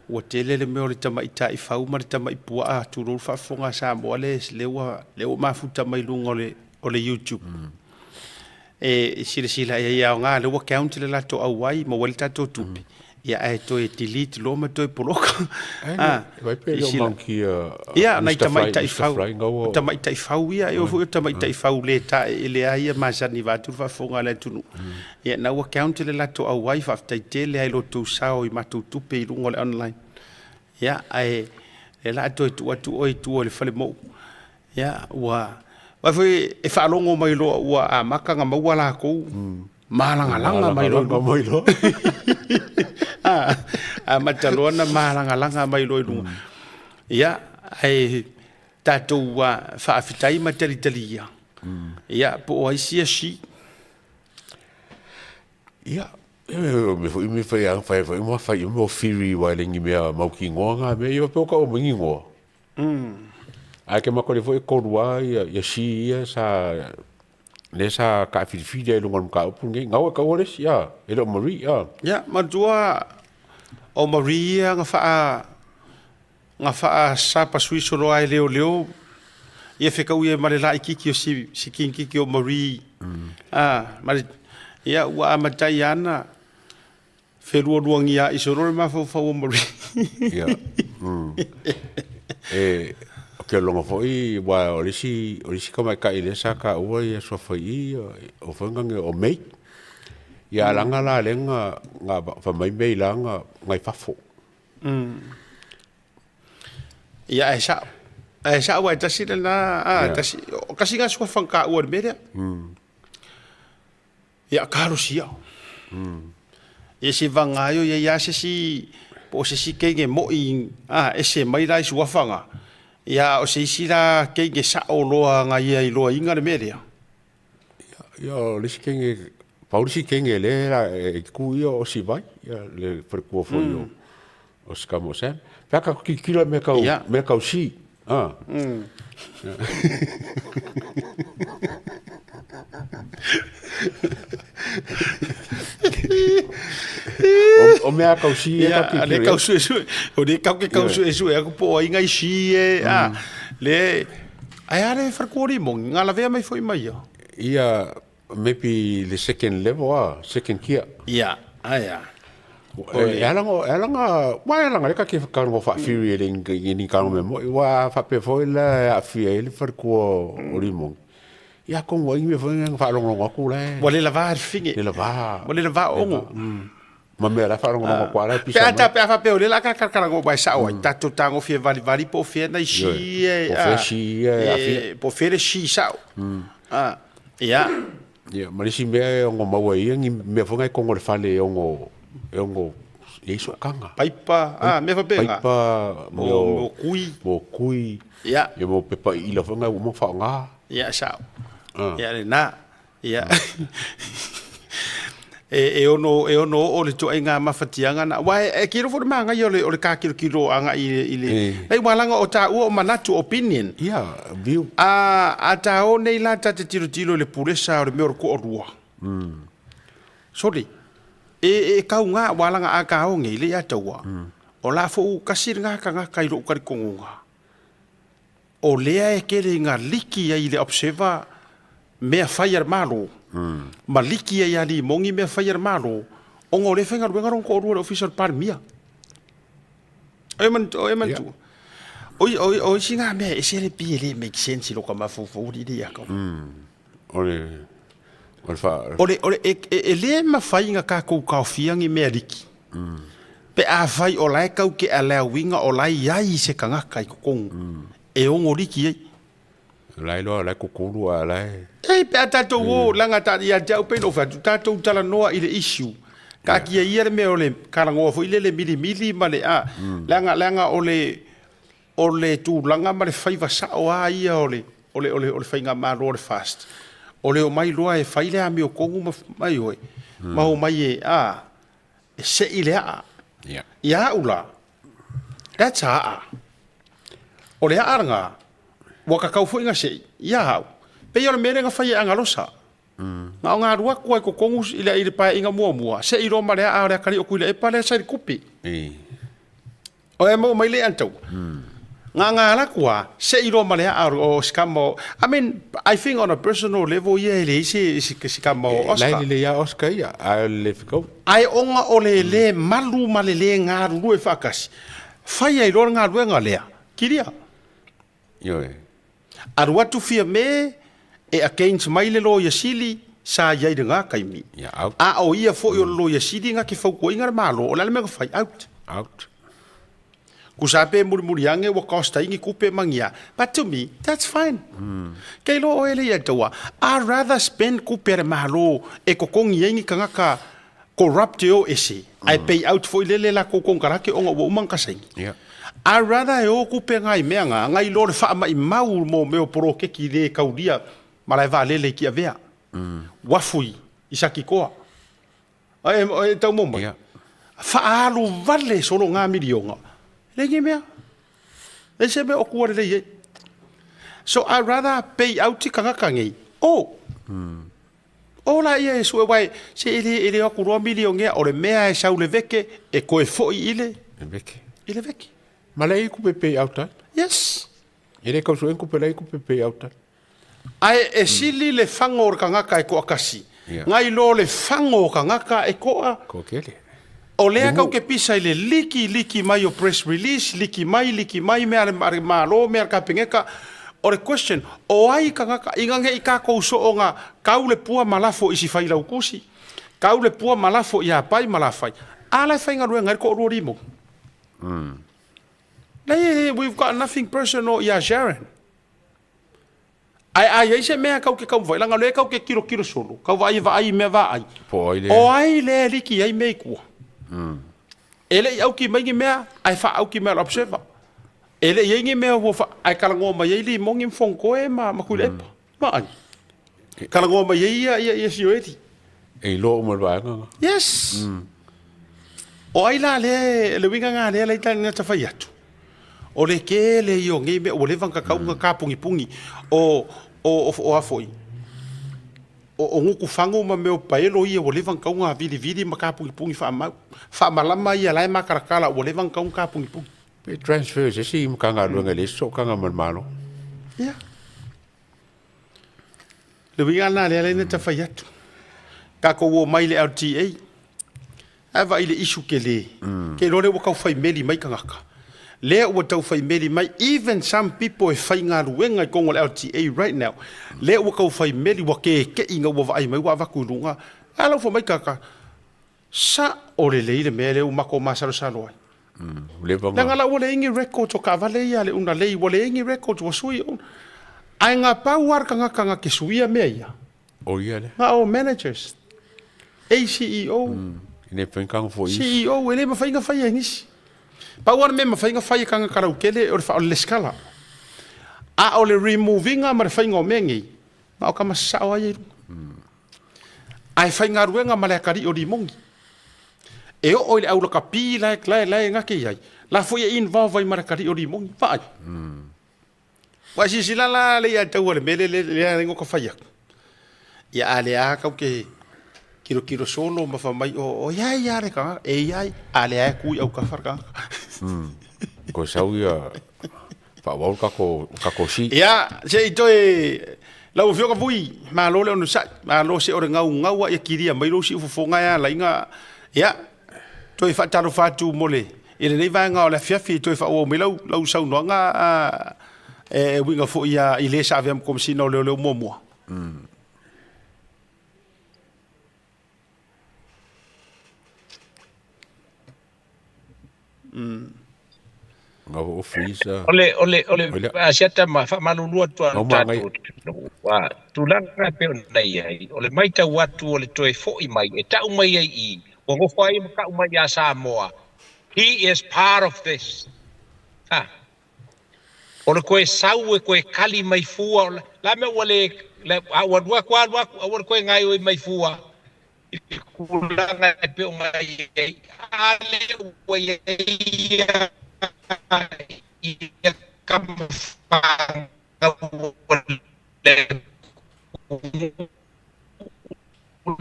ua tele le mea o le tamaitai fau ma le tamai puaa, tulou le faafofoga a Samoa lea ua mafuta mai luga o le YouTube. E silasila i ai, e aoga, lea ua count le latou auai, maua ai le tatou tupe, ia ae toe delete loa ma toe poloka. Vai pe le o manukia. Ia, nai tamaitai fau, o tamaitai fau ia, e oo foi o tamaitai fau le taeele lava ia masani vaeatu le faafofoga a le atunuu. Ia, na ua count le latou auai, faafetai tele lava i lo outou sao i matou tupe i luga o le online. Ia, ae o lea o le a toe tuu atu oe i tua i le falemou. Ia, ua, aua foi e faalogo mai loa ua amata ona maua latou malagalaga mai loa. Mai loa. Amata loa ona malagalaga mai loa i luga. Ia, ae tatou faafetai ma talitalia, ia, po o ai sia si. Ia, me foi me fai a fai foi ma fai mo whiri wa le ngi mea mautinoa nga mea ia pe o ka o mai ngoa. Ae ke makole foi kolua ia ia si ia sa le sa ka filifili ai luga o le mataupu lenei. Gaua e kaua le isi a, e le o Marie a. Ia, manatua o Marie ia na faa na faasapasui solo ai leoleo ia fetaui ai ma le laititi o si si kinititi o Marie. A, ma le, ia ua amatai ana felualuagia'i solo le mafaufau o Marie. Ia. E, o ke logo foi, ua o le isi, o le isi tamaitai lea sa taua ia suafa i i, o foi nga o May. Ia alaga la lea na, na fai mai May la na, na i fafo. Ia ae sa'o. Ae sa'o ae tasi lena, a, tasi, o kasi nga suafa na taua i le mea lea. Ia kalosia. Ia se vaga ai o i ai lava se isi, po o se isi teine mo'i a, ese mai la i suafa na, ia a o se isi la teine sa'o loa na ia iloaina le mea lea. Ia o le isi teine, pau le isi teine lea la e tu ia o Sivai, ia le faletua foi o o Sikamo Sam. Pe a ka tilotilo i mea tau, mea tau si. Ah. O mea tau si e ka tilotilo. Le kau suesue, o le kau ke kau suesue aku po o ai ngai si e, a, le, Ae a le faletua o Limoni, nga lavea mai foi mai ia. Ia, maybe le second level a, second gear. Ia, ae a. E ala ngo, e ala nga, wa e ala nga le ka ke whakarongo whaawhiri e le ni ka me mo, wa whapea foi la e aafia ai le faletua o Limoni. Ia kongo ai me foi nga whaalongolongo aku la e. Ua le lava le finge. Le lava. Ua le lava ongo. Ma mea la faalogologo atu ala e pisa mai. Pe a faapea o lea la ka kalakalaga ua e sao ai, tatou tagofia valivali po o fea nai si e, Po o fea si ia e aafia. Po o fea le si sao. Ia. Ia, ma le isi mea e ono maua ai ia ni mea foi na e kogo i le fale e ono, e ono i ai sootaga. Paipa, mea faapena. Paipa, mo kui. Mo kui. Ia. Ia mo pepa iila foi na ua uma ona faaaoga. Ia, sao. Ia, lena. Ia. E, e ono e ono oo le tuaiga mafatiaga na aua e, e kilo foi le magaia o le o le kakilokilo agai i le i le nei ua laga o taua o manatu opinion. Ia, view. A a ta o nei la ta te tilotilo i le pulesa o le mea o le toalua. Sorry. E e kauga ua laga a ka o nei le ia taua. O la fou kasi lena tagata i lou talitonuga. O lea e kele i nga liki ai i le observer mea fai a le Malo, ma liki ai ia Limogi mea fai a le Malo, ona o lea e faigaluega lona toalua i le Ofisa o le Palemia. O e manatua, o e manatua. O, o, o isi ngā mea e ese le pi e le make sense i loka mafaufau li le ia kau. O le, o le wha... O le, o le, e, e, e le mawhai ngā kākou kaofiangi mea liki. Pe a whai o lae kau ke a lea winga o lae iai i se kangaka i kokongu. E ongo liki ei. Lae loa, lae kukulu a lae. Ei, pe a tātou o, langa tā, ia te au pei no whatu, tātou talanoa i le issue. Ka kia ia le mea o le karangoa foi le le mili mili ma le a, leaga, leaga o le, o le tulaga ma le faiva sao a ia o le, o le, o le, o le faigamalo o le FAST. O le omai loa e fai le amiotonu ma, ma ioe, ma omai e, a, e sei le aa. Ia au la, that's a aa. O le aa lena, ua kakau foi na sei, ia au. Pei o le mea lea na fai e Agalosa. Na o ngā rua kua i kokongu i le, i le paeaiga muamua, sei loa ma le aa o le akalii o Tuilaepa lea sa i le kupe. O e maua mai le antau. Ngā ngā ala kua, sei loa ma le aa o sikama o, I mean, I think on a personal level ia e leai se, se sikama o Oscar. Lai lelei a Oscar ia, a o le fekau. Ae ona o le le malu ma le le galulue faatasi, fai ai loa le galuega lea, kilia. Ioe. Alu atu Fiame e against mai le Loia Sili sa i ai lena taimi. Yeah, out. A o ia foi o le Loia Sili na ke fautuaina le Malo, o le a le mea na fai? Out. Out. Kusa pe mulimuli ane ua cost ai ni kupe ma ni a. But to me, that's fine. Kei loa oe le ia taua, I'd rather spend kupe a le Malo e totogi ai ni tagata corrupt e o ese, ae pay out foi lele latou konekarate ona ua uma ona kasaini. Yeah. I'd rather e o kupe nga i mea nga, ngai lo le faamaimau mo mea o poloketi le kaulia malae vaalele i Tiavea. Uafu i Satitoa. E, e tau mau mai. Yeah. Faaalu vale solo ngā miliona. Le ni mea. E se mea o kua lelei ai. So I'd rather pay out i kangaka nei. Oh, O la ia e sue wae, se e le, e le aku roa milionea, o le mea e sau le veke, e koe foi i le, Le veke. i le veke. Ma le i kupe pay out ai. Yes. E le kau suen kupe le i kupe pay out ai. Ae e sili le fango o le kangaka e toakasi. Yeah. Ngai lo le fango o kangaka e toa. Ko kele. O lea kau ke pisa i le liki, liki mai o press release, liki mai, liki mai, mea a le Malo, mea a le Kapeneta. O le question, o ai kangaka, inga nge i kakou soonga, kau le pua ma lafo i si Failautusi, kau le pua ma lafo i Apai ma Lafai, a la e faigaluega ai le toalua limo. Leai, we've got nothing personal ia Sharon. Ae a i ai se mea kau ke kaumawhai, leaga o lea kau ke kirokiro solo, kau vaai e vaai i mea vaai. Po ai lea. O ai lea e liki ai mea i kua. E le i auki mai ni mea, ae whaauki mai le observer. E le i ai ni mea ua wha, ae kalangoa mai ai Limongi ma Fongoe ma, ma Kuilepa. Vaai. Kalangoa mai ai ia, ia, ia Sioeli. E iloa uma le vaega nga. Yes. O ai la lea, le uiga nga lea lai tani ta whai atu. O le kele i o ngei mea, ua leva na kakau nga kapungipungi o, o, o, o a foi. O, o nguku fango ma mea o paelo ia, ua leva na kau nga vilivili ma kapungipungi whaamau. Whaamalama ia lae makarakala, ua leva na kau nga kapungipungi. Pe transfer se isi Matagaluega i le isi sootaga ma le Malo. Yeah. Le uiga lena lea lea na ta fai atu. Tatou omai i le LTA, ae vaai i le issue tele. Ke iloa lea ua tau fai meli mai tagata. Lea ua tau fai meli mai, even some people e faigaluega i totonu o le LTA right now, lea ua tau fai meli, ua keke'i ina ua vaai mai ua avatu i luga. A la ua fai mai tagata, Sao lelei le mea lea ua matou masalosalo ai. Leaga la ua leai ni records o taavale ia a le una lei, ua leai ni records ua sui una. Ae na pau lava le tagata na te suia mea ia, O ia lea. na o managers, ACEO, E le mafai ona foi isi. CEO, e le mafai ona faia e nisi. Pau lava le mea e mafai ona fai e tagata lautele o le o le lesitala. A o le remove ina ma le faiga o mea nei, na o tama sasao lava ia i luga. Ae faigaluega ma le atalii o Limoni. E oo i le aulakapi la e, la e gate i ai, la foi e involve ai ma le atalii o Limoni. Vaai. Ua e silasila la le ia taua le mea lea lea lea ka fai atu. Ia a lea a kau ke kirokiro solo ma fa mai o o ia ia le ka e ia a lea e kui au ka fa ka. Ko sau ia Faaauau le kako, kako si. Ia, se i toe lau Afioga Vui, malo le onosai, malo se o le gaugau a ia kilia mai lou siufofoga e ala ai ga, ia, toe faatalofa atu mo le. I lenei vaega o le afiafi toe faaauau mai lau, lau saunoaga a, e, e uiga foi a, i le sa avea ma Komesina o Leoleo muamua. Mm. Mm. O freezer. O le o le o le asiata ma faamalulu atu a tatou atunuu tulaga e pei ona i ai o le matau atu o le toe foi mai e tau mai ai i ua nofo ai ma tau mai ia Samoa he is part of this ha o le toe sau e toe kali mai fua o la mea ua le a ua alu atu alu atu aua le toe gaoioi mai fua i le tulaga e pei ona i ai, a lea ua i ai ia tama fanau a le atunuu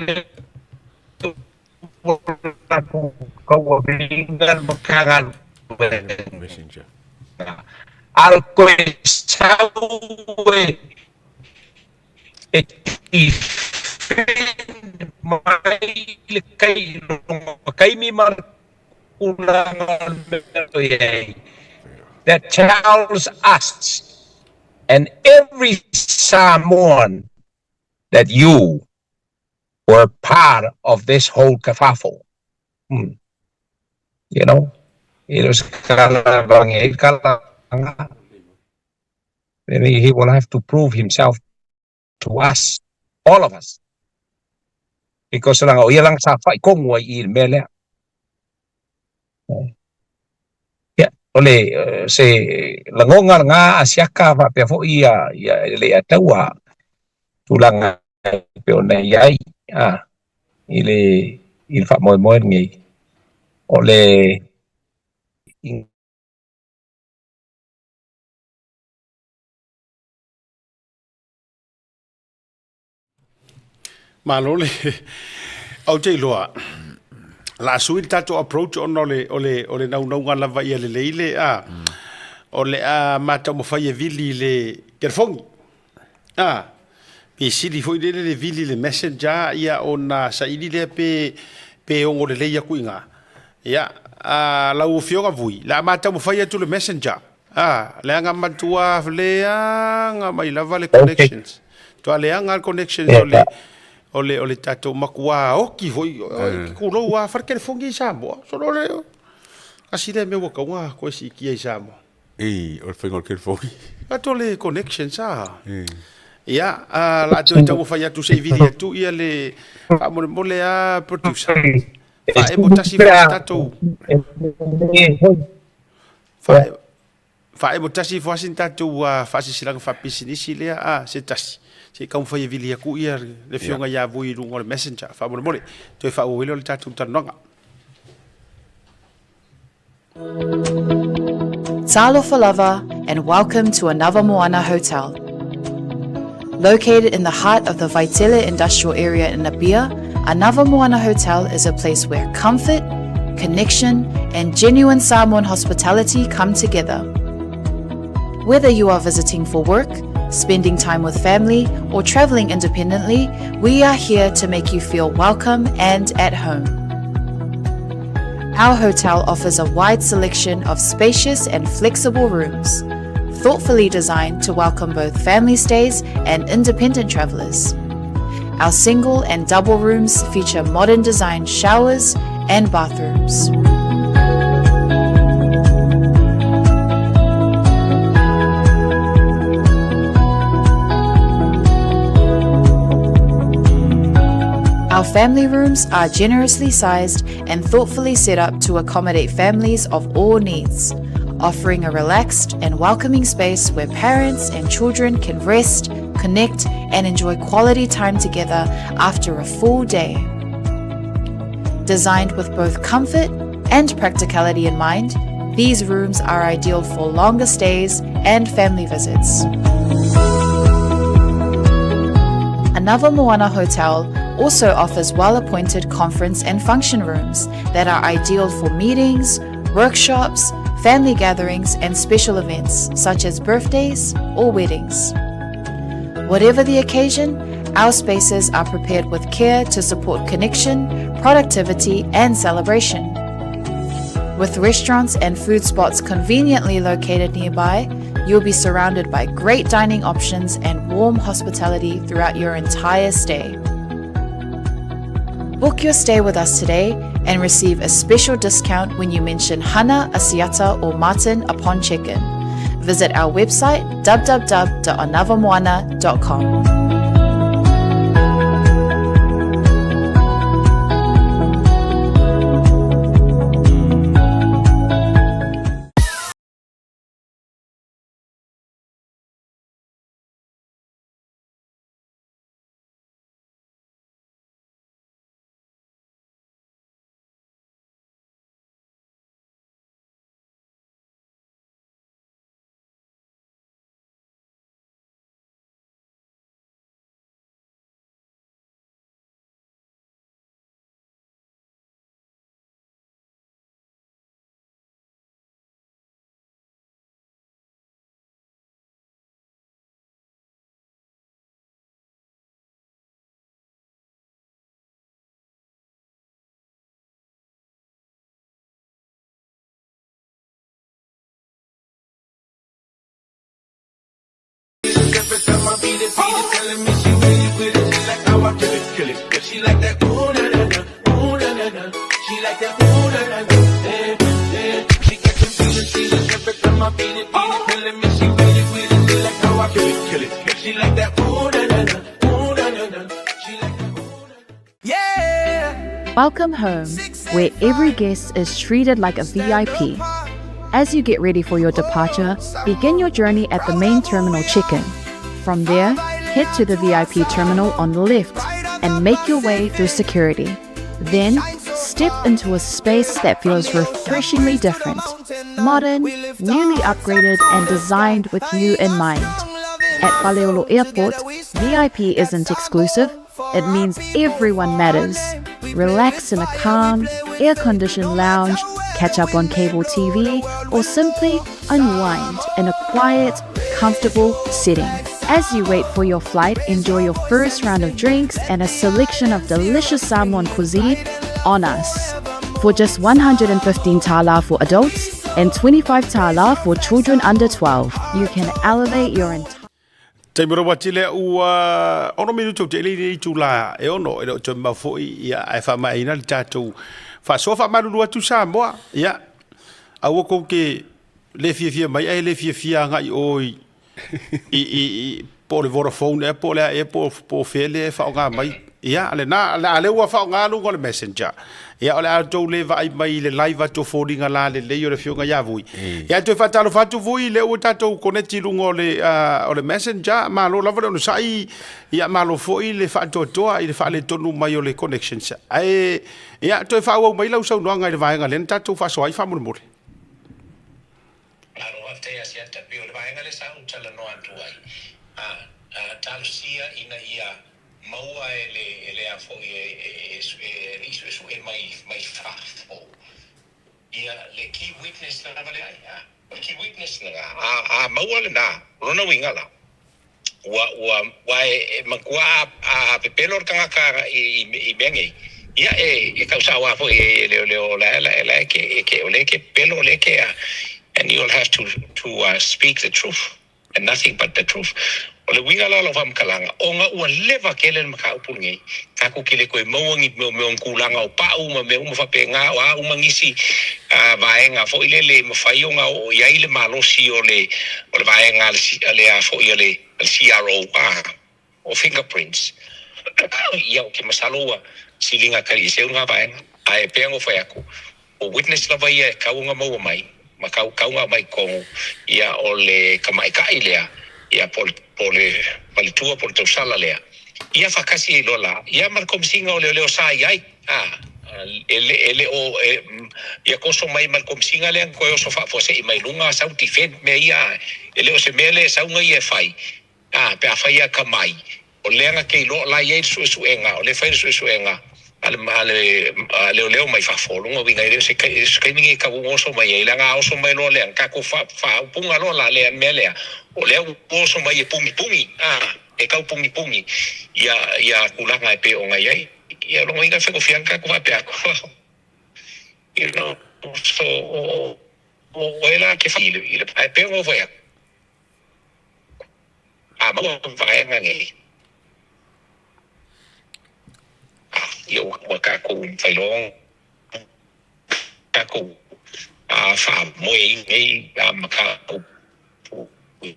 lea ua latou tauaveina le Matagaluega. A o le toe sau e e defend mai le lona taimi ma le tulaga o le mea o i ai. That tells us and every Samoan that you were part of this whole kerfuffle. Hmm. You know, it was Then he will have to prove himself to us, all of us. Because leaga o ia leaga sa fai kogu ai i le mea lea. Ia, o le se lagoga lena a siaka faapea foi ia ia le ataua tulaga e pei ona i ai a i le i le faamoemoe lenei. O le Malo le Ou te iloa la sui le tatou approach ona o le o le o le naunauga lava ia lelei le a o le a ma taumafai e vili le telefoni. A pe sili foi lele le vili le messenger ia ona saili lea pe pe ono lelei atu i ina. Ia a lau afioga Vui, le a ma taumafai atu le messenger. A leaga matua leaga mai lava le connections. Toa leaga le connections o le o le o le tatou matua oki foi tulou a fale telefoni i Samoa. Solo le kasi lea mea ua tatau ona toe siitia i Samoa. I, o le faiga o le telefoni. Ato le connections a. Ia, a la toe taumafai atu se i vili atu ia le faamolemole a producer. Faaemo tasi foi tatou. Faaemo tasi ifo lava si tatou faasilasilaga faapisinisi lea a se tasi, se i taumafai e vili atu ia le afioga ia Vui i luga o le messenger faamolemole, toe faaauau ai lea o le tatou talanoaga. Talofa lava and welcome to another Moana Hotel. Located in the heart of the Vaitele Industrial Area in Apia, Another Moana Hotel is a place where comfort, connection, and genuine Samoan hospitality come together. Whether you are visiting for work, spending time with family, or traveling independently, we are here to make you feel welcome and at home. Our hotel offers a wide selection of spacious and flexible rooms, thoughtfully designed to welcome both family stays and independent travelers. Our single and double rooms feature modern design showers and bathrooms. Our family rooms are generously sized and thoughtfully set up to accommodate families of all needs, offering a relaxed and welcoming space where parents and children can rest, connect, and enjoy quality time together after a full day. Designed with both comfort and practicality in mind, these rooms are ideal for longer stays and family visits. Another Moana Hotel also offers well appointed conference and function rooms that are ideal for meetings, workshops, family gatherings, and special events such as birthdays or weddings. Whatever the occasion, our spaces are prepared with care to support connection, productivity, and celebration. With restaurants and food spots conveniently located nearby, you'll be surrounded by great dining options and warm hospitality throughout your entire stay. Book your stay with us today and receive a special discount when you mention Hana, Asiata, or Martin upon check-in. Visit our website www.anavamoana.com. Every time I beat it, telling me she with it, with it. She like how I kill it, kill it. She like that ooh na na na, ooh na na na. She like that ooh na na na, eh eh. She got them feelings, feelings. Every time I beat it, telling me she with it, with it. She like how I kill it, kill it. She like that ooh na na na, ooh na na na. She like that ooh na na. Yeah. Welcome home, where every guest is treated like a VIP. As you get ready for your departure, begin your journey at the main terminal check-in. From there, head to the VIP terminal on the left and make your way through security. Then, step into a space that feels refreshingly different. Modern, newly upgraded, and designed with you in mind. At Faleolo Airport, VIP isn't exclusive, it means everyone matters. Relax in a calm, air-conditioned lounge, catch up on cable TV, or simply unwind in a quiet, comfortable setting. As you wait for your flight, enjoy your first round of drinks and a selection of delicious Samoan cuisine on us. For just 115 tala for adults and 25 tala for children under 12, you can elevate your entire Taimi rawa atu lea ua ono minutu te ili i tū la e ono e le o toe mau foi ia ae faamaeaina le tatou faasoa faamalulu atu Samoa ia aua kou ke le fiafia mai ae le fiafia agai o i i i i po o le Vodafone ea po o le a ea po o fea lea e faaaoga mai. Ia, lena, a lea ua faaaoga luga o le Messenger. Ia, o le a outou le vaai mai i le live atu o foliga lalelei o le Afioga ia Vui. Ia, toe faatalofa atu Vui, lea ua tatou connect i luga o le, o le Messenger. Malo lava le onosai, ia, malo foi le faatoatoa i le faaletonu mai o le connections. Ae, ia, toe faaauau mai lau saunoaga i le vaega lea na tatou faasoa ai faamolemole. Malo faafetai Asiata, pei o le vaega lea sa ou talanoa atu ai, a, a talosia ina ia maua e le, e le a foi e, e, e, e alii suesue mai, mai fafo, ia le key witness lava lea, a, o le key witness lena, a, a maua lena, o lona uiga la, ua, ua, ua e, e matua a, a, a pepelo le tagata i, i, i mea nei, ia e, e tau sao lava foi e leoleo o la, la, la e ke, e ke, o lea e ke pepelo, o lea e ke a, and you'll have to, to uh, speak the truth and nothing but the truth. O le uiga la o lau faamatalaga, ona ua leva tele le mataupu lenei, tatou te le toe maua ni mea o ni tulaga o pau ma mea uma faapena, o a uma nisi vaega foi lele e mafai ona oo i ai le malosi o le o le vaega a le a foi a le CRO, a o fingerprints. Ia, ou te masalo ua siliga talieseu lena vaega, ae pei ona ou fai atu, o witness lava ia e tau ona maua mai ma tau tau ona aumai i totonu, ia o le tamaitai lea, ia po po le faletua po o le tausala lea, ia faatasi ai loa la, ia ma le Komesina o Leoleo sa i ai, a, e le e le o e, ia toso mai ma le Komesina lea na toe oso faafuasei mai luga sau defend mea ia, a, e le o se mea lea e sau na ia e fai, a, pe afai ia akamai, O lea na te iloa la i ai le suesuega, o lea e fai le suesuega a le, a le leoleo mai fafo, o lona uiga e le o se taimi nei e tau oso mai ai, leaga a oso mai loa lea, na tatou fa, faaupuga loa la lea mea lea, o lea ua oso mai e pugipugī, a, e tau pugipugī ia, ia tulaga e pei ona i ai. Ia, o lona uiga e faigofie lava ona tatou faapea atu, you know. uso o o ai la ke fai i le ae pei ona fai atu a maua vaega nei ia ua tatou failoa tatou faamoe i nei mataupu i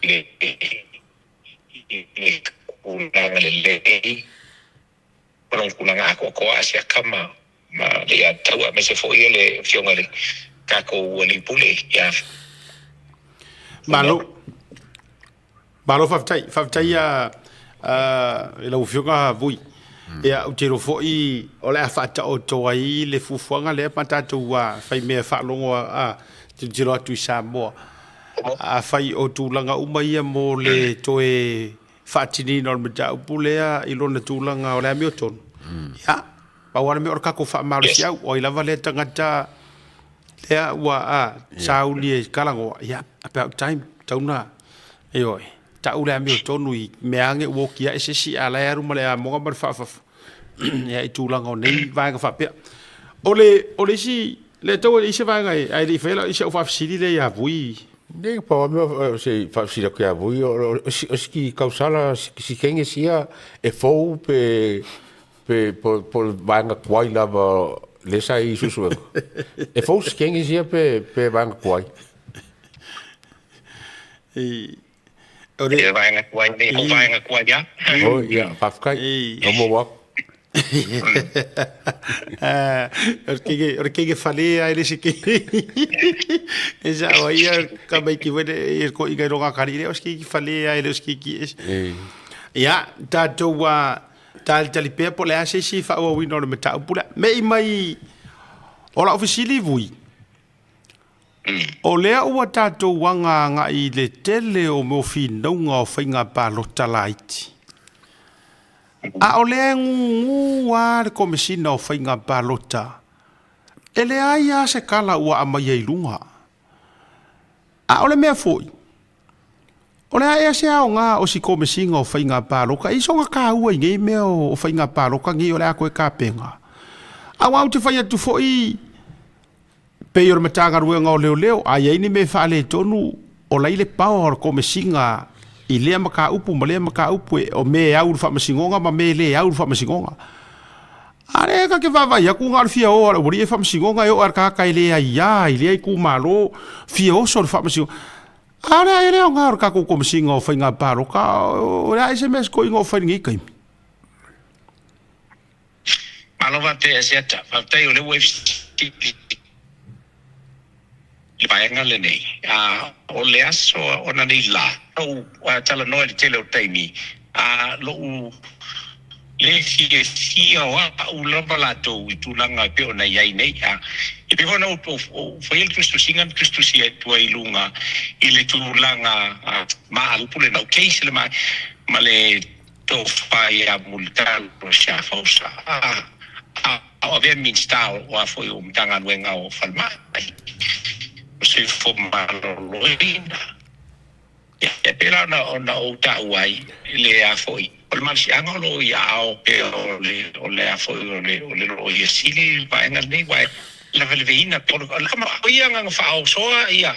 le tulaga lelei ma lona tulaga atoatoa asiata ma le ia taua aemaise foi o le afioga i le tatou alii pule ia Malo. Malo faafetai. Faafetai a i lau Afioga Vui. Ia, ou te iloa foi o le a faataoto ai le fuafuaga lea ma tatou fai mea faalogo a tilotilo atu i Samoa. Afai o tulaga uma ia mo le toe faatinoina o le mataupu lea i lona tulaga o le amiotonu, ia, pau lava le mea o le tatou faamalosiau, o ai lava lea tagata lea ua sauni e talanoa, ia, about time, tatau ona, ioe, tau le amiotonu i mea ane ua oti ae se isi, a o la e alu ma le amoga ma le faafafa, ia, i tulaga o nei vaega faapea. O le, o le isi, le tau e i se vaega ae le i faia lau, si au faafesili lea ia Vui. Nei, pau lava mea se i faafesili atu ia Vui, o siki tausala, si kenge sia e fou pe pe po po le vaega tuai lava lea sa i suesuega. E fou si kenge sia pe pe vaega tuai. O le vaega tuai nei, o vaega tuai ia. O ia, faafetai. O mo atu. O le kenge fale a e le se kenge. E sa o ia ka mai ki wene e ko inga ronga kari le o se kenge fale a e le o se kenge es. Ia, tātou a talitali pea po le a se isi faaauauina o le mataupu lea. Me i mai o lau fesili Vui. O lea ua tatou aga agai i le tele o mea o finauga o faiga palota laiti. A o lea e gugu lava le Komesina o Faiga Palota, e leai lava se tala ua aumaia i luga. A o le mea foi, o le a ea se aoga o si Komesina o Faiga Palota i sona taua i nei mea o faiga palota nei o le a toe tapena? Aua ou te fai atu foi, pei o le Matagaluega o Leoleo, a i ai ni mea faaletonu, o la i le power o le Komesina i lea mataupu ma lea mataupu, o mea e au i le faamasinoga ma mea e le au i le faamasinoga. A lea ta te vaavaai atu na o le fia o lava o le aualii e faamasinoga e oo lava i le tagata e le aia i lea itumalo, fia oso i le faamasinoga. A o le a ea le aoga o le tatou Komesina o Faiga Palota, o le a ea se mea sikoina o fai i lenei taimi? Malo faafetai Asiata, faafetai o lea ua e fesili i le vaega lenei. A o le aso ona nei la, ou talanoa i le tele o taimi, a lo'u le fiafia o a'u lava latou i tulaga e pei ona i ai nei. A e pei foi ona ou faia le tusitusiga na tusitusia atu ai i luga i le tulaga maaupu le nau case le ma le Tofa ia Mulitalo Siafausa, a o avea Minisita o a foi o Matagaluega o Falemai, o Soifua Maloloina. E pei la ona ou taua ai le a foi o le malosiaga o lo o i aao pea o le o le a foi o le o le Loia Sili le vaega lenei aua e lavelaveina pea o ia agaga faaosoa ia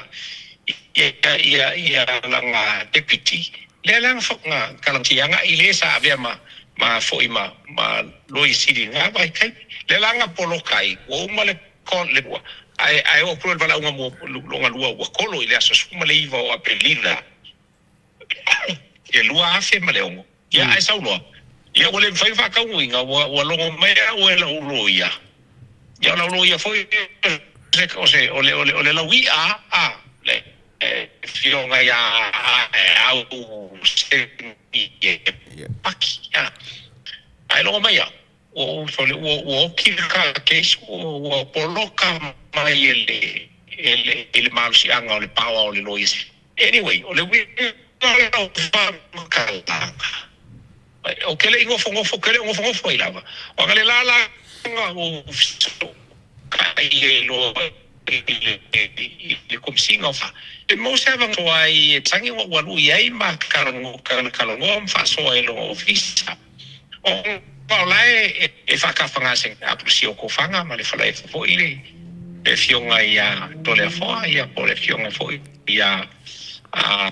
ia ia ia lana deputy Lea la na kalatiaga i le sa avea ma ma foi ma ma loia sili i lena vaitaimi. Lea la na poloka ai, ua uma le le ua ae ae oo atu loa i le valaauga mua lona lua ua kolo i le aso 19 o Aperila i le 2006. Ia ae sau loa, ia ua le mafai ona faataunuuina, ua ua logo mai au e lau loia. Ia o lau loia foi o se o le o le o le laui'a a le Afioga ia Au Semi e Paki. Ae logo mai au, ua ua oki le case, ua poloka mai e le e le malosiaga o le power o le loia. Anyway, o le uiga o lau faamatalaga, ou te le i nofonofo, ou te le o nofonofo ai lava, o le lalaga ua fesootai ai loa i le Komesina o E mau se avanoa ai e tagi ua alu i ai ma talanoa ma faasoa i lona ofisa. Ona o la e e faatafaga se apulusia o Kofaga ma le falaefu foi le le afioga ia Toleafoa ia po o le afioga foi ia a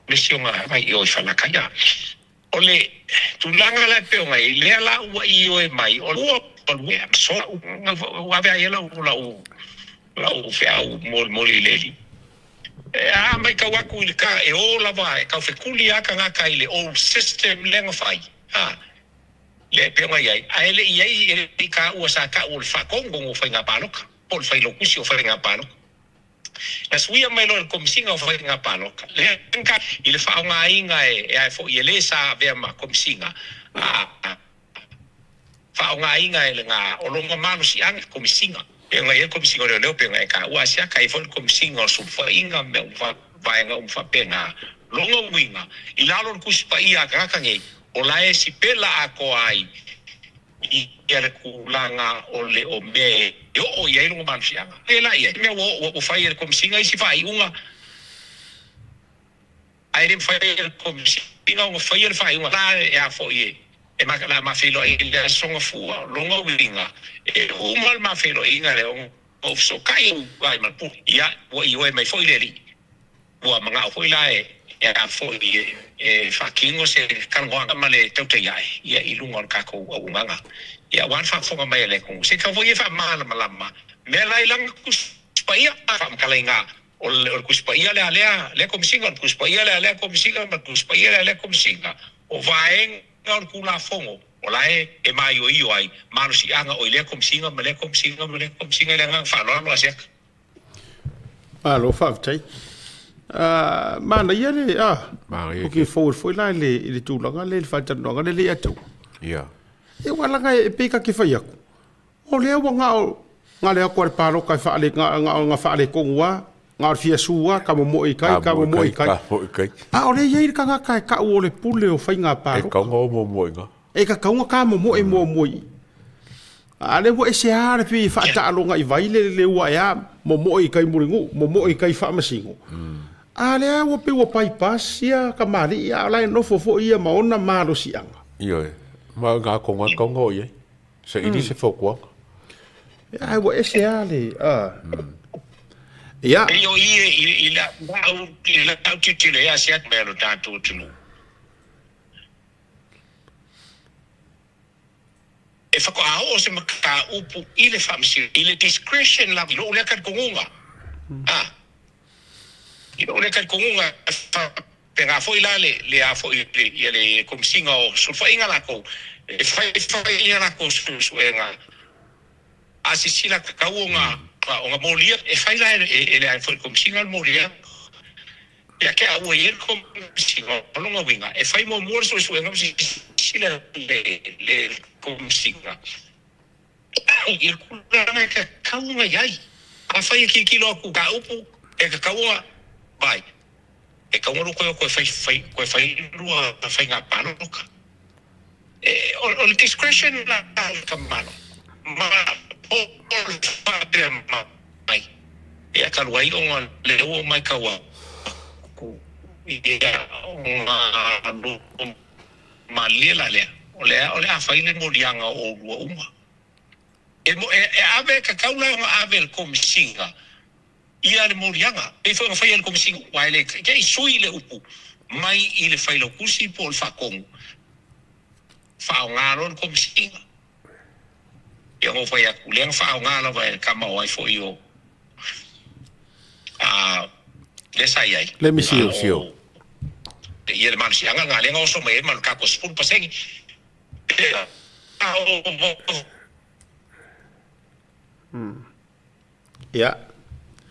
le afioga mai i o i Falakaia. O le tulaga la e pei ona i ai, lea la ua ioe mai o ua ua ave ai e lau lau lau feau molimoli i le alii. E a maitau atu i le ka e o lava e taufetuli a tagata i le old system lea na fai a lea e pei ona i ai ae le i ai e le i taua sa tau o le faatonu o faiga palota po o le failautusi o faiga palota. Na suia mai loa e le Komesina o Faiga Palota lea i le faaaogaina e ae foi e le sa avea ma Komesina a faaaogaina e le na o lona malosiaga Komesina. Pei ona i ai le Komesina o Leoleo pei ona e taua asiata ai foi le Komesina o Sulufaiga ma mea uma vaega uma faapena. Lona uiga, i lalo o le Tusi Paia a tagata nei, o la e sipela atoa ai ia le tulaga o le o mea e oo i ai lona malosiaga. Pēlā i ai mea ua oo ua fai e le Komesina isi faaiuga, ae le mafai e le Komesina ona faia le faaiuga la e a foi e e ma la ma feiloai i le aso gafua. Lona uiga, e uma le ma feiloaiga lea ona ou fesootai ai ma le pule, ia ua ioe mai foi le Alii. Ua manao foi la e a foi e faatino se talanoaga ma le tautai ae ia i luga o le tatou auaunaga ia aua le faafofoga mai a le atunuu. Se i tau foi e faamalamalama mea la i lana Tusi Paia, faamatalaina o le Tusi Paia lea a lea lea Komesina, o le Tusi Paia lea a lea Komesina ma le Tusi Paia lea a lea Komesina, o vaega o le Tulafono o la e maioio ai malosiaga o i lea Komesina ma lea Komesina ma lea Komesina. I le agaga faaaloalo Asiata. Malo faafetai. Uh, manaia le, ah, manaia looking forward foi la i le, i le tulaga lea i le faatalanoaga lea le ia tau. Yeah. E ua laga e pei ka ke fai aku. O lea ua ngao, ngā le aku a le pāloka e whaale, ngā, ngā, ngā whaale kongu a, ngā o le fia su a, ka momo i kai, ka momo i kai. Ka momo i kai. A o le iei le kangaka e kau o le pule o whainga pāloka. E kaunga o momo i ngā. E ka kaunga ka momo e momo i. A lea ua ese lava le pei e faataaloga i vai le le ua e a momoe i kai mulinu'u, momoe i kai faamasino. A lea ua pei ua bypass ia kamali'i a o la e nofo foi ia ma ona malosiaga. Ioe, ma o ngā konga kaunga o i ai. Saili se fautuaga. Ae ua ese lava le a. Ia. Pei o i i lau i lau tilotilo ia se atu mea lo tatou atunuu. E whakaao o se mataupu i le faamasino, i le discretion lava, i lou lea talitonuga, a, i lou lea talitonuga, e faapena foi la le, le a foi le, ia le Komesina o Sulufaiga latou, e fai fai ia latou suesuega, a sisila tatau ona, ona molia, e fai la e, e le a foi le Komesina le molia. Ia te au ua i ai le Komesina, o lona uiga, e fai muamua le suesuega ma silasila le Komesina i le tulaga e tatau ona i ai. Afai e tilotilo atu i mataupu e tatau ona vaai, e tatau ona toe toe fai toe fai lua faiga palota. O le discretion la a le tamalo ma o le faapea mai, ia talu ai ona lea ua matau atu ia ona lua malilie la lea, o lea o le a fai le moliaga o oulua uma. E ave, e tatau la ona ave e le Komesina ia le moliaga, pei foi ona faia e le Komesina, aua e le te i sui le upu mai i le Failautusi po o le Faatonu, faaaoga loa le Komesina. Ia ona ou fai atu, lea na faaaoga lava e le tama o ai foi o a lea sa i ai. Le Misio. O ia le malosiaga lena lea na oso mai ai ma le tatou 10%. Ia.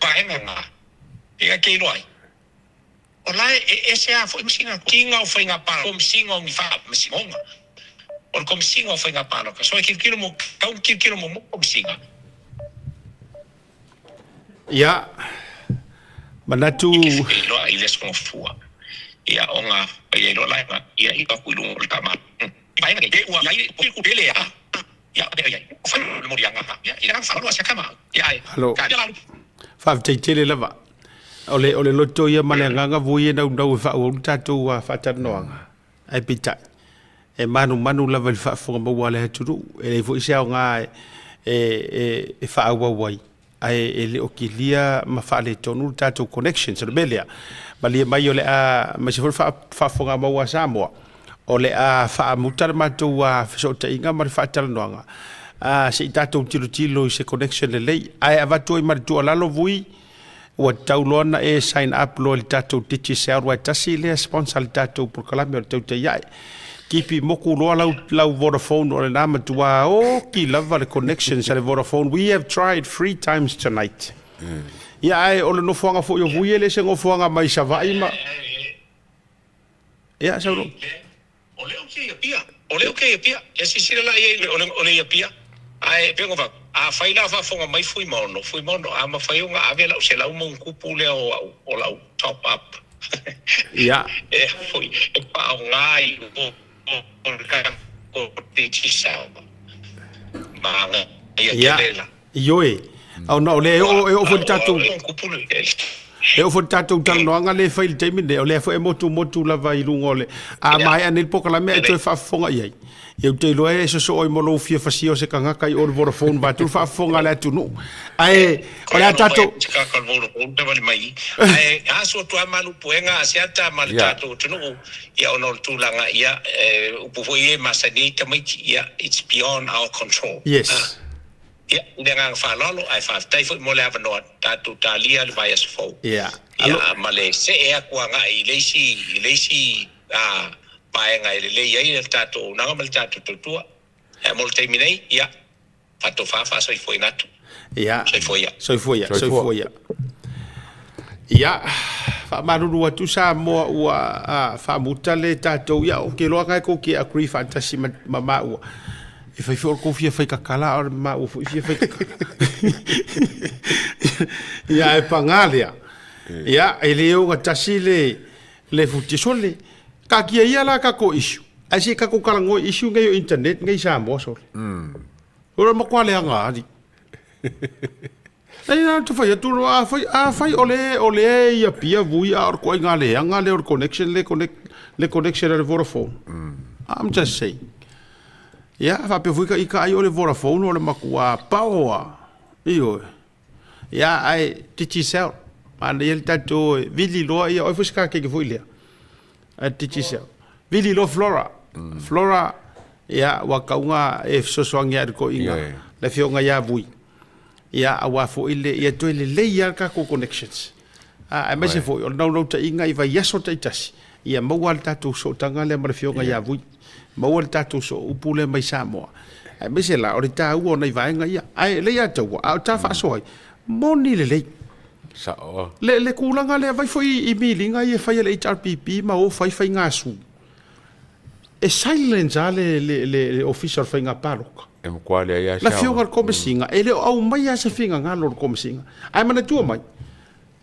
Vaega na, ia ke iloa ai. O la e ese a foi masina tinga o faiga palota, komesina o ni faamasinoga. O le komesina o faiga palota. So e tilotilo mo, tau tilotilo mo mo komesina. Ia, manatu. I te feiloa i le aso gafua, ia ona fai ai loa la ia i aku i luga o le tama. Vaega nei, e ua iai o ku pele a. Malo. Faafetai tele lava. O le, o le loto ia ma le agaga vui e naunau e faaauau le tatou faatalanoaga. Ae peitai, E manumanu lava i le faafofoga maua a le atunuu, e leai foi se aoga e, e, e faaauau ai, ae e le o kilia ma faaletonu le tatou connections. O le mea lea, malie mai o le a, aemaise foi le faafofoga maua a Samoa, o le a faamuta le matou fesootaiga ma le faatalanoaga, se i tatou tilotilo i se connection lelei. Ae avatu ai ma le tuualalo Vui, ua tatau loa ona e sign up loa i le tatou Digicel aua e tasi lea sponsor a le tatou polokalame o le Tautai Ae. Kipi moku loa lau, lau Vodafone o lena matua oki lava le connections a le Vodafone. We have tried 3 times tonight. Ia ae o le nofoaga foi o Vui e le se nofoaga mai Savaii ma... Ia, saunoa. O le ok ia pia, o le ok ia pia, ia silasila la i ai o le, o le ia pia. Ae pei ona ou fai atu, afai la faafofoga mai Fuimaono, Fuimaono, a mafai ona ave lau 100 ma ono lea o au, o lau top up Ia. e foi, e faaaoga i o le tatou Digicel. Manaia Ia. tele la. Ioe. Ona o lea e oo, e oo foi le tatou... E oo foi le tatou talanoaga lea e fai i le taimi lenei, o lea foi e motumotu lava i luga o le... A maea nei le polokalame ae toe faafofoga i ai. Ia ou te iloa e sosoo ai ma lou fia fasia o se tagata i o le Vodafone vaeatu le faafofoga a le atunuu. Ae o le a tatou... Ae aso atu lava malu puega Asiata ma le tatou atunuu ia ona o le tulaga ia e upu foi ia e masani ai tamaiti ia it's beyond our control. Yes. Ia, i le agaga faaaloalo, ae faafetai foi mo le avanoa tatou talia le vaiaso fou. Ia, Ia, ma le see atu agai i le isi, i le isi vaega e lelei ai le tatou auaunaga ma le tatou tautua. Ae mo le taimi nei, ia, faatofa faasoifuaina atu. Ia. Soifua ia. Soifua ia, soifua ia. Ia, faamalulu atu Samoa ua faamuta le tatou, ia, ou te iloa lena tou te agree faatasi ma maua. E fai foi o le tou fia fai kakala a o le maua foi fia fai kakala. Ia ae paga lea. Ia e le ogatasi le le futi sole. Taatia ia la tatou issue. Ae se i tatou talanoa i issue nei o internet nei i Samoa sole. O le matua leaga ali. Nei na te fai atu a fai a fai o le o le ia pia vui a o le koaiga leaga lea o le connection le connect le connection a le Vodafone. I'm just saying. Ia faapea foi ka ika ai o le Vodafone o le matua pao a. Ioe. Ia ae Digicel. Manaia le tatou vili loa ia oi foi se kakeke foi lea. A Digicel. Vili loa Flora. Flora ia ua kauga e fesoasoani ai i le toeaina le afioga ia Vui. Ia aua foi le ia toe lelei lava le tatou connections. Aemaise foi o le naunautaiga i vaiaso taitasi ia maua le tatou sootaga lea ma le afioga ia Vui. Maua le tatou sooupu lea mai Samoa. Aemaise la o le taua o nai vaega ia. Ae lelei lava taua, a o ta faasoa ai, moni lelei. Sao. Le, le tulaga lea, vai foi i miliga ia e fai e le HRPP ma o fai faigasu. E silence lava le, le, le, le Ofisa o le Faiga Palota. E matua leai lava se Le afioga i le Komesiga, e le o aumaia lava se finagalo o le Komesiga. Ae manatua mai,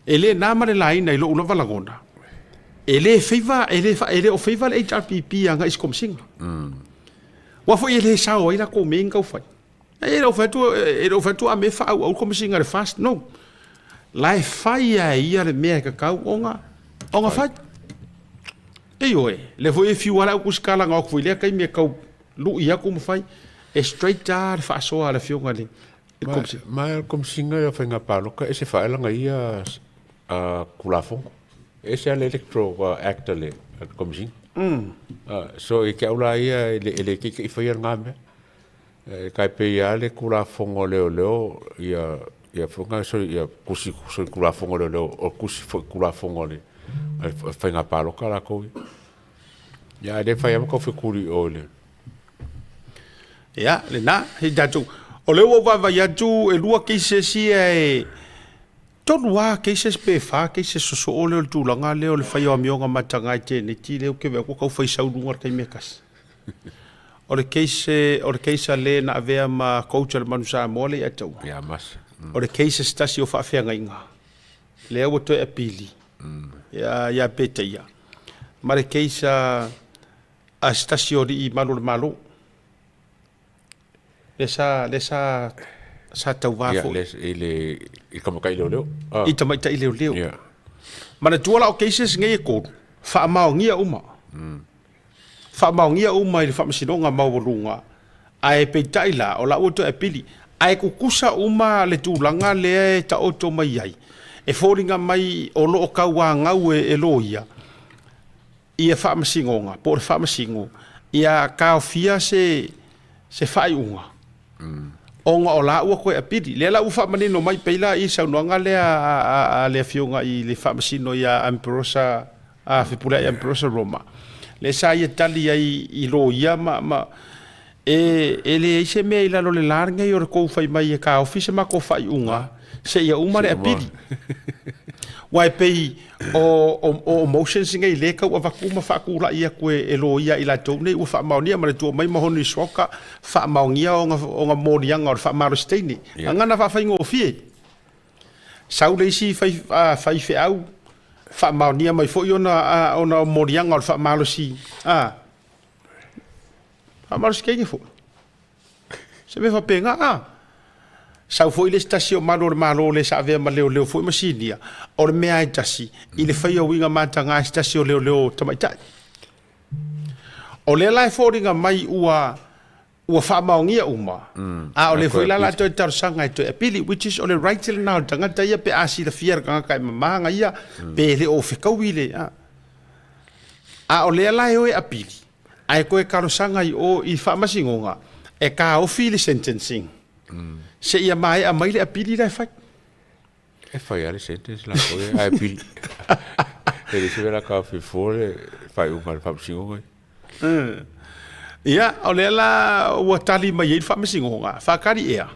e le na ma le laina i lou lava lagona, e le favour, e le, e le o favour le HRPP agai i se Komesiga. Aua foi e le sao ai latou mea ia na tau fai. E le o fai atu, e le o fai atu a mea faaauau le Komesiga i le fast, no. La e fai lava e ia le mea e tatau ona, ona fai. Ioe, lea foi e fiu lava le au tusitala na o atu foi i lea taimi e tau lui atu ma fai, e straight lava le faasoa a le afioga i le Komesina. Ma o le Komesina o Faiga Palota e ese faaelaga ia Tulafono. E ese lava le Electoral Act a le Komesina. So i te au la ia e le taitai faia lena mea. E tai pei lava le Tulafono a Leoleo ia ia foi na ia tusi solitulafono a leoleo o tusi foi tulafono a le faiga palota latou ia. Ia ae le fai lava ma tau fetuli i o i le. Ia, lena, hei tatou, o lea ua ou vaavaai atu e 2 cases ia e, 3 lava cases pe 4 cases sosoo lea o le tulaga lea o le fai o amioga mataga i teneti lea ou te vaai atu ua tau fai sau i luga i le taimi e tasi. O le case, o le case a le na avea ma coach a le Manu Samoa le ia taua. Ia mas. O le case se tasi o faafeagaiga. Lea ua toe apili. Ia, ia Petaia. Ma le case a, a se tasi o alii malu o le Malo. Le sa, le sa, sa tauva Ia, foi. le, i le, i tamaitai leoleo. Ah. I tamaitai leoleo. Ia. Manatua la o cases nei e tolu, faamaonia uma. Faamaonia uma i le Faamasinoga Maualuga, ae peitai la, o la ua toe apili. Ae kukusa uma le tulaga lea e taoto mai ai, e foliga mai o lo o tauagau e loia ia faamasinoga po o le faamasino ia taofia se se faaiuga ona o la ua toe apili. Lea la ua faamanino mai pei la i saunoaga lea a le afioga i le faamasino ia Ambrose a Fepuleai Ambrose Roma, lea sa ia tali ai i loia ma, ma e, e leai se mea i lalo o le la lenei o le tou fai mai e taofi se matou faaiuga seia uma le apili. Aua e pei o, o, o motions nei lea e tau avatu ma faatulai atu e, e loia i latou nei ua faamaonia ma le tua mai Mahonri Sroka faamaonia ona, ona moliaga o le faamalosi teine. Yeah. Gagana faafaigofie. Sau le isi fai, a, faifeau faamaonia mai foi ona, a, ona moliaga o le faamalosi, a, faamalosi teine foi. Se mea faapena, a. Sau foi le isi tasi o malu o le Malo le sa avea ma leoleo foi ma sinia, o le mea lava e tasi, i le faia o uiga mataga e se tasi o leoleo tamaitai. O lea la e foliga mai ua ua faamaonia uma, a o lea foi la o le a toe talosaga e toe apili, which is o le right lena o le tagata ia pe a silafia e le tagata e mama ana ia, pe le o fetaui le, a. A o lea la e o e apili, ae toe talosaga i o i faamasinoga e taofi le sentencing seia maea mai le apili la e fai. E fai lava le sentence latou ia, ae apili. E le se mea la taofi fua le faaiuga a le faamasinoga ia. Ia, o lea la ua tali mai ai le faamasinoga, faatali ea,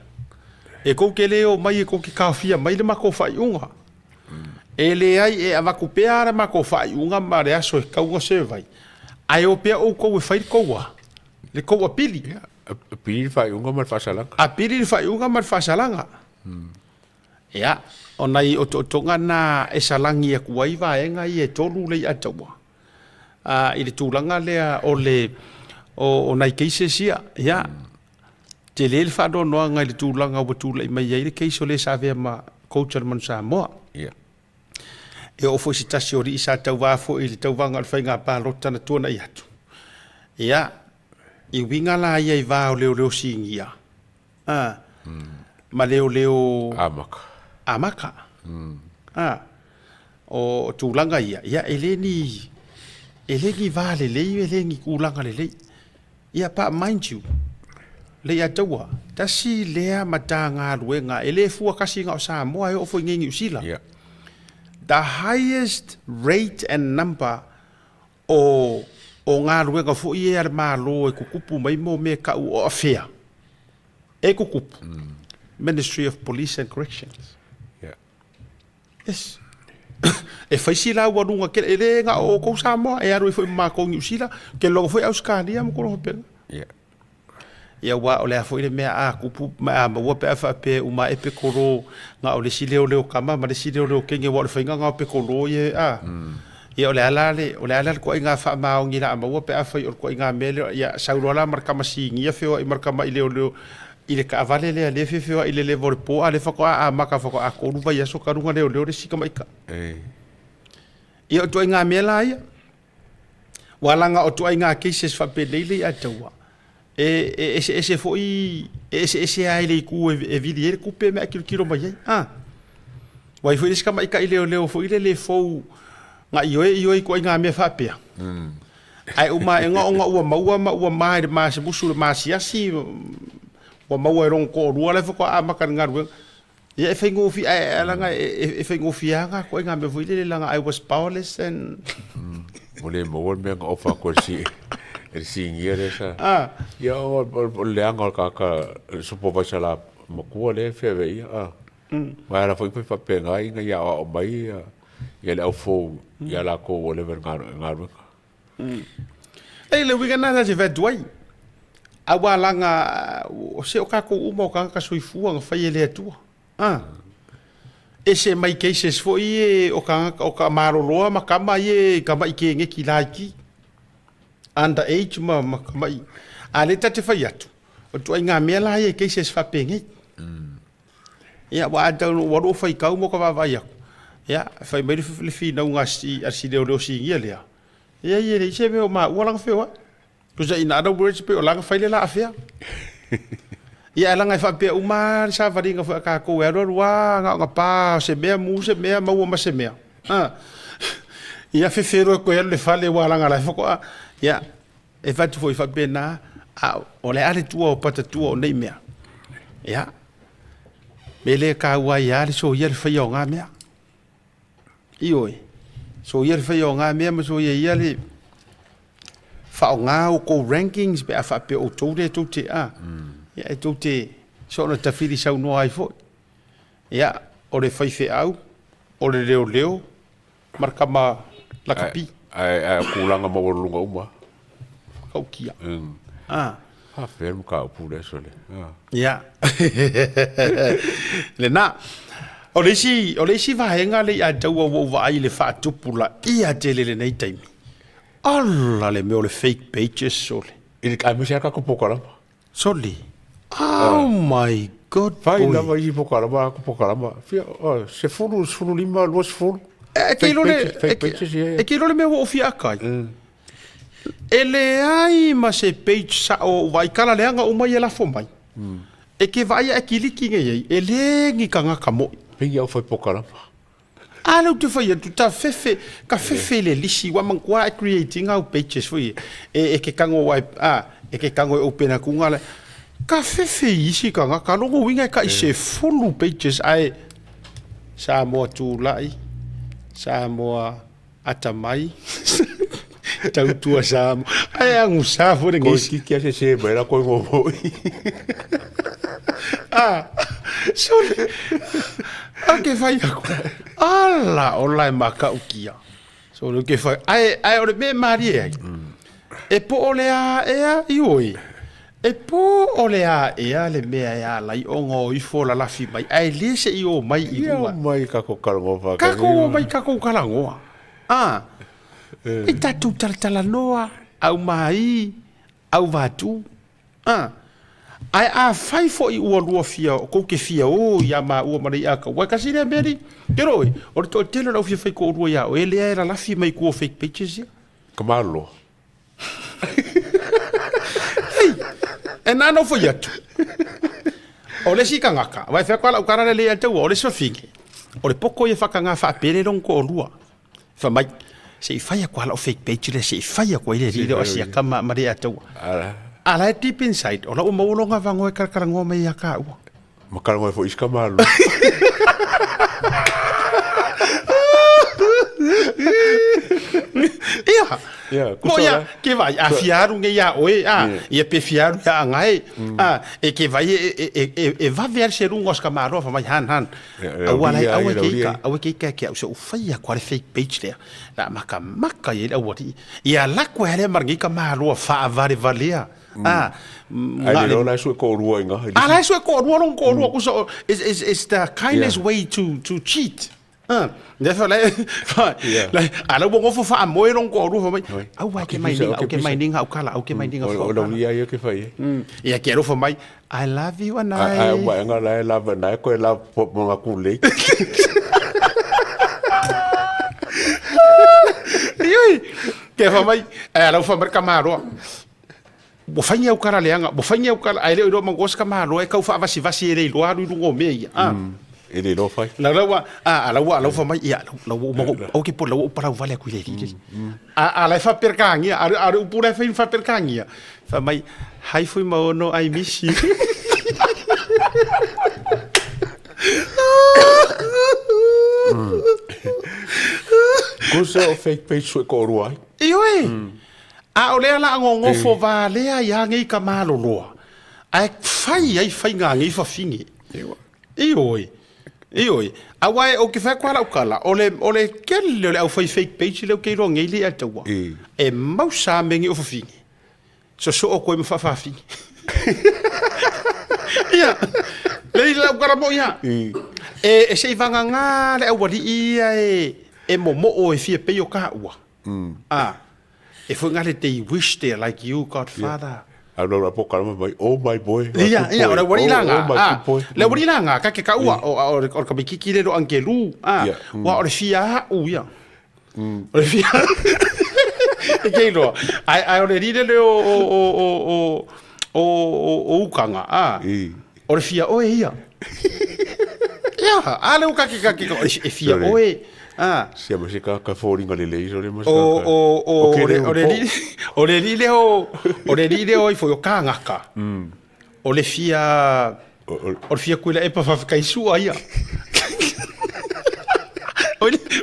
e tou te le omai e tou te taofia mai le matou faaiuga. E leai, e avatu pea le matou faaiuga ma le aso e tatau ona serve ai, ae o pea outou e fai le tou a? Le tou apili. Ia, apili le faaiuga ma le faasalaga. Apili le faaiuga ma le faasalaga. Ia, o nai otootoga na e salagi atu ai vaega ia e tolu lea i Ataua, i le tulaga lea o le o nai cases ia. Ia, tele le faanoanoaga i le tulaga ua tulai mai ai le case o le sa avea ma coach a le Manu Samoa. Yeah. E oo foi se tasi o alii sa tauva foi i le tauvaga o le faiga palota na tuanai atu. Ia, i uiga la ia i va o leoleo sinia, a, ma leoleo Amaka. Amaka. A, o tulaga ia, ia e le ni, e le ni va lelei, e le ni tulaga lelei. Ia but mind you, Leiataua, tasi lea Matagaluega e le fua kasi na o Samoa e oo foi nei Niu Sila. Yeah. The highest rate and number o o galuega foi e a le Malo e tutupu mai mo mea kau o afea e tutupu. Ministry of Police and Corrections. Yeah. Yes. E fai si laualuga tele, e le na o outou Samoa, e alu ai foi ma matou Niu Sila, ke logo foi Ausetalia ma tulaga faapena. Yeah. Ia aua o le a foi le mea a tupu ma a maua pe a faapea uma ae petolo na o le isi leoleo tama ma le isi leoleo teine aua o le faiga na o petolo ia a. Ia o le a la le o le a la le ituaiga faamaoni la a maua pe afai o le ituaiga mea lea ia sau loa la ma le tama sinia feoai ma le tama i leoleo i le taavale lea lea e fia feoai i le leva o le po a lea faatoa amata faatoa tolu vaiaso talu ona leoleo le isi tamaita. Ia o ituaiga mea la ia. Ua laga o ituaiga cases faapenei lea ia te au e e eseese foi e eseese lava i le itu e vili ai le tupe ma e tilotilo mai ai. A. Ua i ai foi le isi tamaitai leoleo foi lele fou na ioe ioe i ituaiga mea faapea. Ae uma aega ona ua maua ma ua ma i le masemusu i le masiasi, ua maua e lona toalua la e faatoa amata i le galuega. Ia e faigofie, ae leaga e faigofie lava na ituaiga mea foi lele leaga I was powerless and Ua le maua le mea na ofa atu e le sinia lea sa. Ia o le leaga o le tagata, le supervisor la matua lea e feaveai ia. Aua e ala foi ma fai faapena ina ia aoao mai ia le au fou ia latou ua leva i le galuega. E le uiga lena sa te fai atu ai, aua leaga o se o tatou uma o tagata soifua na fai e le Atua. A. Ese mai cases foi ia o tagata o ka maloloa ma tama ia i tamai keneti laiti, under age ma ma tamai. A lea ta te fai atu, o ituaiga mea la ia i cases faapenei. Ia, ua a tau ua lua faitau mo ka vaavaai atu. Ia, fai mai le finauga a si leoleo sinia lea, ia, e leai se mea o maua lana feoai. Tusa in other words pei o laga fai le laafea. Ia ae laga e faapea uma lava le savaliga foi a tatou e alualu lava na ona pa o se mea mu se mea maua ma se mea. A ia fefe loa toe alu i le fale aua leaga la e faatoa ia e fai atu foi faapena a o le a le tua o patatua o nei mea. Ia mea lea e taua ai lava le soia le faia o na mea. Ioe, soia le faia o na mea ma soia ia le faaaoga outou rankings pe a faapea o outou lea tou te a, ia e tou te soona tafili saunoa ai foi. Ia, o le faifeau, o le leoleo ma le tama lakapi. Ae, ae o tulaga maualuluga uma. Tautia. Ah. Faafefea le mataupu lea sole. Ah. Ia. Lena. O le isi, o le isi vaega lea i a taua ua ou vaai i le faatupulaia tele i lenei taimi. Ala le mea o le fake pages sole. I le aemaise lava tatou polokalama. Sole. Oh my god Fai boy. lava isi polokalama, tatou polokalama. Fia, oh, 10, 15, 20. E ke iloa le, Fake pages, yeah. e ke iloa le mea ua ou fia aka ai. E leai ma se page sao o ou vaai kala leaga uma ia lafo mai. E ke vaai a e kiliki nei ai, e le ni tagata moi. Pei au fai polokalama. A lea ou te fai atu, ta fefe, ka fefe i le lisi, ua manatua e create ina au pages foi e, e ke tago ai, a, e ke tago e open atu nga le, ka fefe i isi tagata, lona uiga e tai 10 pages ae Samoa tulai, Samoa atamai, tautua Samoa, ae agusa foi lenei. Koe kiki a sese mai la koe ngomoi. Ah, sole, a ke fai aku, ala ola e makaukia. Sole ke fai, ae, ae o le mea e malie ai, e po o le a ea i oi, e po o le a ea le mea e ala ai ona o ifo lalafi mai, ae le se i o mai i luga. Ia mai kako kalagoa whakani. Kako o mai kako kalagoa. Ah, e tatou talatalanoa, au mai, au vatu. A, ae afai foi ua lua fia, kou te fia ō iā māua ma Leiʻaka, ua e kasi lea mea nei. Ke roa oe, o le toatele o le au fia fai toalua iā oe, lea e lalafi mai tua o fake pages ia. Ka malolo. Hei, e nāna o fai atu. O le isi tagata, aua e fai atu lava lau tala lea lei ia te au, o le isi fafine, o le poto ia whakangā whaapere lona toalua. Fai mai, se i fai atu lava lau fake page lea, se i fai atu ai le alii lea o Asiata ma, ma Leiataua. A la e deep inside, o la ua maua lona avanoa e kalakalanoa mai ia kāua. Ma kalanoa ai foi isi tama Ia, Ia, Mo ia, ke vai, a fia alu nei iā oe, a, ia pe fia alu ia angae, a, e ke vai e, e, e, e, e vave ale se luga o se tamaloa, fai mai, han, han, aua lai, aua e ke ika, aua e ke ika ke au se u fai aku a le fake page lea, la makamaka i ai le aualii. Ia laku ai lea ma lenei tamaloa faavalevalea, a, Ai le loa la e sue toalua i nga. A la e sue toalua lona toalua, kusa, is, is, is the kindest way to, to cheat. Ah, lea fa lai fa lai a la ua nofo faamoe lona toalua fai mai, aua e ke mai ninga, au ke mai ninga au kala, au ke mai ninga fua au kala. O ia ia ke fai ai. Ia ke alofa mai, I love you anai. Ai uma enga la e lava nai koe la po mo nga kulei. Ioi, ke fa mai, ai ala fa mai ka maloa. Ua fai ni au kala leaga, ua fai ni au kala, ae le o iloa mangoa se kamalo e tau faavasivasi e le iloa alu i luga o mea ia. A. E le iloa fai. La lau a, a lau a lau fa mai, ia, lau ua uma au ke po lau ua palau vale atu i le alii lele. A, a la e faaperekāgia, a, a le upu la e fai faaperekāgia, fai mai, Hi Fuimaono, I miss you. Kusa o fake page sue toalua ai. Ioe. A o lea la gogofo valea ai a nei ka maloloa, ae fai ai faiga a nei fafine. Ioe, ioe. Aua e, ou te fai atu lava lau tala, o le, o le tele o le aufai fake page lea ou te iloa nei lea e taua, e mausa mea nei o fafine. Sosoo koe ma faafafine. Ia, lei lau tala moi ia. E, e se i vagagā le aualii ia e, e momoo e fia pei o kāua. Ah, e foi ngale they wish they are like you, Godfather. Yeah. Au lau po kalama mai, oh my boy. Ia, ia, o le wari la nga. Oh, my good boy. Le wari la nga, ka ke ka ua, o o o ka mikiki le lo angelu. Ah, wa o le fia au ia. O le fia. E ke iloa. Ai ai o le rire le o o o o o o o o ukanga, a. O le fia oe ia. Ia, a le o kake kake ko e fia oe. A. Sia ma se ka ka fōringa lelei so le ma se O o o o le o le rire o le rire o o le rire o ifo o kāngaka. O le fia o le fia kuila e pa whawhikai sua ia.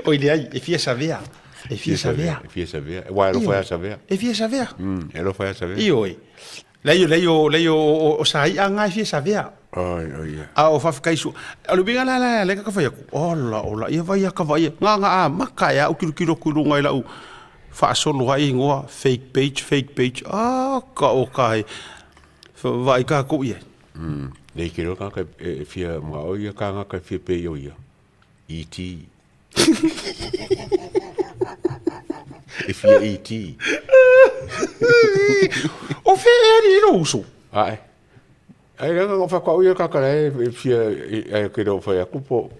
O le ai, e fia savea. E fia savea. E fia savea. Wa e lofa ia savea. E fia savea. E lofa ia savea. I oi. Lei lei o lei o o sa ia ngai fia savea. Ai ai ia. A o whawhikai sua. O le winga la la le ka whai aku. Ola ola ia vai ka vai. Nga nga a maka ia u kiru kiru ku runga i lau whaasolo ai ingoa fake page fake page. Ah ka o kai. Vai ka ko ia. Nei ke roa ka e fia mga o ia ka ngaka e fia pe i o ia. E.T. E fia E.T. O fe e ari ro uso. Ae. Ai ranga ngo whakau ia ka e fia e ke ro whai aku po.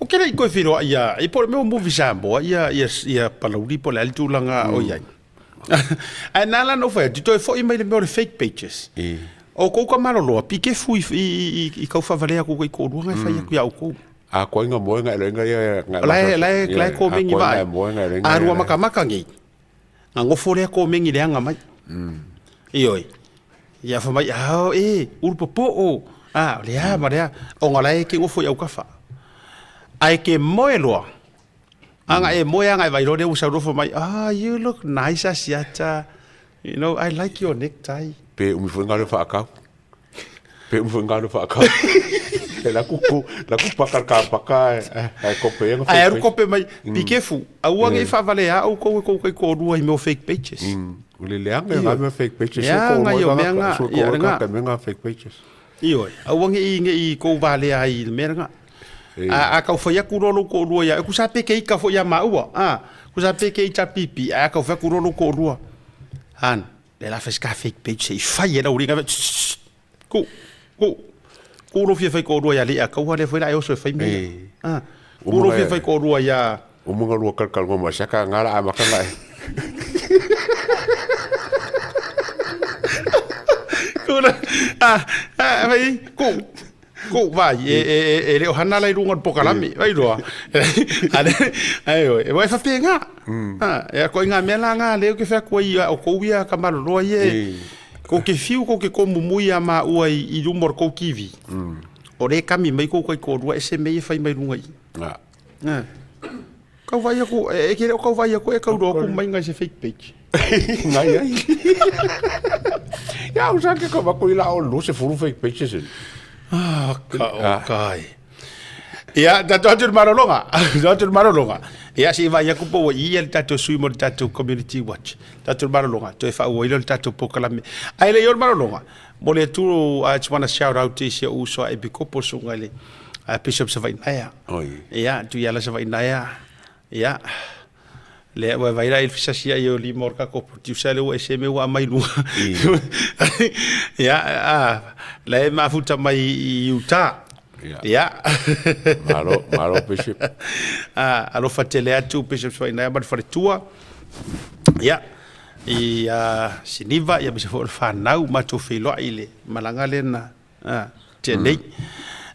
O kere i koe whiroa ia, i po meo movie Samoa, ia, ia, ia palauri po le tūlanga o iai. Ae nā la no whai, tu toi foi mai le meo le fake pages. O kou ka maloloa, pi ke fu i, i, i, i kau whavalea kou kai kōrua ngai whai aku ia o kou. A koe nga moe nga elenga ia nga Lai, lai, lai ko mengi vai. A rua makamaka ngei. Nga ngofo lea ko mengi leanga mai. Ioi. Ia fa mai, ah, e, uru popo Ah, lea, ma lea. O nga lai ke ngofo i au kafa. Ai ke moe loa. Anga e moe anga e vai loa lea ua sau mai, ah, you look nice Asiata. You know, I like your necktie. Pe umi foi ngā reo whaakau. Pe umi foi ngā reo whaakau. E la kuku, la ku paka ka paka e e kope e Ai aru kope mai, pikefu, aua nge i whaavale a au kou e kou kai kōrua i meo fake pages. O le leanga e ngā mea fake pages. Ia, ngā i o mea ngā, ia ngā. Ka mea ngā fake pages. Ioe, aua nge i nge i kou valea ai i le mea ngā. A, a kau whai aku rolo kōrua ia, e ku sa peke ika fo ia maua, a, ku sa peke i ta pipi, a kau whai aku rolo kōrua. Han, le la fes ka fake page se i whai e lau ringa, ku, ku, ku ro fia whai kōrua ia le a kaua le whai la e oso e whai mea. A, ku ro fia whai kōrua ia. O munga rua kalkal ngoma saka ngara a makanga e. Kura, a, a, whai, ku, ku, vai, e, e, e, e leo hana lai runga pokalami, vai roa. Ale, ai, oi, e wai whawhe ngā. Ah, e ko i ngā mea la ngā leo ke whea kua i o kou ia ka maroroa i e. Ko ke whiu ko ke komumu ia ma ua i, i rumo kou kiwi. O re kami mai kou kai kōrua e se mei e whai mai runga i. Ngā. Ngā. Kau vai aku, e, e kere o kau vai aku e kau roa ku mai ngai se fake page. Ngai ai. Ia, usa ke ka wako i la o lo se furu fake pages. Ah, ka o kai. Ia, tatou atu le malologa, tatou atu le malologa. Ia, se i vaai aku po ua i ia le tatou sui mo le tatou Community Watch. Tatou le malologa, toe faaauauina le tatou polokalame. Ae le i o le malologa, mo le atu, I just wanna shout out i si ou uso a Epikopo, susuga i le Bishop Savainaea. Ia, Tuiala Savainaea, ia, lea ua vai la i le fesasia i o lima o le tatou producer lea ua ese mea ua aumai luga. Ia, a, la e mafuta mai i Utah. Ia. Malo, malo Bishop. A, alofa tele atu Bishop Savainaea ma le faletua. Ia, i Siniva, ia aemaise foi o le fanau matou feiloai i le malaga lea na tea nei.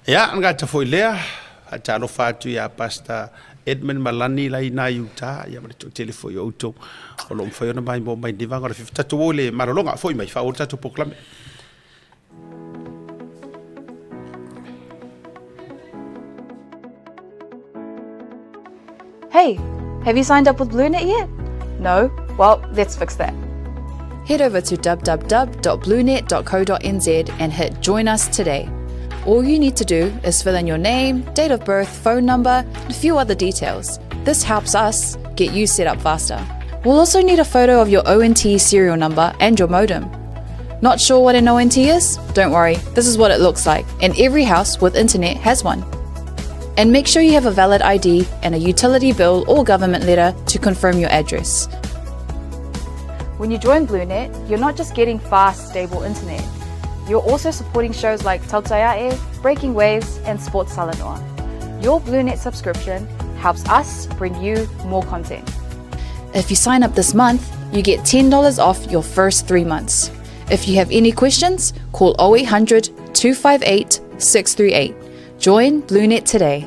Ia, na gata foi lea, faatalofa atu ia Pastor Edmund Malani la i nā Utah, ia ma le toatele foi o outou o lo o mafai ona maimoa mai lenei vaega o le afiafi. Tatou o i le malologa, foi mai, faaauau le tatou polokalame. Hey, have you signed up with BlueNet yet? No? Well, let's fix that. Head over to www.bluenet.co.nz and hit Join Us Today. All you need to do is fill in your name, date of birth, phone number, and a few other details. This helps us get you set up faster. We'll also need a photo of your ONT serial number and your modem. Not sure what an ONT is? Don't worry, this is what it looks like, and every house with internet has one. And make sure you have a valid ID and a utility bill or government letter to confirm your address. When you join BlueNet, you're not just getting fast, stable internet. You're also supporting shows like Tautaiae, Breaking Waves, and Sports Talanoa. Your BlueNet subscription helps us bring you more content. If you sign up this month, you get $10 off your first three months. If you have any questions, call 0800 258 638. Join BlueNet today.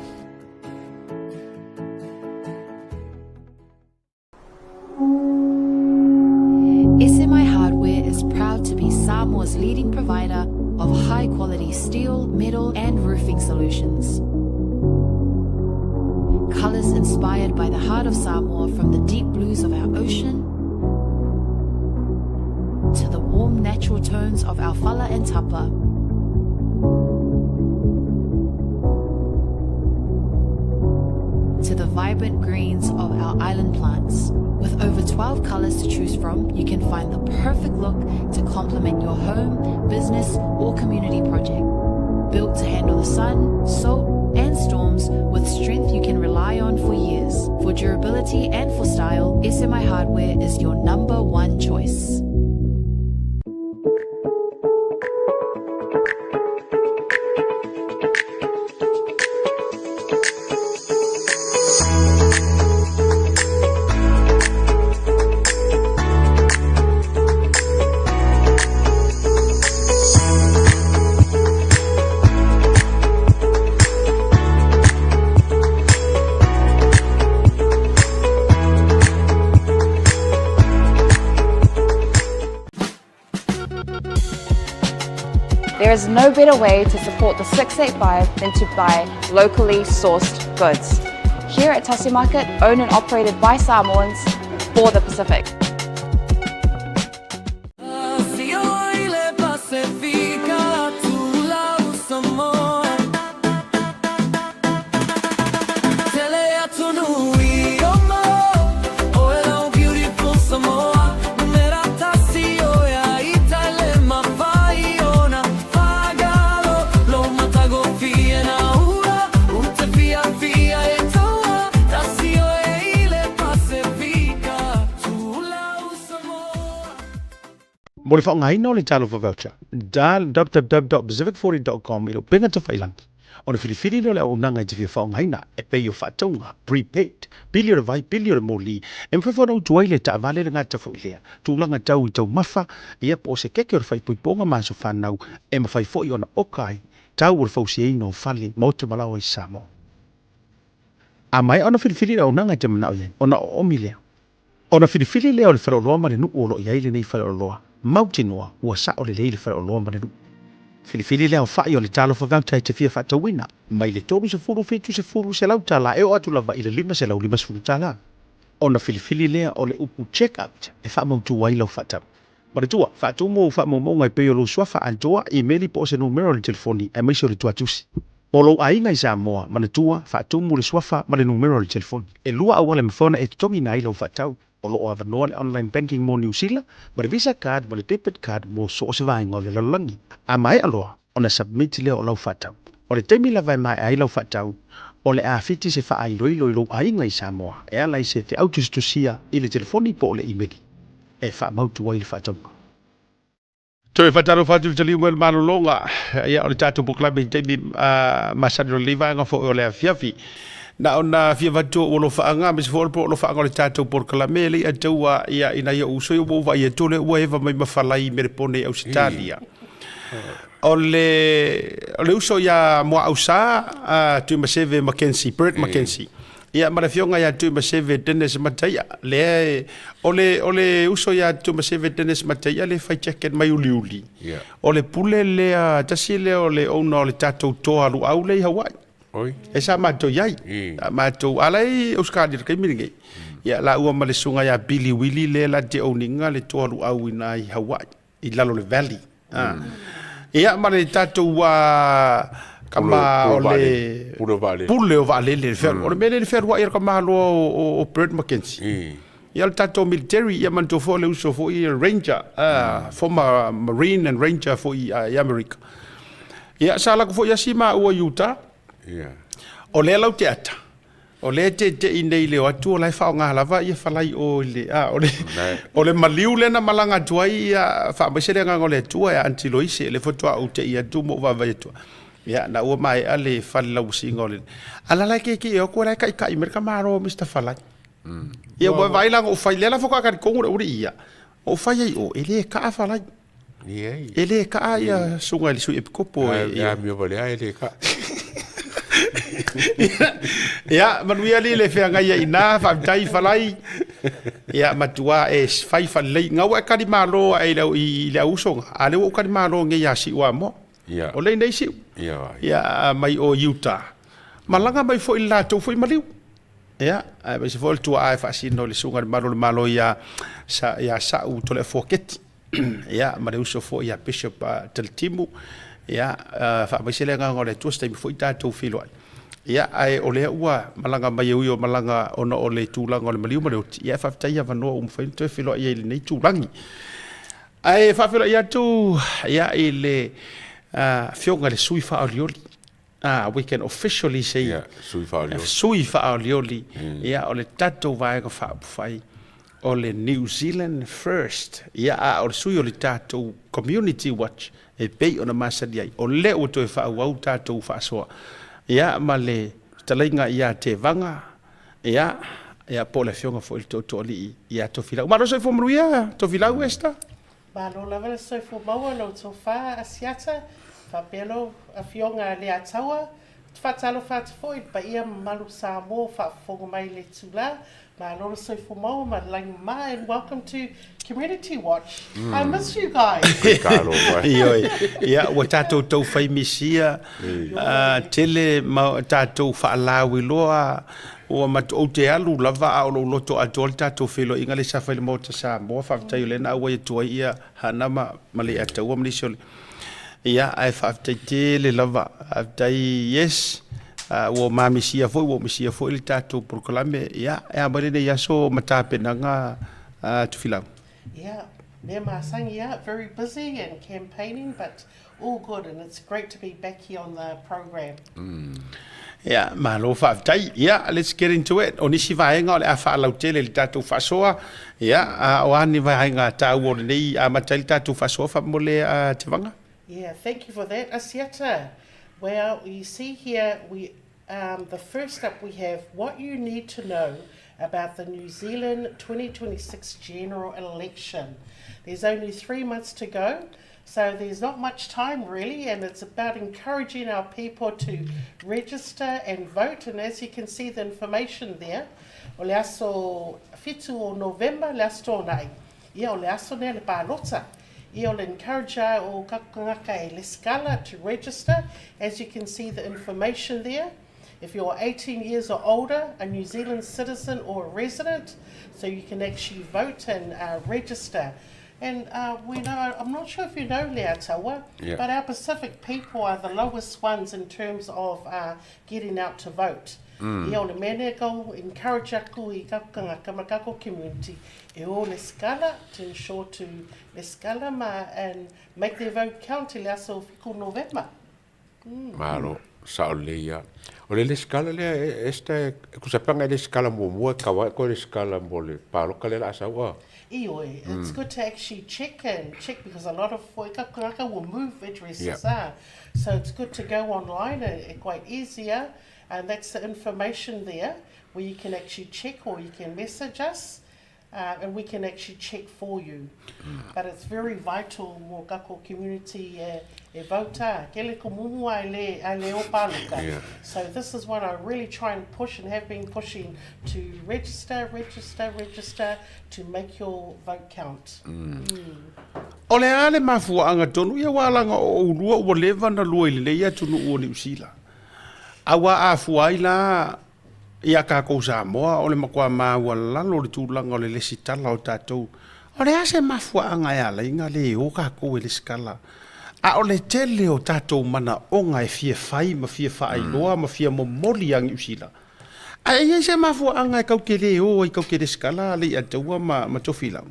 SMI Hardware is proud to be Samoa's leading provider of high quality steel, metal, and roofing solutions. Colors inspired by the heart of Samoa from the deep blues of our ocean to the warm natural tones of our fala and tapa. To the vibrant greens of our island plants. With over 12 colors to choose from, you can find the perfect look to complement your home, business, or community project. Built to handle the sun, salt, and storms with strength you can rely on for years. For durability and for style, SMI Hardware is your number one choice. There is no better way to support the 685 than to buy locally sourced goods. Here at Tasi Market, owned and operated by Samoans for the Pacific. Mo le faaaogaina o le Talofa Voucher, dial www.pacific40.com i le upega tafailangi ona filifili lea o le auaunaga e te fia faaaogaina e pei o faatauga, prepaid, pili o le vai, pili o le moli, e mafai foi ona utu ai le taavale le gata foi lea tulaga tau i taumafa, ia po o se keke o le faaipoipoga ma aso fanau e mafai foi ona oka ai tau o le fausiaina o fale, maota ma laoa i Samoa. A maea ona filifili le auaunaga e te manao i ai, ona oomi lea. Ona filifili lea o le faleoloa ma le nuu o lo o i ai lenei faleoloa, mautinoa ua sao lelei le faleoloa ma le nuu. Filifili le aofai o le talofa voucher e te fia faatauina, mai le 30, 70, $100 e oo atu lava i le $550. Ona filifili lea o le upu check out e faamautu ai lau faatau. Manatua, faatumu ou faamaumauga e pei o lou suafa atoa, imeli po o se numera o le telefoni, aemaise o le tuatusi. Mo lou aiga i Samoa, manatua, faatumu le suafa ma le numera o le telefoni. E lua auala e mafai ona e totogiina ai lau faatau. O lo o avanoa le online banking mo Niu Sila, ma le Visa card ma le debit card mo so o se vaega o le lalolagi. A maea loa ona submit lea o lau faatau. O le taimi lava e maea ai lau faatau, o le a fiti se faailoilo i lou aiga i Samoa e ala i se feau tusitusia i le telefoni po o le imeli. e faamautu ai le faatauga. Toe faatalofa atu i le taliu mai o le malologa, ia o le tatou polokalame i taimi masani o lenei vaega foi o le afiafi. Na ona fia avatu ou alofaaga, aemaise foi o alofaaga o le tatou polokalame, e le i ataua ia i nai ou uso ia ua ou vaai atu o lea ua eva mai ma falai i Melepone i Ausetalia. O le uso ia Muaausa Tuimaseve McKenzie, Bert McKenzie. Ia, ma le afioga ia Tuimaseve Dennis Mataia, lea e, o le, o le uso ia Tuimaseve Dennis Mataia le fai jacket mai uliuli. Yeah. O le pule lea, tasi lea o le owner o le tatou toa luau lea i Hawaii. Oi. E sa matou i ai. Sa matou, a la i Australia i le taimi lenei. Ia, laua ma le susuga ia Billy Willie lea la te owning-a le toa luau i ina i Hawaii. i lalo o le valley. Ah. Ia ma le tatou kama o le pule o vaalele. Pule o vaalele le fealu. O le mea lea le fealuai a le kama loa o Bert McKenzie. Ia le tatou military ia manatua foi o le uso foi Ranger, former Marine and Ranger foi i Amerika. Ia sa laku foi asi maua i Utah. O lea lau te ata. O lea e teitei nei i le o atu o la e faaaoga lava ia falai o i le, a, o le, o le maliu lea na malaga atu ai ia faamaise le agaga o le Atua ia Aunty Loise, lea faatoa ou tei atu ma ou vaavaai atu. Ia, na ua maea le fale lauusiga o le, a la la e keikei atu, o la e kaikai mai le tamaloa o Mister Falai. Ia ua vaai la ou fai lea la faatoa talitonu le aualii ia, ou fai ai o, e le kaa falai. E le kaa ia susuga i le sui epikopo e. E amio wale a e le kaa. Ia, manuia alii le feagai ai i ina, faafetai falai. Ia, matua e fai falelei. Gau e tali malo ae i le auusoga, a lea ua ou tali malo nei ia Siuamoa. Ia. O lea i Siu. Ia, ia mai o Utah. Malaga mai foi i le latou foi maliu. Ia, aemaise foi o le tuaa e faasino i le susuga i le Malu o le Malo ia, sa, ia Sa'u Toleafoa Keti. Ia, ma le uso foi ia Bishop Talitimu. Ia, faamaise le agaga o le Atua se taimi foi tatou feiloai. Ia, ae o lea ua malaga mai e ui o malaga ona o le tulaga o le maliu ma le oti, ia, e faafetai avanoa ua mafai ona toe feiloai ai i lenei itulagi. Ae faafeiloai atu ia i le afioga i le sui faaolioli. Ah, we can officially say yeah, sui faaolioli. Sui faaolioli. Ia, o le tatou vaega faaupufai o le New Zealand First. Ia, a o le sui o le tatou Community Watch e pei ona masani ai. O lea ua toe faaauau tatou faasoa. Ia, ma le fetalaiga ia Tevaga, ia, ia po o le afioga foi i le Tootooalii ia Tofilau. Malo soifua manuia, Tofilau Esther. Malo lava le soifua maua lou tofa Asiata, faapea lou afioga Leataua. Ou te faatalofa atu foi i le paia mamalu o Samoa o faafofoga mai i le itula. Malo le soifua maua ma le lagi mama and welcome to Community Watch. I miss you guys. Ioe, ia ua tatou tau fai misia, tele ma tatou faalauiloa Ua matu, ou te alu lava a o lou loto atoa le tatou feiloaiga lea sa fai i le Maota Samoa, faafetai o lea na auai atu ai ia Hana ma ma Leiataua ma nisi o le ia ae faafetai tele lava, faafetai yes ua mamisia foi ua misia foi le tatou polokalame ia e a mai lenei aso ma tapenaga Tufilau. Yeah, mea masani ia, very busy and campaigning but All good and it's great to be back here on the program. Ia, malo faafetai. Ia, let's get into it. O nisi vaega o le a faalautele i le tatou faasoa. Ia, a o a ni vaega taua o lenei amata ai le tatou faasoa faamolemole a Tevaga? Yeah, thank you for that, Asiata. Well, you see here, we, um, the first up we have what you need to know about the New Zealand 2026 general election. There's only three months to go, so there's not much time really, and it's about encouraging our people to register and vote. And as you can see the information there, o le aso fitu o November, le aso tōnai. Ia o le aso nea le pālota. Ia o le encourage o kakangaka e lescala to register. As you can see the information there, if you're 18 years or older, a New Zealand citizen or a resident, so you can actually vote and register. And we know, I'm not sure if you know, Leataua, Yeah. but our Pacific people are the lowest ones in terms of getting out to vote. Ia o le mea nei kau encourage aku i kakangaka ma kako community e o le skala to ensure to le skala ma and make their vote count i le aso fiku Novema. Malo, sao lelei ia. O le lesitala lea Esther, e tusa pe ana e lesitala muamua e tatau lava e toe lesitala mo le paloka lea o le a sau a. Ioe, it's good to actually check and check because a lot of foi kakangaka will move addresses ah. So it's good to go online and e quite easier and that's the information there where you can actually check or you can message us and we can actually check for you. But it's very vital mo kako community e, e vota. Kele ko mumu ai le, ai le o pāloka. Yeah. So this is what I really try and push and have been pushing to register, register, register to make your vote count. O le a le mafuaaga tonu ia ua alaga o oulua ua leva ona lua i lenei atunuu o Niu Sila. A ua afua ai la Ia tatou Samoa, o le matua maualalo le tulaga o le lesitala o tatou. O le a se mafuaaga e ala ai na le o tatou e lesitala? A o le tele o tatou manaoga e fia fai ma fia faailoa ma fia momoli ia Niu Sila. Ae i ai se mafuaaga e tau te le o ai tau te lesitala Leiataua ma Tofilau?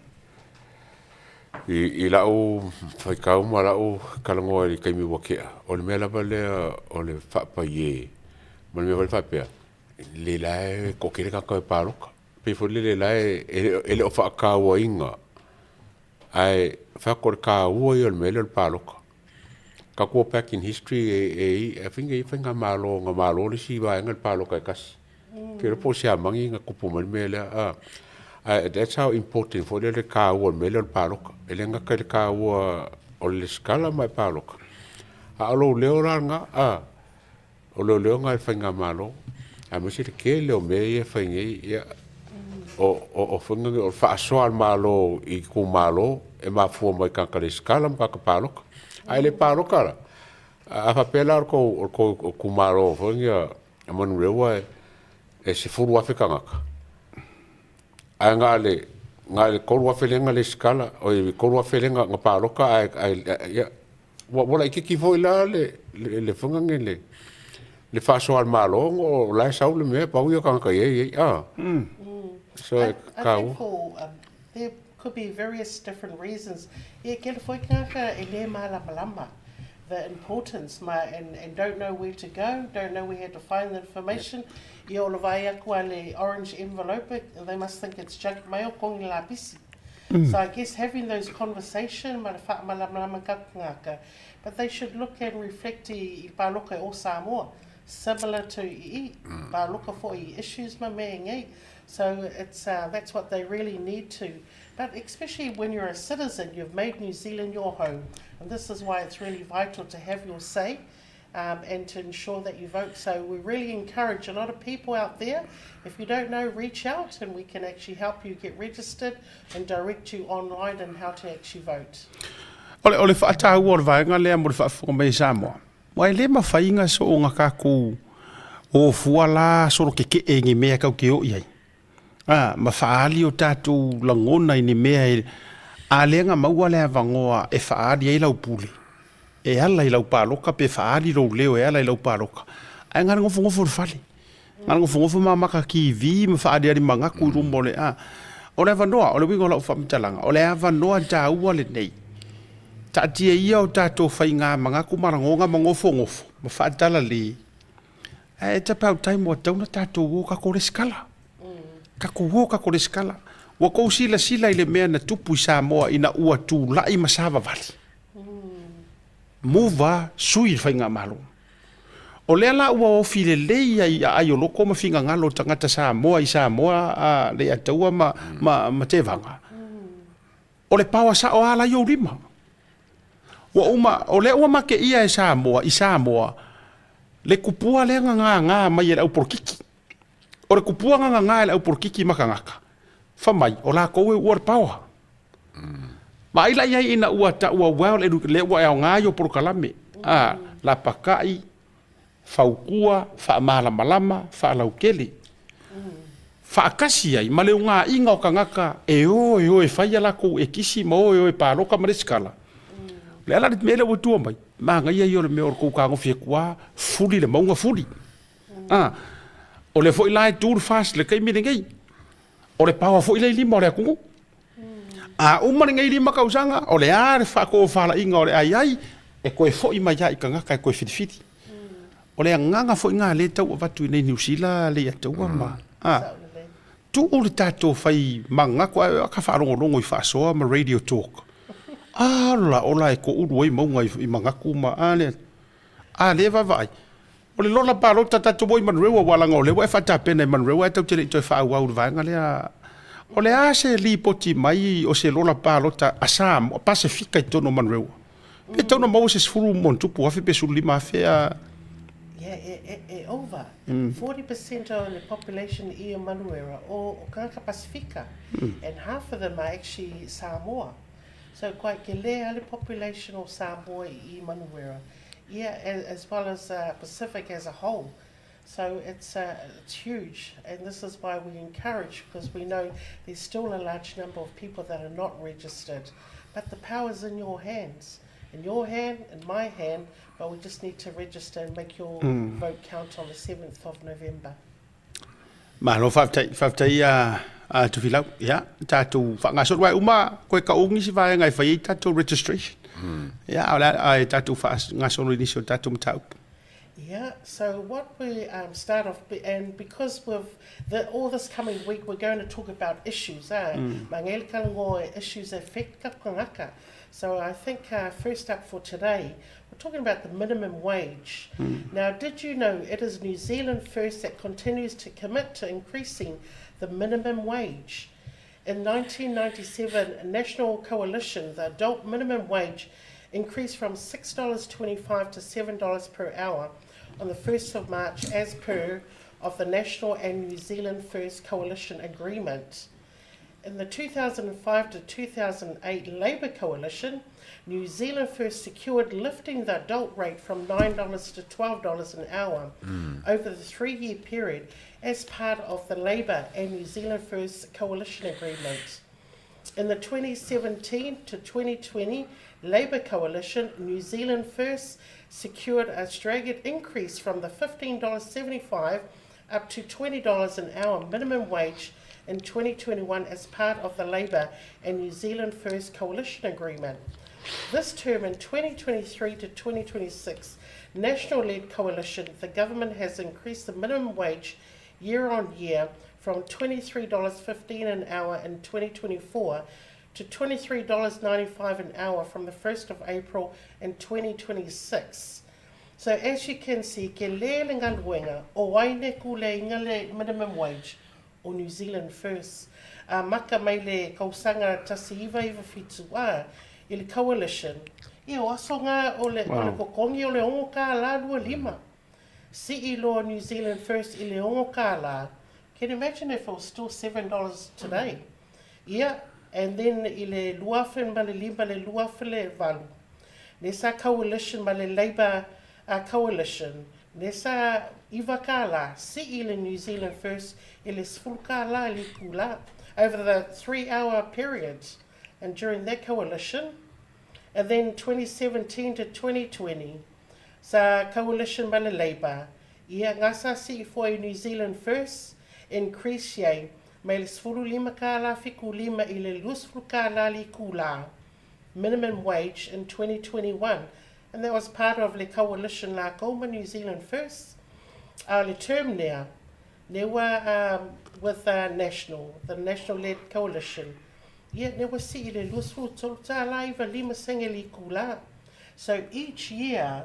I lau faitau ma lau talanoa i le taimi ua tea, o le mea lava lea o le faapaie, ma le mea foi lea faapea, le la e toatele tagata e palota. Pei foi lele la e le o faatauaina, ae fai atu o le taua ia o le mea lea o le palota. Tatou back in history e i ai, I think e i ai faigamalo na malo le isi vaega i le palota e tasi. Ke iloa po o se amagi na tupu mai le mea lea, a. Ae that's how important foi lea le taua o le mea lea o le paloka. E le gata i le taua o le lesitala ma e paloka, a o lou leo la lena, a. O lou leo lena i le faigamalo, aemaise le tele o mea ia e fai nei, ia, o, o, o faiga nei o le faasoa a le Malo i itumalo e mafua mai i tagata lesitala ma tagata paloka. A e le paloka la, a faapea la o le tou, o le tou itumalo foi lea a Manurewa e, e 10,000 tagata, ae na o le, na o le 3,000 lea na lesitala, oi, 3,000 lea na paloka ae, ae, ia, Ua laitiiti foi la le le faiga lenei le le faasoa a le Malo ona o la e sau le mea pau ia o tagata i ai ai a. So e I think taua. for there could be various different reasons. Ia kele foi tagata e le malamalama the importance ma and and don't know where to go, don't know where to find the information. Ia o le vaai aku a le orange envelope, they must think it's junk mail, kongi lapisi. So I guess having those conversation ma le faamalamalama ka ngaka, but they should look and reflect i, i paloka o Samoa, similar to i, i paloka for i issues ma me ngei. So it's that's what they really need to. But especially when you're a citizen, you've made New Zealand your home. And this is why it's really vital to have your say and to ensure that you vote. So we really encourage a lot of people out there. If you don't know, reach out and we can actually help you get registered and direct you online on how to actually vote. O le, o le faataua o le vaega lea mo le faafofoga mai e Samoa, aua e le mafai ona soona tatou o fua la solo keke'e i ni mea tatou te o i ai, a, ma faaali o tatou lagona i ni mea e, a lea na maua le avanoa e faaali ai lau pule, e ala i lau paloka pe faaali lou leo e ala i lau paloka, ae na o le nofonofo i le fale, na o le nofonofo ma maka TV ma faaaliali manatu i luma o le, a, o le avanoa, o le uiga o lau faamatalaga, o le avanoa taua lenei, taatia ia o tatou faiga manatu ma lagona ma nofonofo ma faatalale, ae it's about time ua tatau ona tatou o tatou resitala, tatou o tatou resitala. Ua tou silasila i le mea na tupu i Samoa ina ua tulai ma savavali. Mova sui le faigamalo. O lea la ua ofi lelei ai i aai o loko ma finagalo o tagata Samoa i Samoa a Leiataua ma, ma, ma Tevaga. O le paoa sao a la i ou lima. Ua uma, o lea ua mateia e Samoa, i Samoa, le kupua lea na gagā mai e le au polokiki. O le kupua na gagā e le au polokiki ma tagata, fa mai, o lakou e uua le paoa. Vaai la i ai ina ua taua well educated, lea ua e aoga i o polokalame, a, lapaka'i, fautua, faamalamalama, faalautele. Faatasi ai ma le unāiga o tagata e o e o e fai a latou ekisi ma o e o e paloka ma lesikala. O le ala le mea lea ua tua mai, manaia ia o le mea o le tou tagofi atu a, fuli le mauga fuli. A, o lea foi la e tu le FAST i le taimi lenei. O le paoa foi lea i lima o le atunuu. A uma lenei 5 tausaga, o le a le faatofalaiga o le a i ai, e toe foi mai lava i tagata e toe filifili. O le agaga foi lena lea e tau avatu i inei Niu Sila Leiataua ma, a, tuu le tatou fai manatu ae ka faalogologo i faasoa ma radio talk. Ala ola e toulu ai mauga i manatu ma, a lea, a lea e vaavaai. O le lola palota tatou o i Manurewa aua leaga o lea ua e faatapena i Manurewa ae tatou te le i toe faaauau i le vaega lea. O le a se lipoti mai o se lola palota a Samoa, Pasefika i totonu o Manurewa? Pe tatau ona maua se 10,000 pe 15,000 a... Yeah, e, e, e over. 40% o le population i o Manurewa o, o tagata Pasefika. And half of them are actually Samoa. So quite kele a le population o Samoa i Manurewa. Yeah, as well as Pacific as a whole. So it's, it's huge, and this is why we encourage, because we know there's still a large number of people that are not registered. But the power's in your hands, in your hand, in my hand, but we just need to register and make your vote count on the 7th of November. Malo faafetai, faafetai a a Tufilau. Ia, tatou faagasolo aua e uma koe kau nisi vaega e fai ai tatou registration. Ia, a o le a e tatou faagasolo i nisi o tatou mataupu. Yeah, so what we um, start off, and because we've, the, all this coming week, we're going to talk about issues, eh? Mm. issues affect kakangaka. So I think uh, first up for today, we're talking about the minimum wage. Now, did you know it is New Zealand First that continues to commit to increasing the minimum wage? In 1997, National Coalition, the adult minimum wage increased from $6.25 to $7 per hour on the 1st of March as per of the National and New Zealand First Coalition Agreement. In the 2005 to 2008 Labour Coalition, New Zealand First secured lifting the adult rate from $9 to $12 an hour over the 3-year period as part of the Labour and New Zealand First Coalition Agreement. In the 2017 to 2020 Labour Coalition, New Zealand First secured a staggered increase from the $15.75 up to $20 an hour minimum wage in 2021 as part of the Labour and New Zealand First Coalition Agreement. This term in 2023 to 2026 National-led coalition, the government has increased the minimum wage year on year from $23.15 an hour in 2024 to $23.95 an hour from the 1st of April in 2026. So as you can see, ke le le ngaluenga, o ai le kule inga le minimum wage o New Zealand First. A maka mai le kausanga tasi iva iva fitu a i le coalition. Ia o aso ngā o le, o le kokongi o le ongo kā la lua lima. Si'i loa New Zealand First i le ongo kā la. Can you imagine if it was still $7 today? Ia, and then i le 2005 ma le 2008. Ne sa coalition ma le Labour coalition. Ne sa iva kā la, si'i le New Zealand First i le sefulu kā la i le kula over the 3-hour period. And during that coalition, and then 2017 to 2020, sa coalition ma le Labour, ia ngā sa si'i foa i New Zealand First, increase iai, mai le 15 kā la fiku lima i le 20 kā la li kula, minimum wage in 2021. And that was part of le coalition la ma New Zealand First. Le term nea, ne ua with National, the National-led coalition. Ia, ne ua si'i le 23 tālā iva lima senge li kula. So each year,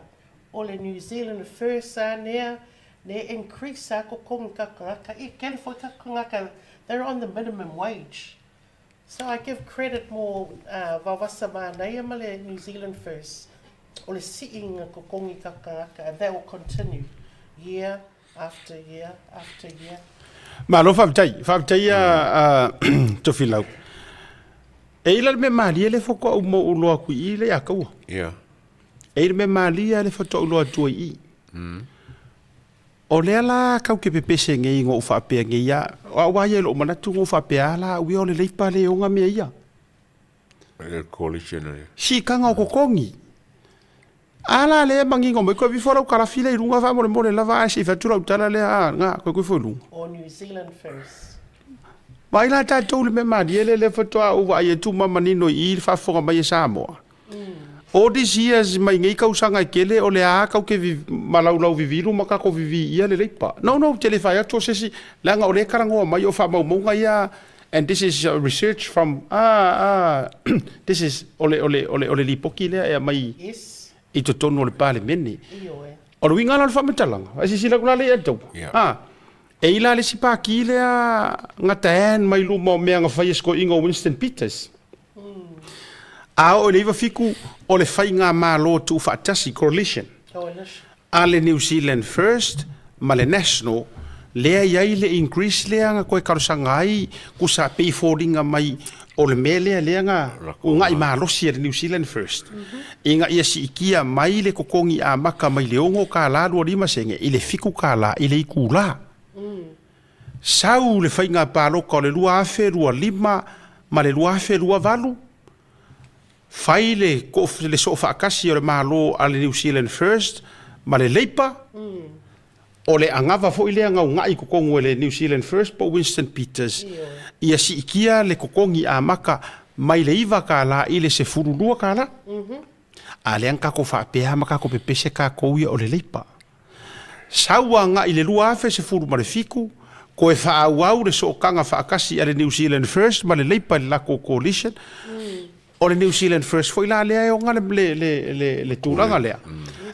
o le New Zealand First a nea, ne increase a kokongi kakangaka. E, kele foi kakangaka, they're on the minimum wage. So I give credit more vavasa māneia ma le New Zealand First. O le si'inga kokongi kakangaka, and that will continue year after year after year. Malo faafetai, faafetai a Tofilau. E i la le mea malie le faatoa ou mau loa atu i i le ia kaua. Yeah. E i le mea malie le faatoa ou loa atu ai i i. O lea la kau ke pepese nei ngo faapea nei ia, o au ia i lou manatu ngo faapea la au ia o le leipa le onga mea ia. Le coalition e. Siikaga o kokogi. A la lea e manino mai, koe vifo lau kalafi lea i luga faamolemole lava ae se i fai atu lau tala lea, a, nga, koe koe ifo i luga. O New Zealand first. Vaai la tatou i le mea malie lea lea faatoa ou vaai atu ma manino i i le faafofoga mai e Samoa. All these years mai nei kausaga e tele o le a kau ke malaulau vivilu ma kako vivi ia le leipa. No, no, te le fai atu o se isi, leaga o lea e talanoa mai o faamaumauga ia. And this is research from ah ah this is o le o le o le o le lipoti lea e aumai Yes. i totonu o le Palemene. Ioe. O le uiga la o le faamatalaga, a silasila atu la lea ia tau. Yeah. Ah, e i la le isi pākī lea gata mai luma o mea na fai e sikoiga o Winston Peters. A oo i le 97 o le faigamalo tuufaatasi, coalition, Coalition. a le New Zealand First ma le National, lea i ai le increase lea na toe talosaga ai kusa pei foliga mai o le mea lea lea na uunai malosi e le New Zealand First ina ia siitia mai le totogi amata mai le $6 25 sene i le $7 i le itulā. Sau le faiga palota o le 2025 ma le 2028, fai le le soofaatasi o le Malo a le New Zealand First ma le Labour, o le anava foi lea na uunai i totonu e le New Zealand First po o Winston Peters, ia siitia le totogi amata mai le $9 i le $12. A lea na tatou faapea ma tatou pepese tatou ia o le Labour. Sau agai i le 2017, koe faaauau le sootaga faatasi a le New Zealand First ma le Labour i le latou coalition. O le New Zealand First foi la lea e ona le, le, le, le, le tulaga lea,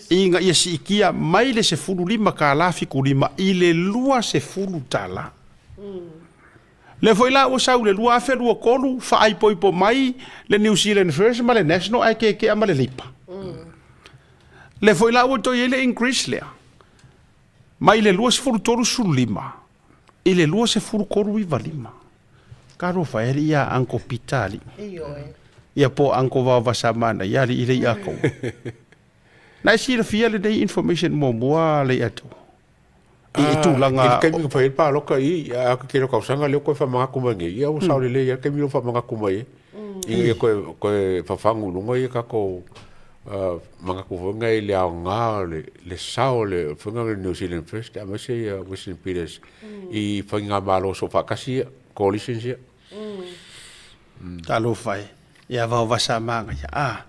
ina ia siitia mai le $15 75 i le $20. Lea foi la ua sau i le 2023, faaipoipo mai le New Zealand First ma le National ae kekea ma le Labour. Lea foi la ua toe i ai le increase lea, mai le 23 15 i le 23 95. Talofa e alii ia Uncle Peter alii. Ia po o Uncle Vaovasamana ia alii le Iakoa. Na e silafia lenei information muamua le Iakoa? I tulaga... I le taimi na fai ai le palota i, a ke tele o tausaga lea ua toe faamanatu mai nei, ia ua sao lelei lava le taimi lea ua faamanatu mai ai, ina ia toe, toe fafagu i luga ia tatou manatu foi nei i le aoga o le, le sao o le faiga o le New Zealand First aemaise ia Winston Peters i faigamalo soofaatasi ia, coalitions ia. Talofa e, ia vaovasa manaia. A,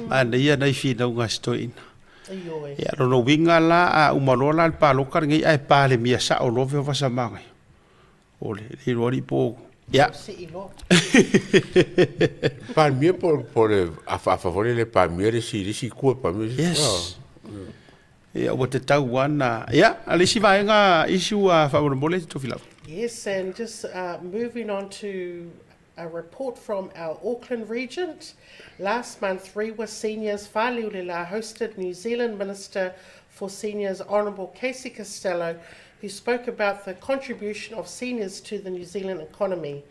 manaia nai finauga a si toeaina. Ia, lona uiga la, a uma loa la le palota lenei ae Palemia sao loa vaovasa manaia. O le le iloa alii po o, ia. Palemia po o le afaafa foi lele Palemia le isi, le isi itu e Palemia. Yes. Ia, ua tatau lava ona, ia, a le isi vaega issue a faamolemole Tofilau. Yes, and just uh, moving on to a report from our Auckland Regent. Last month, Rewa Seniors Faleulila hosted New Zealand Minister for Seniors Honourable Casey Costello, who spoke about the contribution of seniors to the New Zealand economy.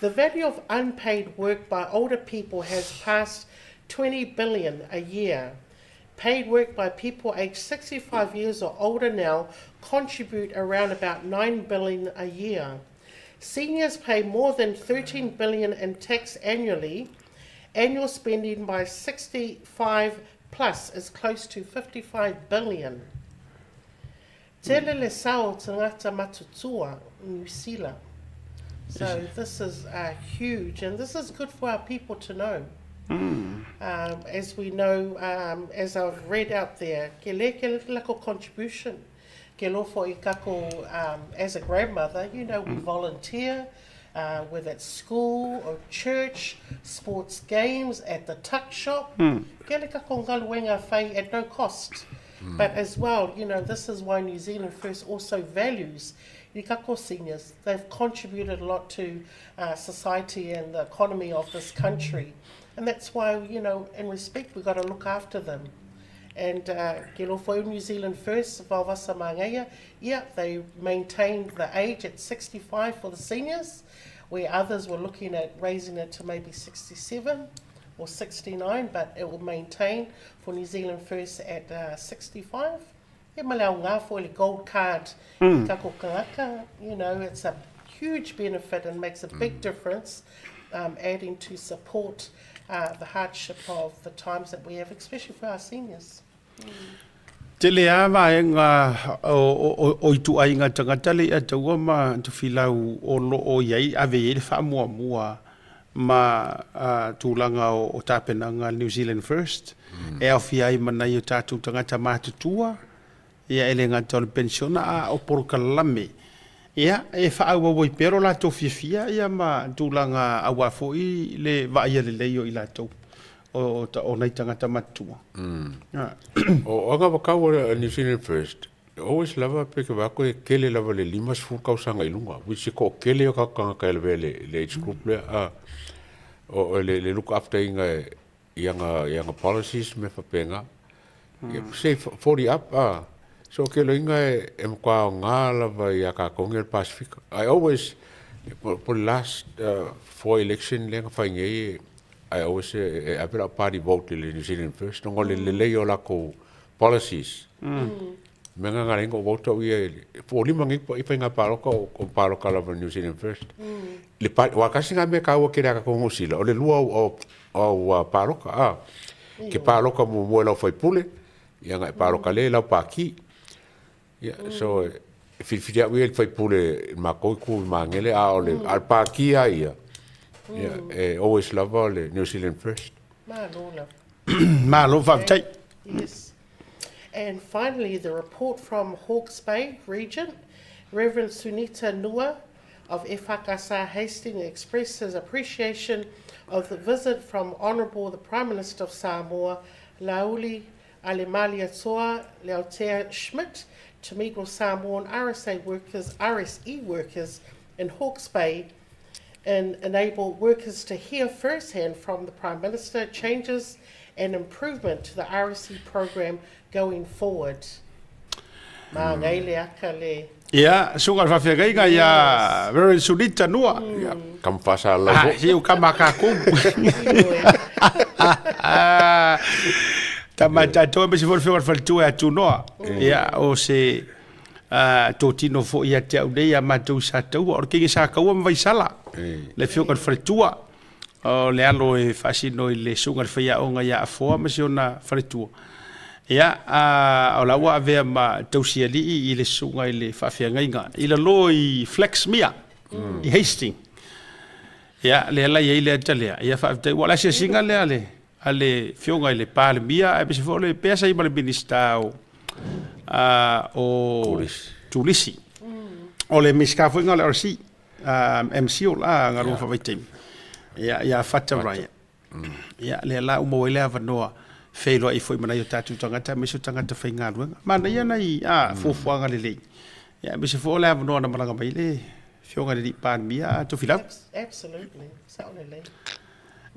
The value of unpaid work by older people has passed 20 billion a year. Paid work by people aged 65 years or older now contribute around about 9 billion a year. Seniors pay more than 13 billion in tax annually. Annual spending by 65 plus is close to 55 billion. Tele le sao tagata matutua, New Zealand. So this is huge, and this is good for our people to know. As we know, as I've read out there, ke le ke lako contribution. Ke lofo i kako, as a grandmother, we volunteer, whether it's school or church, sports games, at the tuck shop. Ke le kako ngaluenga fai at no cost. But as well, this is why New Zealand First also values i kako seniors. They've contributed a lot to society and the economy of this country. And that's why, in respect, we've got to look after them. And ke lofo New Zealand First, Vaovasa Mangaia, yeah, they maintained the age at 65 for the seniors, where others were looking at raising it to maybe 67 or 69, but it will maintain for New Zealand First at 65. Ia ma le aoga foi le gold card i kako tagata, it's a huge benefit and makes a big difference, adding to support the hardship of the times that we have, especially for our seniors. Tele lava vaega o ituaiga tagata le Ataua ma Tofilau o lo o i ai, ave i ai le faamuamua ma tulaga o tapenaga New Zealand First, e aofia ai ma nai o tatou tagata matutua, ia e le gata o le penisiona a o polokalame, ia e faaauau ai pea lo latou fiafia ia ma tulaga aua foi le vaaia lelei o i latou o nai tagata matutua. O agavakau a New Zealand First, always lava pe ke vaai e tele lava le 50 tausaga i luga, which e toatele o tatou tagata e lavea le age group lea, a o le look after ina i aga policies ma mea faapena. Ia say 40 up, a so ke loiga e matua aoga lava ia tatou nei o le Pasifika. I always, po le last four election lea na fai nei, I always e ave lau party vote i le New Zealand First, ona o le lelei o latou policies. Mea na na ala ai ona ou vote au ia i le, po o lima nei i faiga palota o palota lava New Zealand First. Le pa, aua tasi na mea taua tele a tatou Niu Sila, o le lua o au palota, a. Ke palota muamua i lau faipule, ia na e palota lea i lau pati. Ia, so e filifili au ia i le faipule i le matou itu i Magele, a o le, a o le pati lava ia, ia, e always lava o le New Zealand First. Malo lava. Malo faafetai. Yes. And finally, the report from Hawke's Bay Region, Reverend Sunita Nua of FHKSA Hastings expressed his appreciation of the visit from Honourable the Prime Minister of Samoa, Lauli Alemaliatoa Leautea Schmidt, to meet with Samoan RSA workers, RSE workers in Hawke's Bay and enable workers to hear firsthand from the Prime Minister changes and improvement to the RSE program going forward. Māngai le aka le. Ia, suga le faafeagaiga ia Reverend Sunita Nua. Ia, kama faasalalau Ah, foi. si o kama kākou. Tama tātou e mese foi le whionga le faletua e atu noa. Ia, o se uh, tōtino foi ia te au nei a mātou sa taua. O le kenge sa kaua ma vaisala. Le whionga le faletua. O le alo e faasino i le suga le faiaoga ia Afoa ma si ona faletua. Ia, a, o la ua avea ma tausialii i le suga i le faafeagaiga i lalo i Flaxmere, i Hastings. Ia, lea la i ai le ata lea. Ia, faafetai. Ua o le asiasiga lea a le, a le Afioga i le Palemia aemaise foi o le pea sa i ai ma le Minisita o, a, o Turisi. Turisi. O le Minisita foi lena o le RC. MC o la galuega faavaitaimi ia ia Fata Ryan. Ia lea la ua maua ai le avanoa feiloai foi ma nai o tatou tagata aemaise o tagata faigaluega. Manaia nai a fuafuaga lelei. Ia aemaise foi o le avanoa na malaga mai le Afioga i le Alii Palemia a Tofilau. Absolutely. Sao lelei.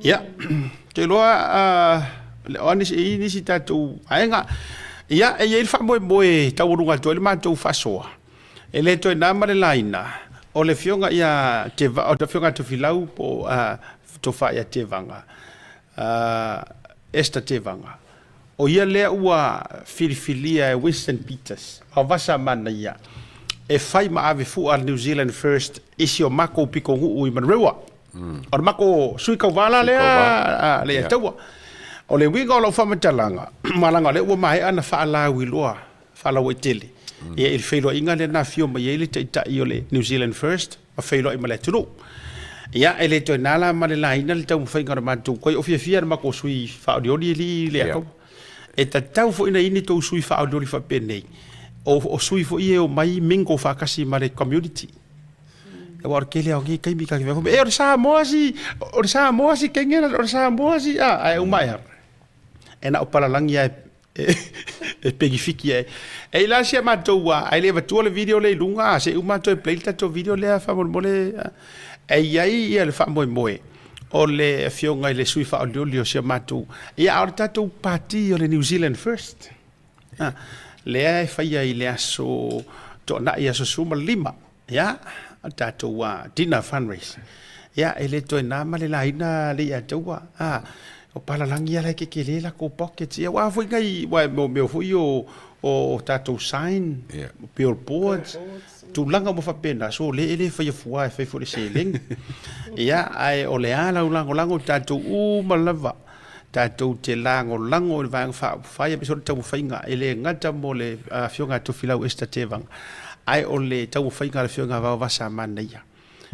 Ia, ou te iloa o a nisi, e i ai nisi tatou vaega. Ia, e i ai le faamoemoe e taualuga atu ai le matou faasoa, e le toe na ma le laina, o le Afioga ia Teva, o le Afioga ia Tofilau po o Tofa ia Tevaga, Esther Tevaga, o ia lea ua filifilia e Winston Peters, Vaovasa Manaia, e fai ma ave fua a le New Zealand First i si o makou pitonuu i Manurewa. O le makou sui tauva la lea a le Ataua. O le uiga o lau faamatalaga, ma leaga o lea ua maea ona faalauiloa faalauaitele ia i le feiloaiga lea na afio mai ai le Taitai o le New Zealand First ma feiloai ma le atunuu. Ia, e le toe na la ma le laina le taumafaiga o le matou koe o fiafia le matou sui faaolioli e alii le Ataua. E tatau foi ona i ai ni tou sui faaolioli faapenei, o sui foi ia e omai mingle faatasi ma le community. Aua o le tele lava o nei taimi ta te fai e o le Samoa si, o le Samoa si kenge o le Samoa si, a, ae uma ea, e na o palalagi lava e penifiti ai. E i la sia matou a, ai le avatua le video lea i luga, a se i uma toe play le tatou video lea faamolemole, e i ai ia le faamoemoe o le afioga i le sui faaolioli o si a matou, ia a o le tatou pati o le New Zealand First. A, lea e faia i le aso Toanai aso 15, ia, o le tatou dinner fundraiser. Ia, e le toe na ma le laina le ia taua. A, o palalagi lava la e kekele lakou pockets. Ia, aua foi nai, aua o mea foi ia o tatou sign, billboards, tulaga uma faapena, so lea e le faia fua e fai foi le seleni. Ia, ae o le a lau lagolago i tatou uma lava tatou te lagolago i le Vaega Faaupufai aemaise o le taumafaiga e le gata mo le Afioga ia Tofilau Esther Tevaga, ae o le taumafaiga a le Afioga ia Vaovasa Manaia.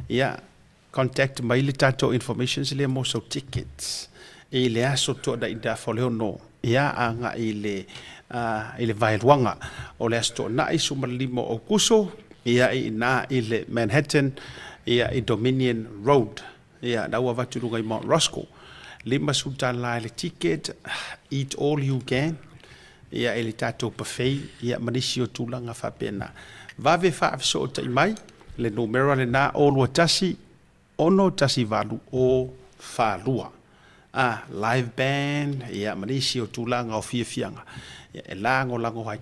Ia, contact mai le tatou informations lea mo sau tickets i le aso Toonai Faleono, ia, agai i le i le vaeluaga o le aso Toonai 15 o Aokuso, ia, i ina i le Manhattan, ia, i Dominion Road. Ia, la ua avatu i luga i Mount Roskill. 50 tala i le ticket, eat all you can, ia, i le tatou buffet, ia, ma nisi o tulaga faapena. Vave faafesootai mai, le numera lena, 021 618 042. A, live band, ia, ma nisi o tulaga o fiafiaga, ia, e lagolago ai,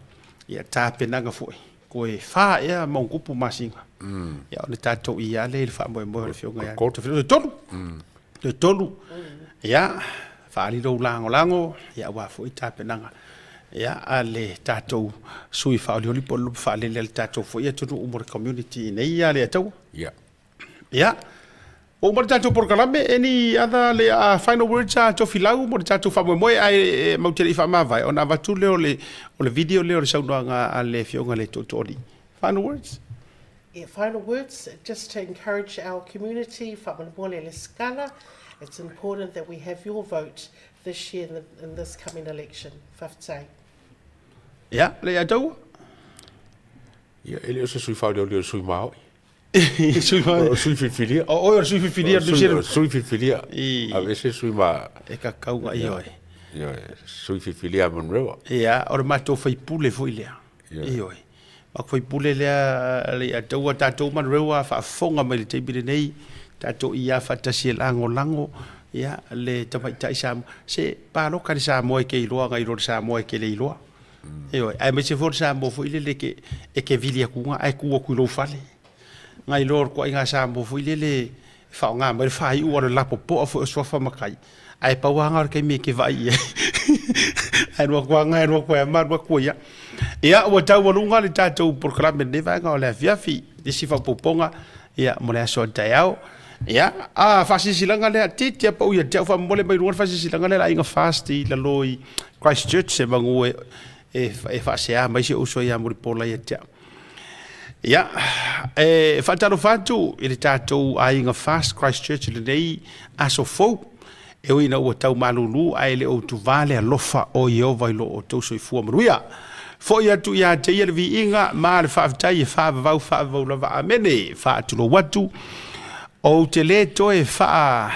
ia, tapenaga foi. Toe fa ea ma ona tupu masina. Ia ona tatou ia lea i le faamoemoe o le Afioga ia Tofilau. Toe tolu. Toe tolu. Ia, faaali lou lagolago, ia aua foi tapenaga ia a le tatou sui faaolioli po o le lupe faalele a le tatou foi atunuu mo le community i inei ia Alataua. Ia. Ia, ua uma le tatou polokalame, any other le final words a Tofilau mo le tatou faamoemoe ae matou te le i faamavae ona avatu lea o le o le video lea o le saunoaga a le Afioga i le Tootooalii. Final words? Yeah, final words, just to encourage our community, faamolemole le sikala, it's important that we have your vote this year in, the, in this coming election. Fafetai. Ia, le ia taua. Ia, e le o se sui faaolioli o le sui maoi. Sui maoi. O sui filifilia. O oe o le sui filifilia o New Zealand. Sui filifilia. Aveese sui ma... E kakauga i oe. Ioe, sui filifilia a Manurewa. Ia, o le matou faipule foi lea. Ioe. Matou faipule lea le ia taua tatou Manurewa faafofoga mai le taimi lenei, tatou ia faatasi e lagolago ia le tamaitai Samoa. Se paloka le Samoa e ke iloa nai lo le Samoa e ke le iloa. Ioe, aemaise foi o le Samoa foi lele e ke vili atu ae tu atu i lou fale. Nai lo le ituaiga Samoa foi lele e faaaoga mai le faaiu o le lapopoa foi o suafa matai, ae pau lava lena o le taimi e te vaai i ai. Ae alu atu lava lena, alu atu ai ma alu atu ai lava. Ia, ua taualuga le tatou polokalame i lenei vaega o le afiafi, isi faaopoopoga ia mo le aso a taeao. Ia, a faasilasilaga lea, titi a pau ia te au faamolemole mai luga le faasilasilaga lea le aiga Fast i lalo i Christchurch semeamanu e faasea mai si ou uso ia Mulipola ia te au. Ia, e faatalofa atu i le tatou aiga Fast Christchurch i lenei aso fou. E ui ina ua tau malūlū ae le o utuvā le alofa o Ieova i lo outou soifua manuia. Foi atu ia te ia le viiga ma le faafetai e faavavau faavavau lava. Amene. Faatulou atu, ou te lē toe faa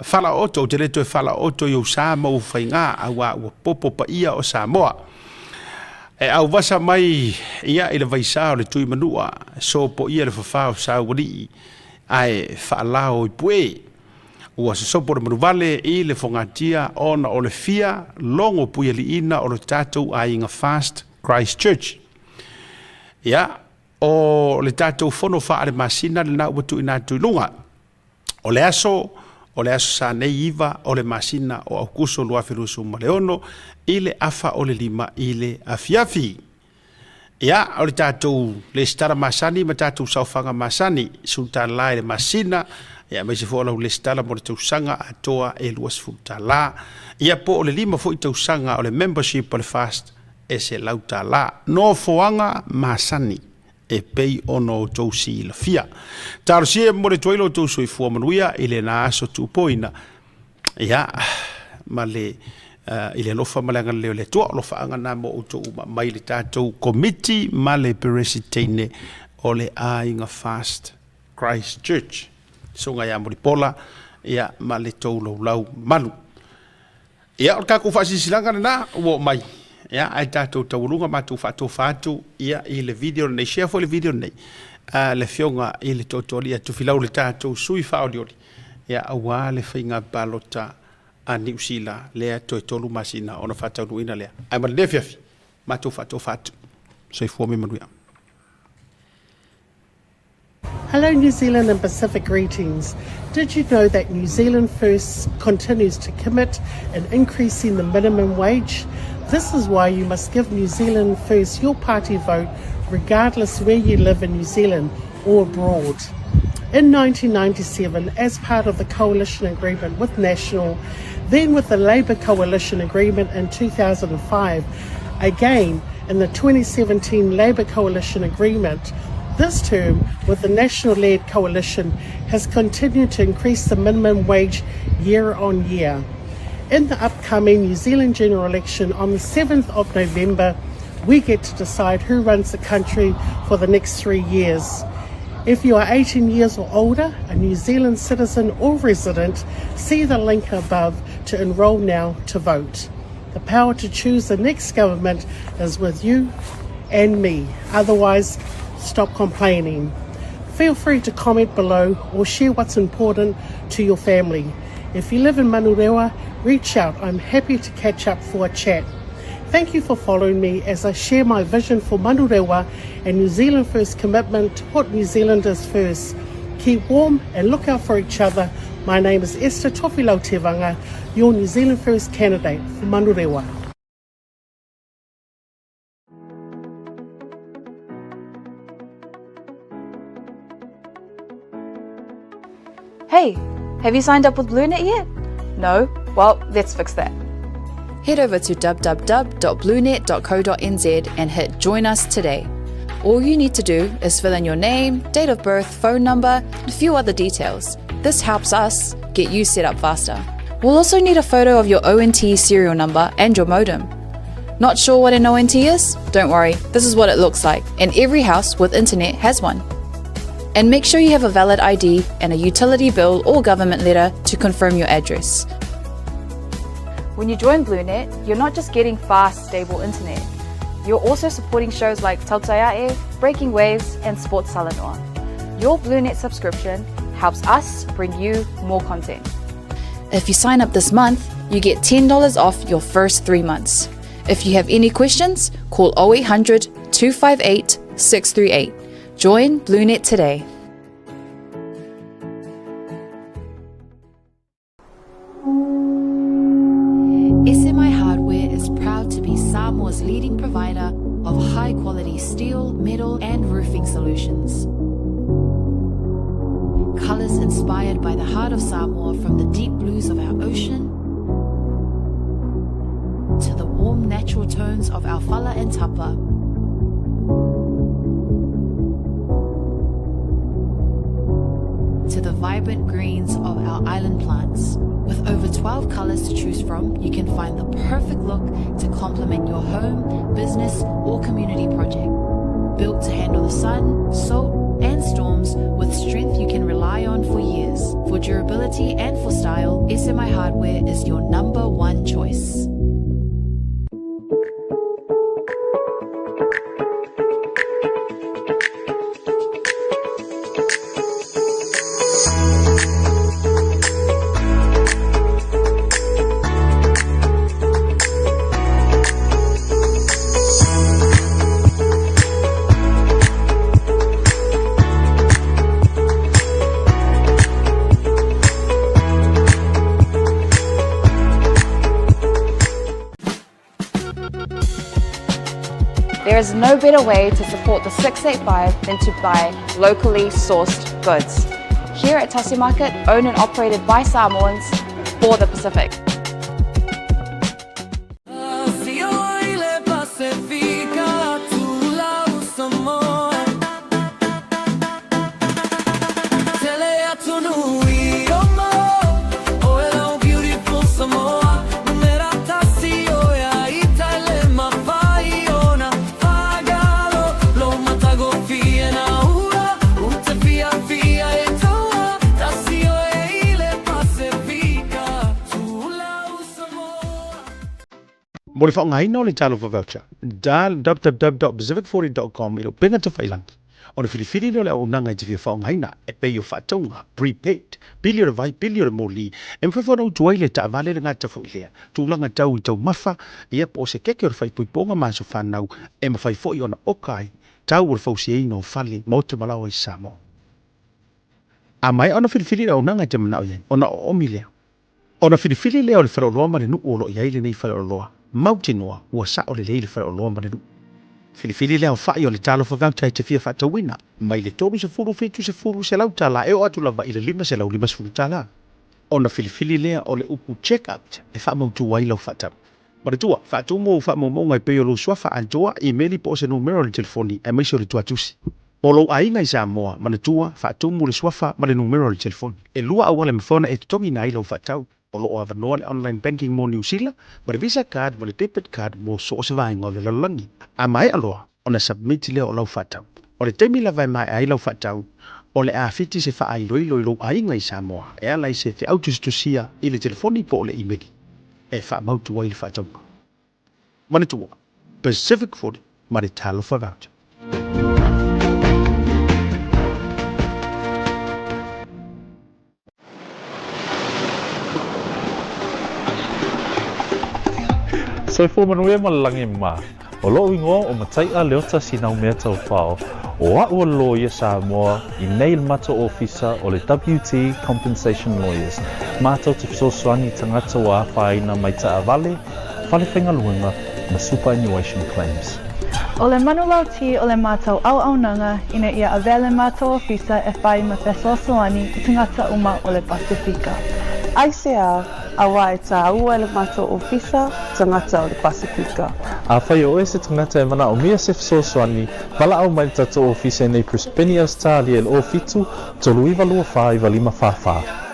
falaooto, ou te lē toe falaooto i ou sa ma ou faigā, auā ua popo paia o Samoa. E auvasa mai ia i le vaisā o le Tuimanua, sopoia le fafā o Saualii, ae faalao i pue. Ua sosopo le manuvale i le fogatia ona o le fia logo puialiiina o lo tatou aiga Fast Christchurch. Ia, o le tatou fono faale-masina lena ua tuuina atu i luga. O le aso, o le aso sa nei 9 o le masina o Aukuso 2026 i le afa o le 5 i le afiafi. Ia, o le tatou lesitala masani ma tatou saofaga masani, $10 i le masina, ia aemaise foi o lau lesitala mo le tausaga atoa e $20. Ia po o le 5 foi tausaga o le membership a le FAST e $100. Nofoaga masani e pei ona outou silafia. Talosia e momoli atu ai lo outou soifua manuia i lena aso tuupoina. Ia, ma le, uh, i le alofa ma le agalelei o le Atua, o alofaaga na mo outou uma mai le tatou komiti ma le peresiteine o le Aiga Fast Christchurch. Susuga ia Mulipola, ia, ma le tou laulau malu. Ia, o le tatou faasilasilaga lena ua oo mai. Ia, ae tatou taualuga matou faatofa atu ia i le video lenei. Share foi le video lenei. Uh, le afioga i le Tootooalii a Tufilau le tatou sui faaolioli. Ia, aua le faiga palota a Niu Sila lea toe 3 masina ona faataunuuina lea. Ae ma lenei afiafi, matou faatofa atu. Soifua ma ia manuia. Hello, New Zealand and Pacific greetings. Did you know that New Zealand First continues to commit in increasing the minimum wage? This is why you must give New Zealand First your party vote, regardless where you live in New Zealand or abroad. In 1997, as part of the coalition agreement with National, then with the Labour coalition agreement in 2005, again in the 2017 Labour coalition agreement, this term, with the National led coalition, has continued to increase the minimum wage year on year. In the upcoming New Zealand general election on the 7th of November, we get to decide who runs the country for the next 3 years. If you are 18 years or older, a New Zealand citizen or resident, see the link above to enrol now to vote. The power to choose the next government is with you and me. Otherwise, stop complaining. Feel free to comment below or share what's important to your family. If you live in Manurewa, reach out. I'm happy to catch up for a chat. Thank you for following me as I share my vision for Manurewa and New Zealand First commitment to put New Zealanders first. Keep warm and look out for each other. My name is Esther Tofilau Tevaga, your New Zealand First candidate for Manurewa. Hey, have you signed up with BlueNet yet? No? Well, let's fix that. Head over to www.bluenet.co.nz and hit Join Us Today. All you need to do is fill in your name, date of birth, phone number, and a few other details. This helps us get you set up faster. We'll also need a photo of your ONT serial number and your modem. Not sure what an ONT is? Don't worry, this is what it looks like, and every house with internet has one. And make sure you have a valid ID and a utility bill or government letter to confirm your address. When you join BlueNet, you're not just getting fast, stable internet. You're also supporting shows like Tautai Breaking Waves, and Sports Salanoa. Your BlueNet subscription helps us bring you more content. If you sign up this month, you get $10 off your first three months. If you have any questions, call 0800 258 638. Join BlueNet today. SMI Hardware is proud to be Samoa's leading provider of high quality steel, metal, and roofing solutions. Colors inspired by the heart of Samoa from the deep blues of our ocean to the warm natural tones of our fala and tapa. To the vibrant greens of our island plants. With over 12 colors to choose from, you can find the perfect look to complement your home, business, or community project. Built to handle the sun, salt, and storms with strength you can rely on for years. For durability and for style, SMI Hardware is your number one choice. There is no better way to support the 685 than to buy locally sourced goods. Here at Tasi Market, owned and operated by Samoans for the Pacific. Mo le faaaogaina o le Talofa Voucher, dial www.pacific40.com i le upega tafailagi ona filifili lea o le auaunaga e te fia faaaogaina e pei o faatauga, prepaid, pili o le vai, pili o le moli, e mafai foi ona utu ai le taavale le gata foi lea tulaga tau i taumafa, ia po o se keke o le faaipoipoga ma aso fanau e mafai foi ona oka ai tau o le fausiaina o fale, maota ma laoa i Samoa. A maea ona filifili le auaunaga e te manao i ai, ona oomi lea. Ona filifili lea o le faleoloa ma le nuu o lo o i ai lenei faleoloa, mautinoa ua sao lelei le faleoloa ma le nuu. Filifili le aofai o le talofa voucher e te fia faatauina, mai le 30, 70, $100 e oo atu lava i le $550. Ona filifili lea o le upu check out e faamautu ai lau faatau. Manatua, faatumu ou faamaumauga e pei o lou suafa atoa, imeli po o se numera o le telefoni, aemaise o le tuatusi. Mo lou aiga i Samoa, manatua, faatumu le suafa ma le numera o le telefoni. E lua auala e mafai ona e totogiina ai lau faatau. O lo o avanoa le online banking mo Niu Sila, ma le Visa card ma le debit card mo so o se vaega o le lalolagi. A maea loa ona submit lea o lau faatau. O le taimi lava e maea ai lau faatau, o le a fiti se faailoilo i lou aiga i Samoa e ala i se feau tusitusia i le telefoni po o le imeli e faamautu ai le faatauga. Manatua, Pacific 40 ma le Talofa Voucher. Soifua manuia ma le lagi e mama. O lo'u igoa o Matai'a Leota Sinaumea Taufao, o a'u o le loia Samoa i nei le matou ofisa o le WT Compensation Lawyers, matou te fesoasoani i tagata ua afaina mai taavale, fale faigaluega ma superannuation claims. O le manulauti o le matou auaunaga ina ia avea le matou ofisa e fai ma fesoasoani i tagata uma o le Pasefika. Aisea, auā e tāua e le matou ofisa tagata o le Pasefika. Afai o oe se tagata e manaomia se fesoasoani, valaau mai le tatou ofisa i nei Brisbane, Ausetalia i le 07 39 24 95 44.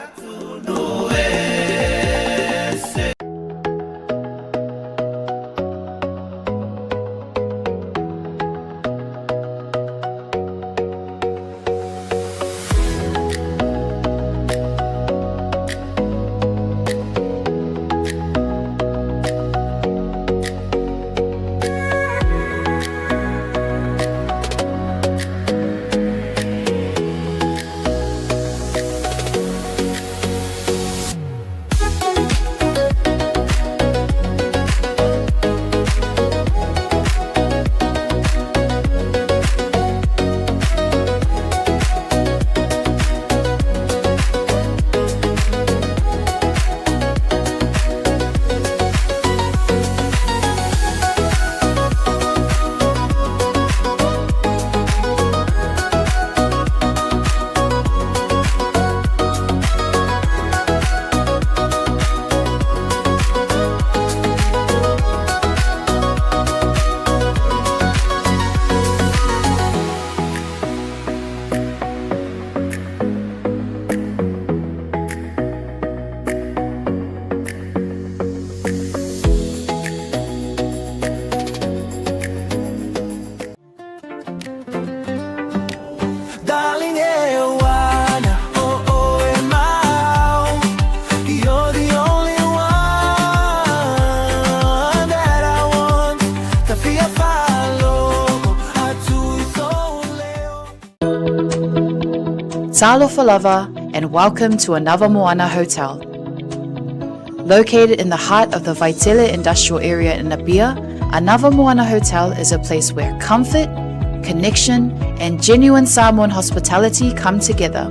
Talofa lava and welcome to Anava Moana Hotel. Located in the heart of the Vaitele industrial area in Apia, Anava Moana Hotel is a place where comfort, connection, and genuine Samoan hospitality come together.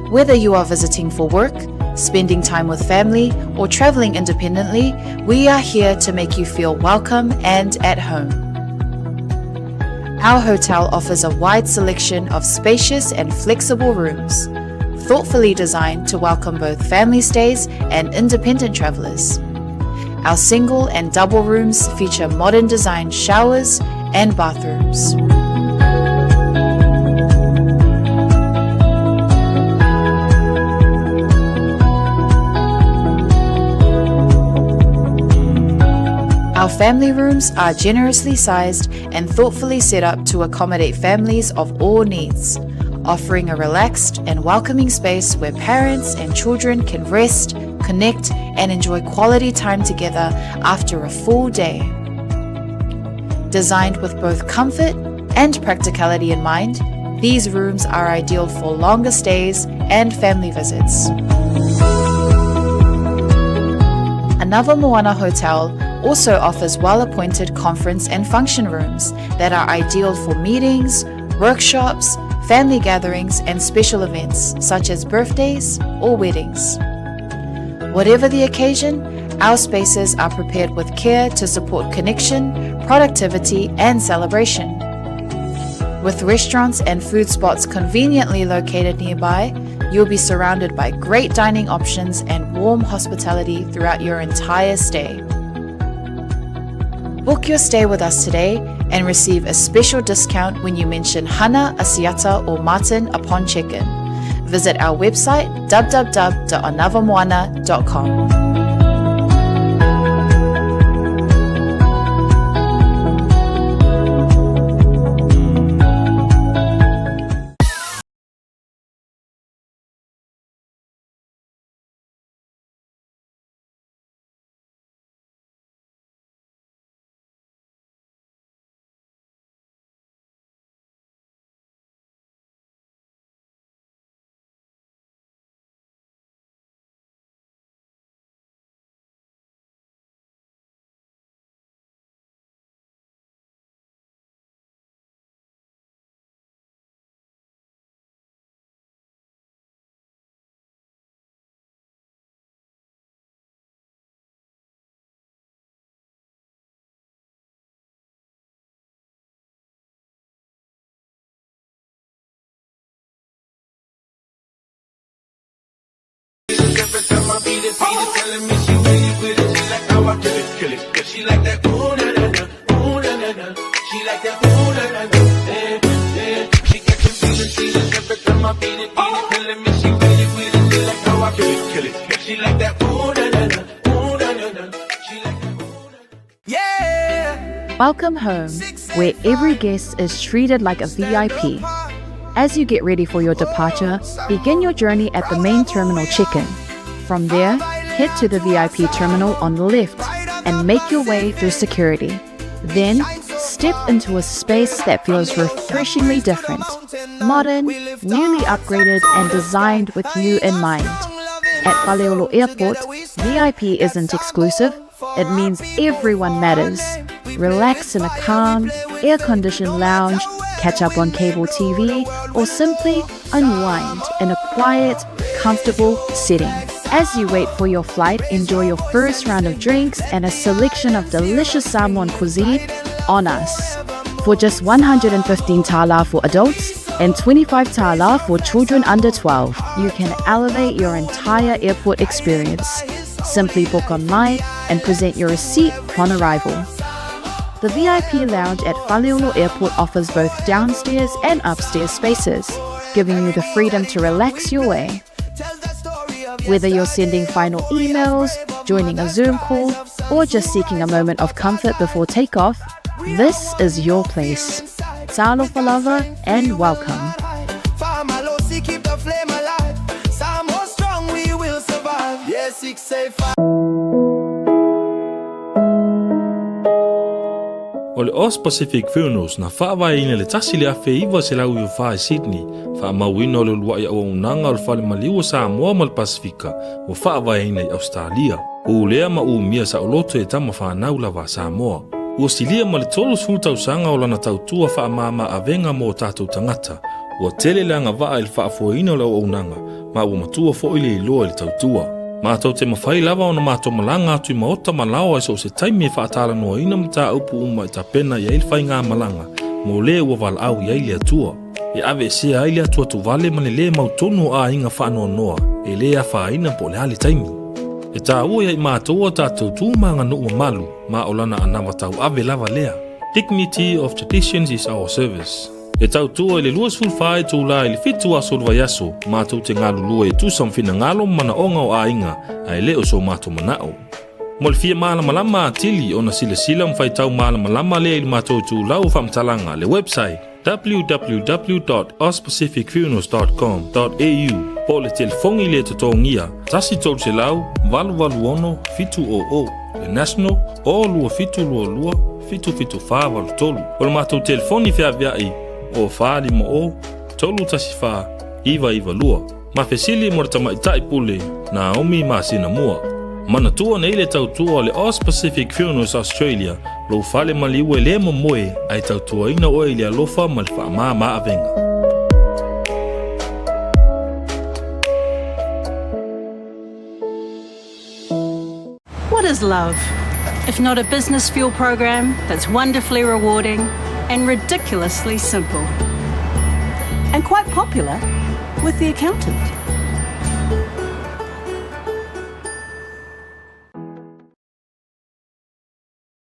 Whether you are visiting for work, spending time with family, or traveling independently, we are here to make you feel welcome and at home. Our hotel offers a wide selection of spacious and flexible rooms, thoughtfully designed to welcome both family stays and independent travelers. Our single and double rooms feature modern design showers and bathrooms. Our family rooms are generously sized and thoughtfully set up to accommodate families of all needs, offering a relaxed and welcoming space where parents and children can rest, connect, and enjoy quality time together after a full day. Designed with both comfort and practicality in mind, these rooms are ideal for longer stays and family visits. Anava Moana Hotel also offers well appointed conference and function rooms that are ideal for meetings, workshops, family gatherings, and special events such as birthdays or weddings. Whatever the occasion, our spaces are prepared with care to support connection, productivity, and celebration. With restaurants and food spots conveniently located nearby, you'll be surrounded by great dining options and warm hospitality throughout your entire stay. Book your stay with us today and receive a special discount when you mention Hana, Asiata, or Martin upon check-in. Visit our website www.anavamoana.com. Every time I beat it, beat it, telling me she with it, with it. She like how I kill it, kill it. She like that ooh na na na, ooh na na na. She like that ooh na na na, eh eh. She catching feelings, feelings every time I beat it, beat it, telling me she with it, with it. She like how I kill it, kill it. She like that ooh na na na, ooh na na na. She like that ooh na na. Yeah. Welcome home, where every guest is treated like a VIP. As you get ready for your departure, begin your journey at the main terminal check-in. From there, head to the VIP terminal on the left and make your way through security. Then, step into a space that feels refreshingly different. Modern, newly upgraded, and designed with you in mind. At Faleolo Airport, VIP isn't exclusive, it means everyone matters. Relax in a calm, air conditioned lounge, catch up on cable TV, or simply unwind in a quiet, comfortable setting. As you wait for your flight, enjoy your first round of drinks and a selection of delicious Samoan cuisine on us. For just 115 tala for adults and 25 tala for children under 12, you can elevate your entire airport experience. Simply book online and present your receipt upon arrival. The VIP lounge at Faleolo Airport offers both downstairs and upstairs spaces, giving you the freedom to relax your way. Whether you're sending final emails, joining a Zoom call, or just seeking a moment of comfort before takeoff, this is your place. Talofa lava and welcome. Famalosi, keep the flame alive. Samoa strong, we will survive. Yeah, 6 8 5. O le Aus Pacific Funerals na faavaeina i le 1994 i Sydney, faamauina o le uluai auaunaga o le fale maliu o Samoa ma le Pasefika ua faavaeina i Ausetalia. Ulea ma umia saoloto e tama fanau lava a Samoa. Ua silia ma le 30 tausaga o lana tautua faamama avega mo o tatou tagata. Ua tele le agavaa i le faafoeina o le auaunaga, ma ua matua foi le iloa i le tautua. Matou te mafai lava ona matou malaga atu i maota ma laoa i so o se taimi e faatalanoaina mataupu uma e tapena i ai le faigamalaga mo le ua valaau i ai le Atua. E aveesea ai le atuatuvale ma le lē mautonu o aiga faanoanoa e lē afaina po o le a le taimi. E taua ia i matou a tatou tu ma aganuu mamalu ma o lana anava tauave lava lea. Dignity of traditions is our service. E tautua i le 24 itula i le 7 aso o le vaiaso, matou te galulue e tusa ma finagalo ma manaoga o aiga, ae le o so matou manao. Mo le fia malamalama atili ona silasila ma faitau malamalama lea i le matou itulau o faamatalaga, le website, www.auspacificfunerals.com.au po o le telefoni le totogia 1 300 886 700, le national o 2722 77483. O le matou telefoni feaveai o 450 314 992. Ma fesili mo le tamaitai pule Naomi masina mua. Manatua nei le tautua o le Aus Pacific Funerals Australia, lou fale maliu e lē momoe ae tautuaina oe i le alofa ma le faamāmā avega. What is love? If not a business fuel program that's wonderfully rewarding and ridiculously simple. And quite popular with the accountant.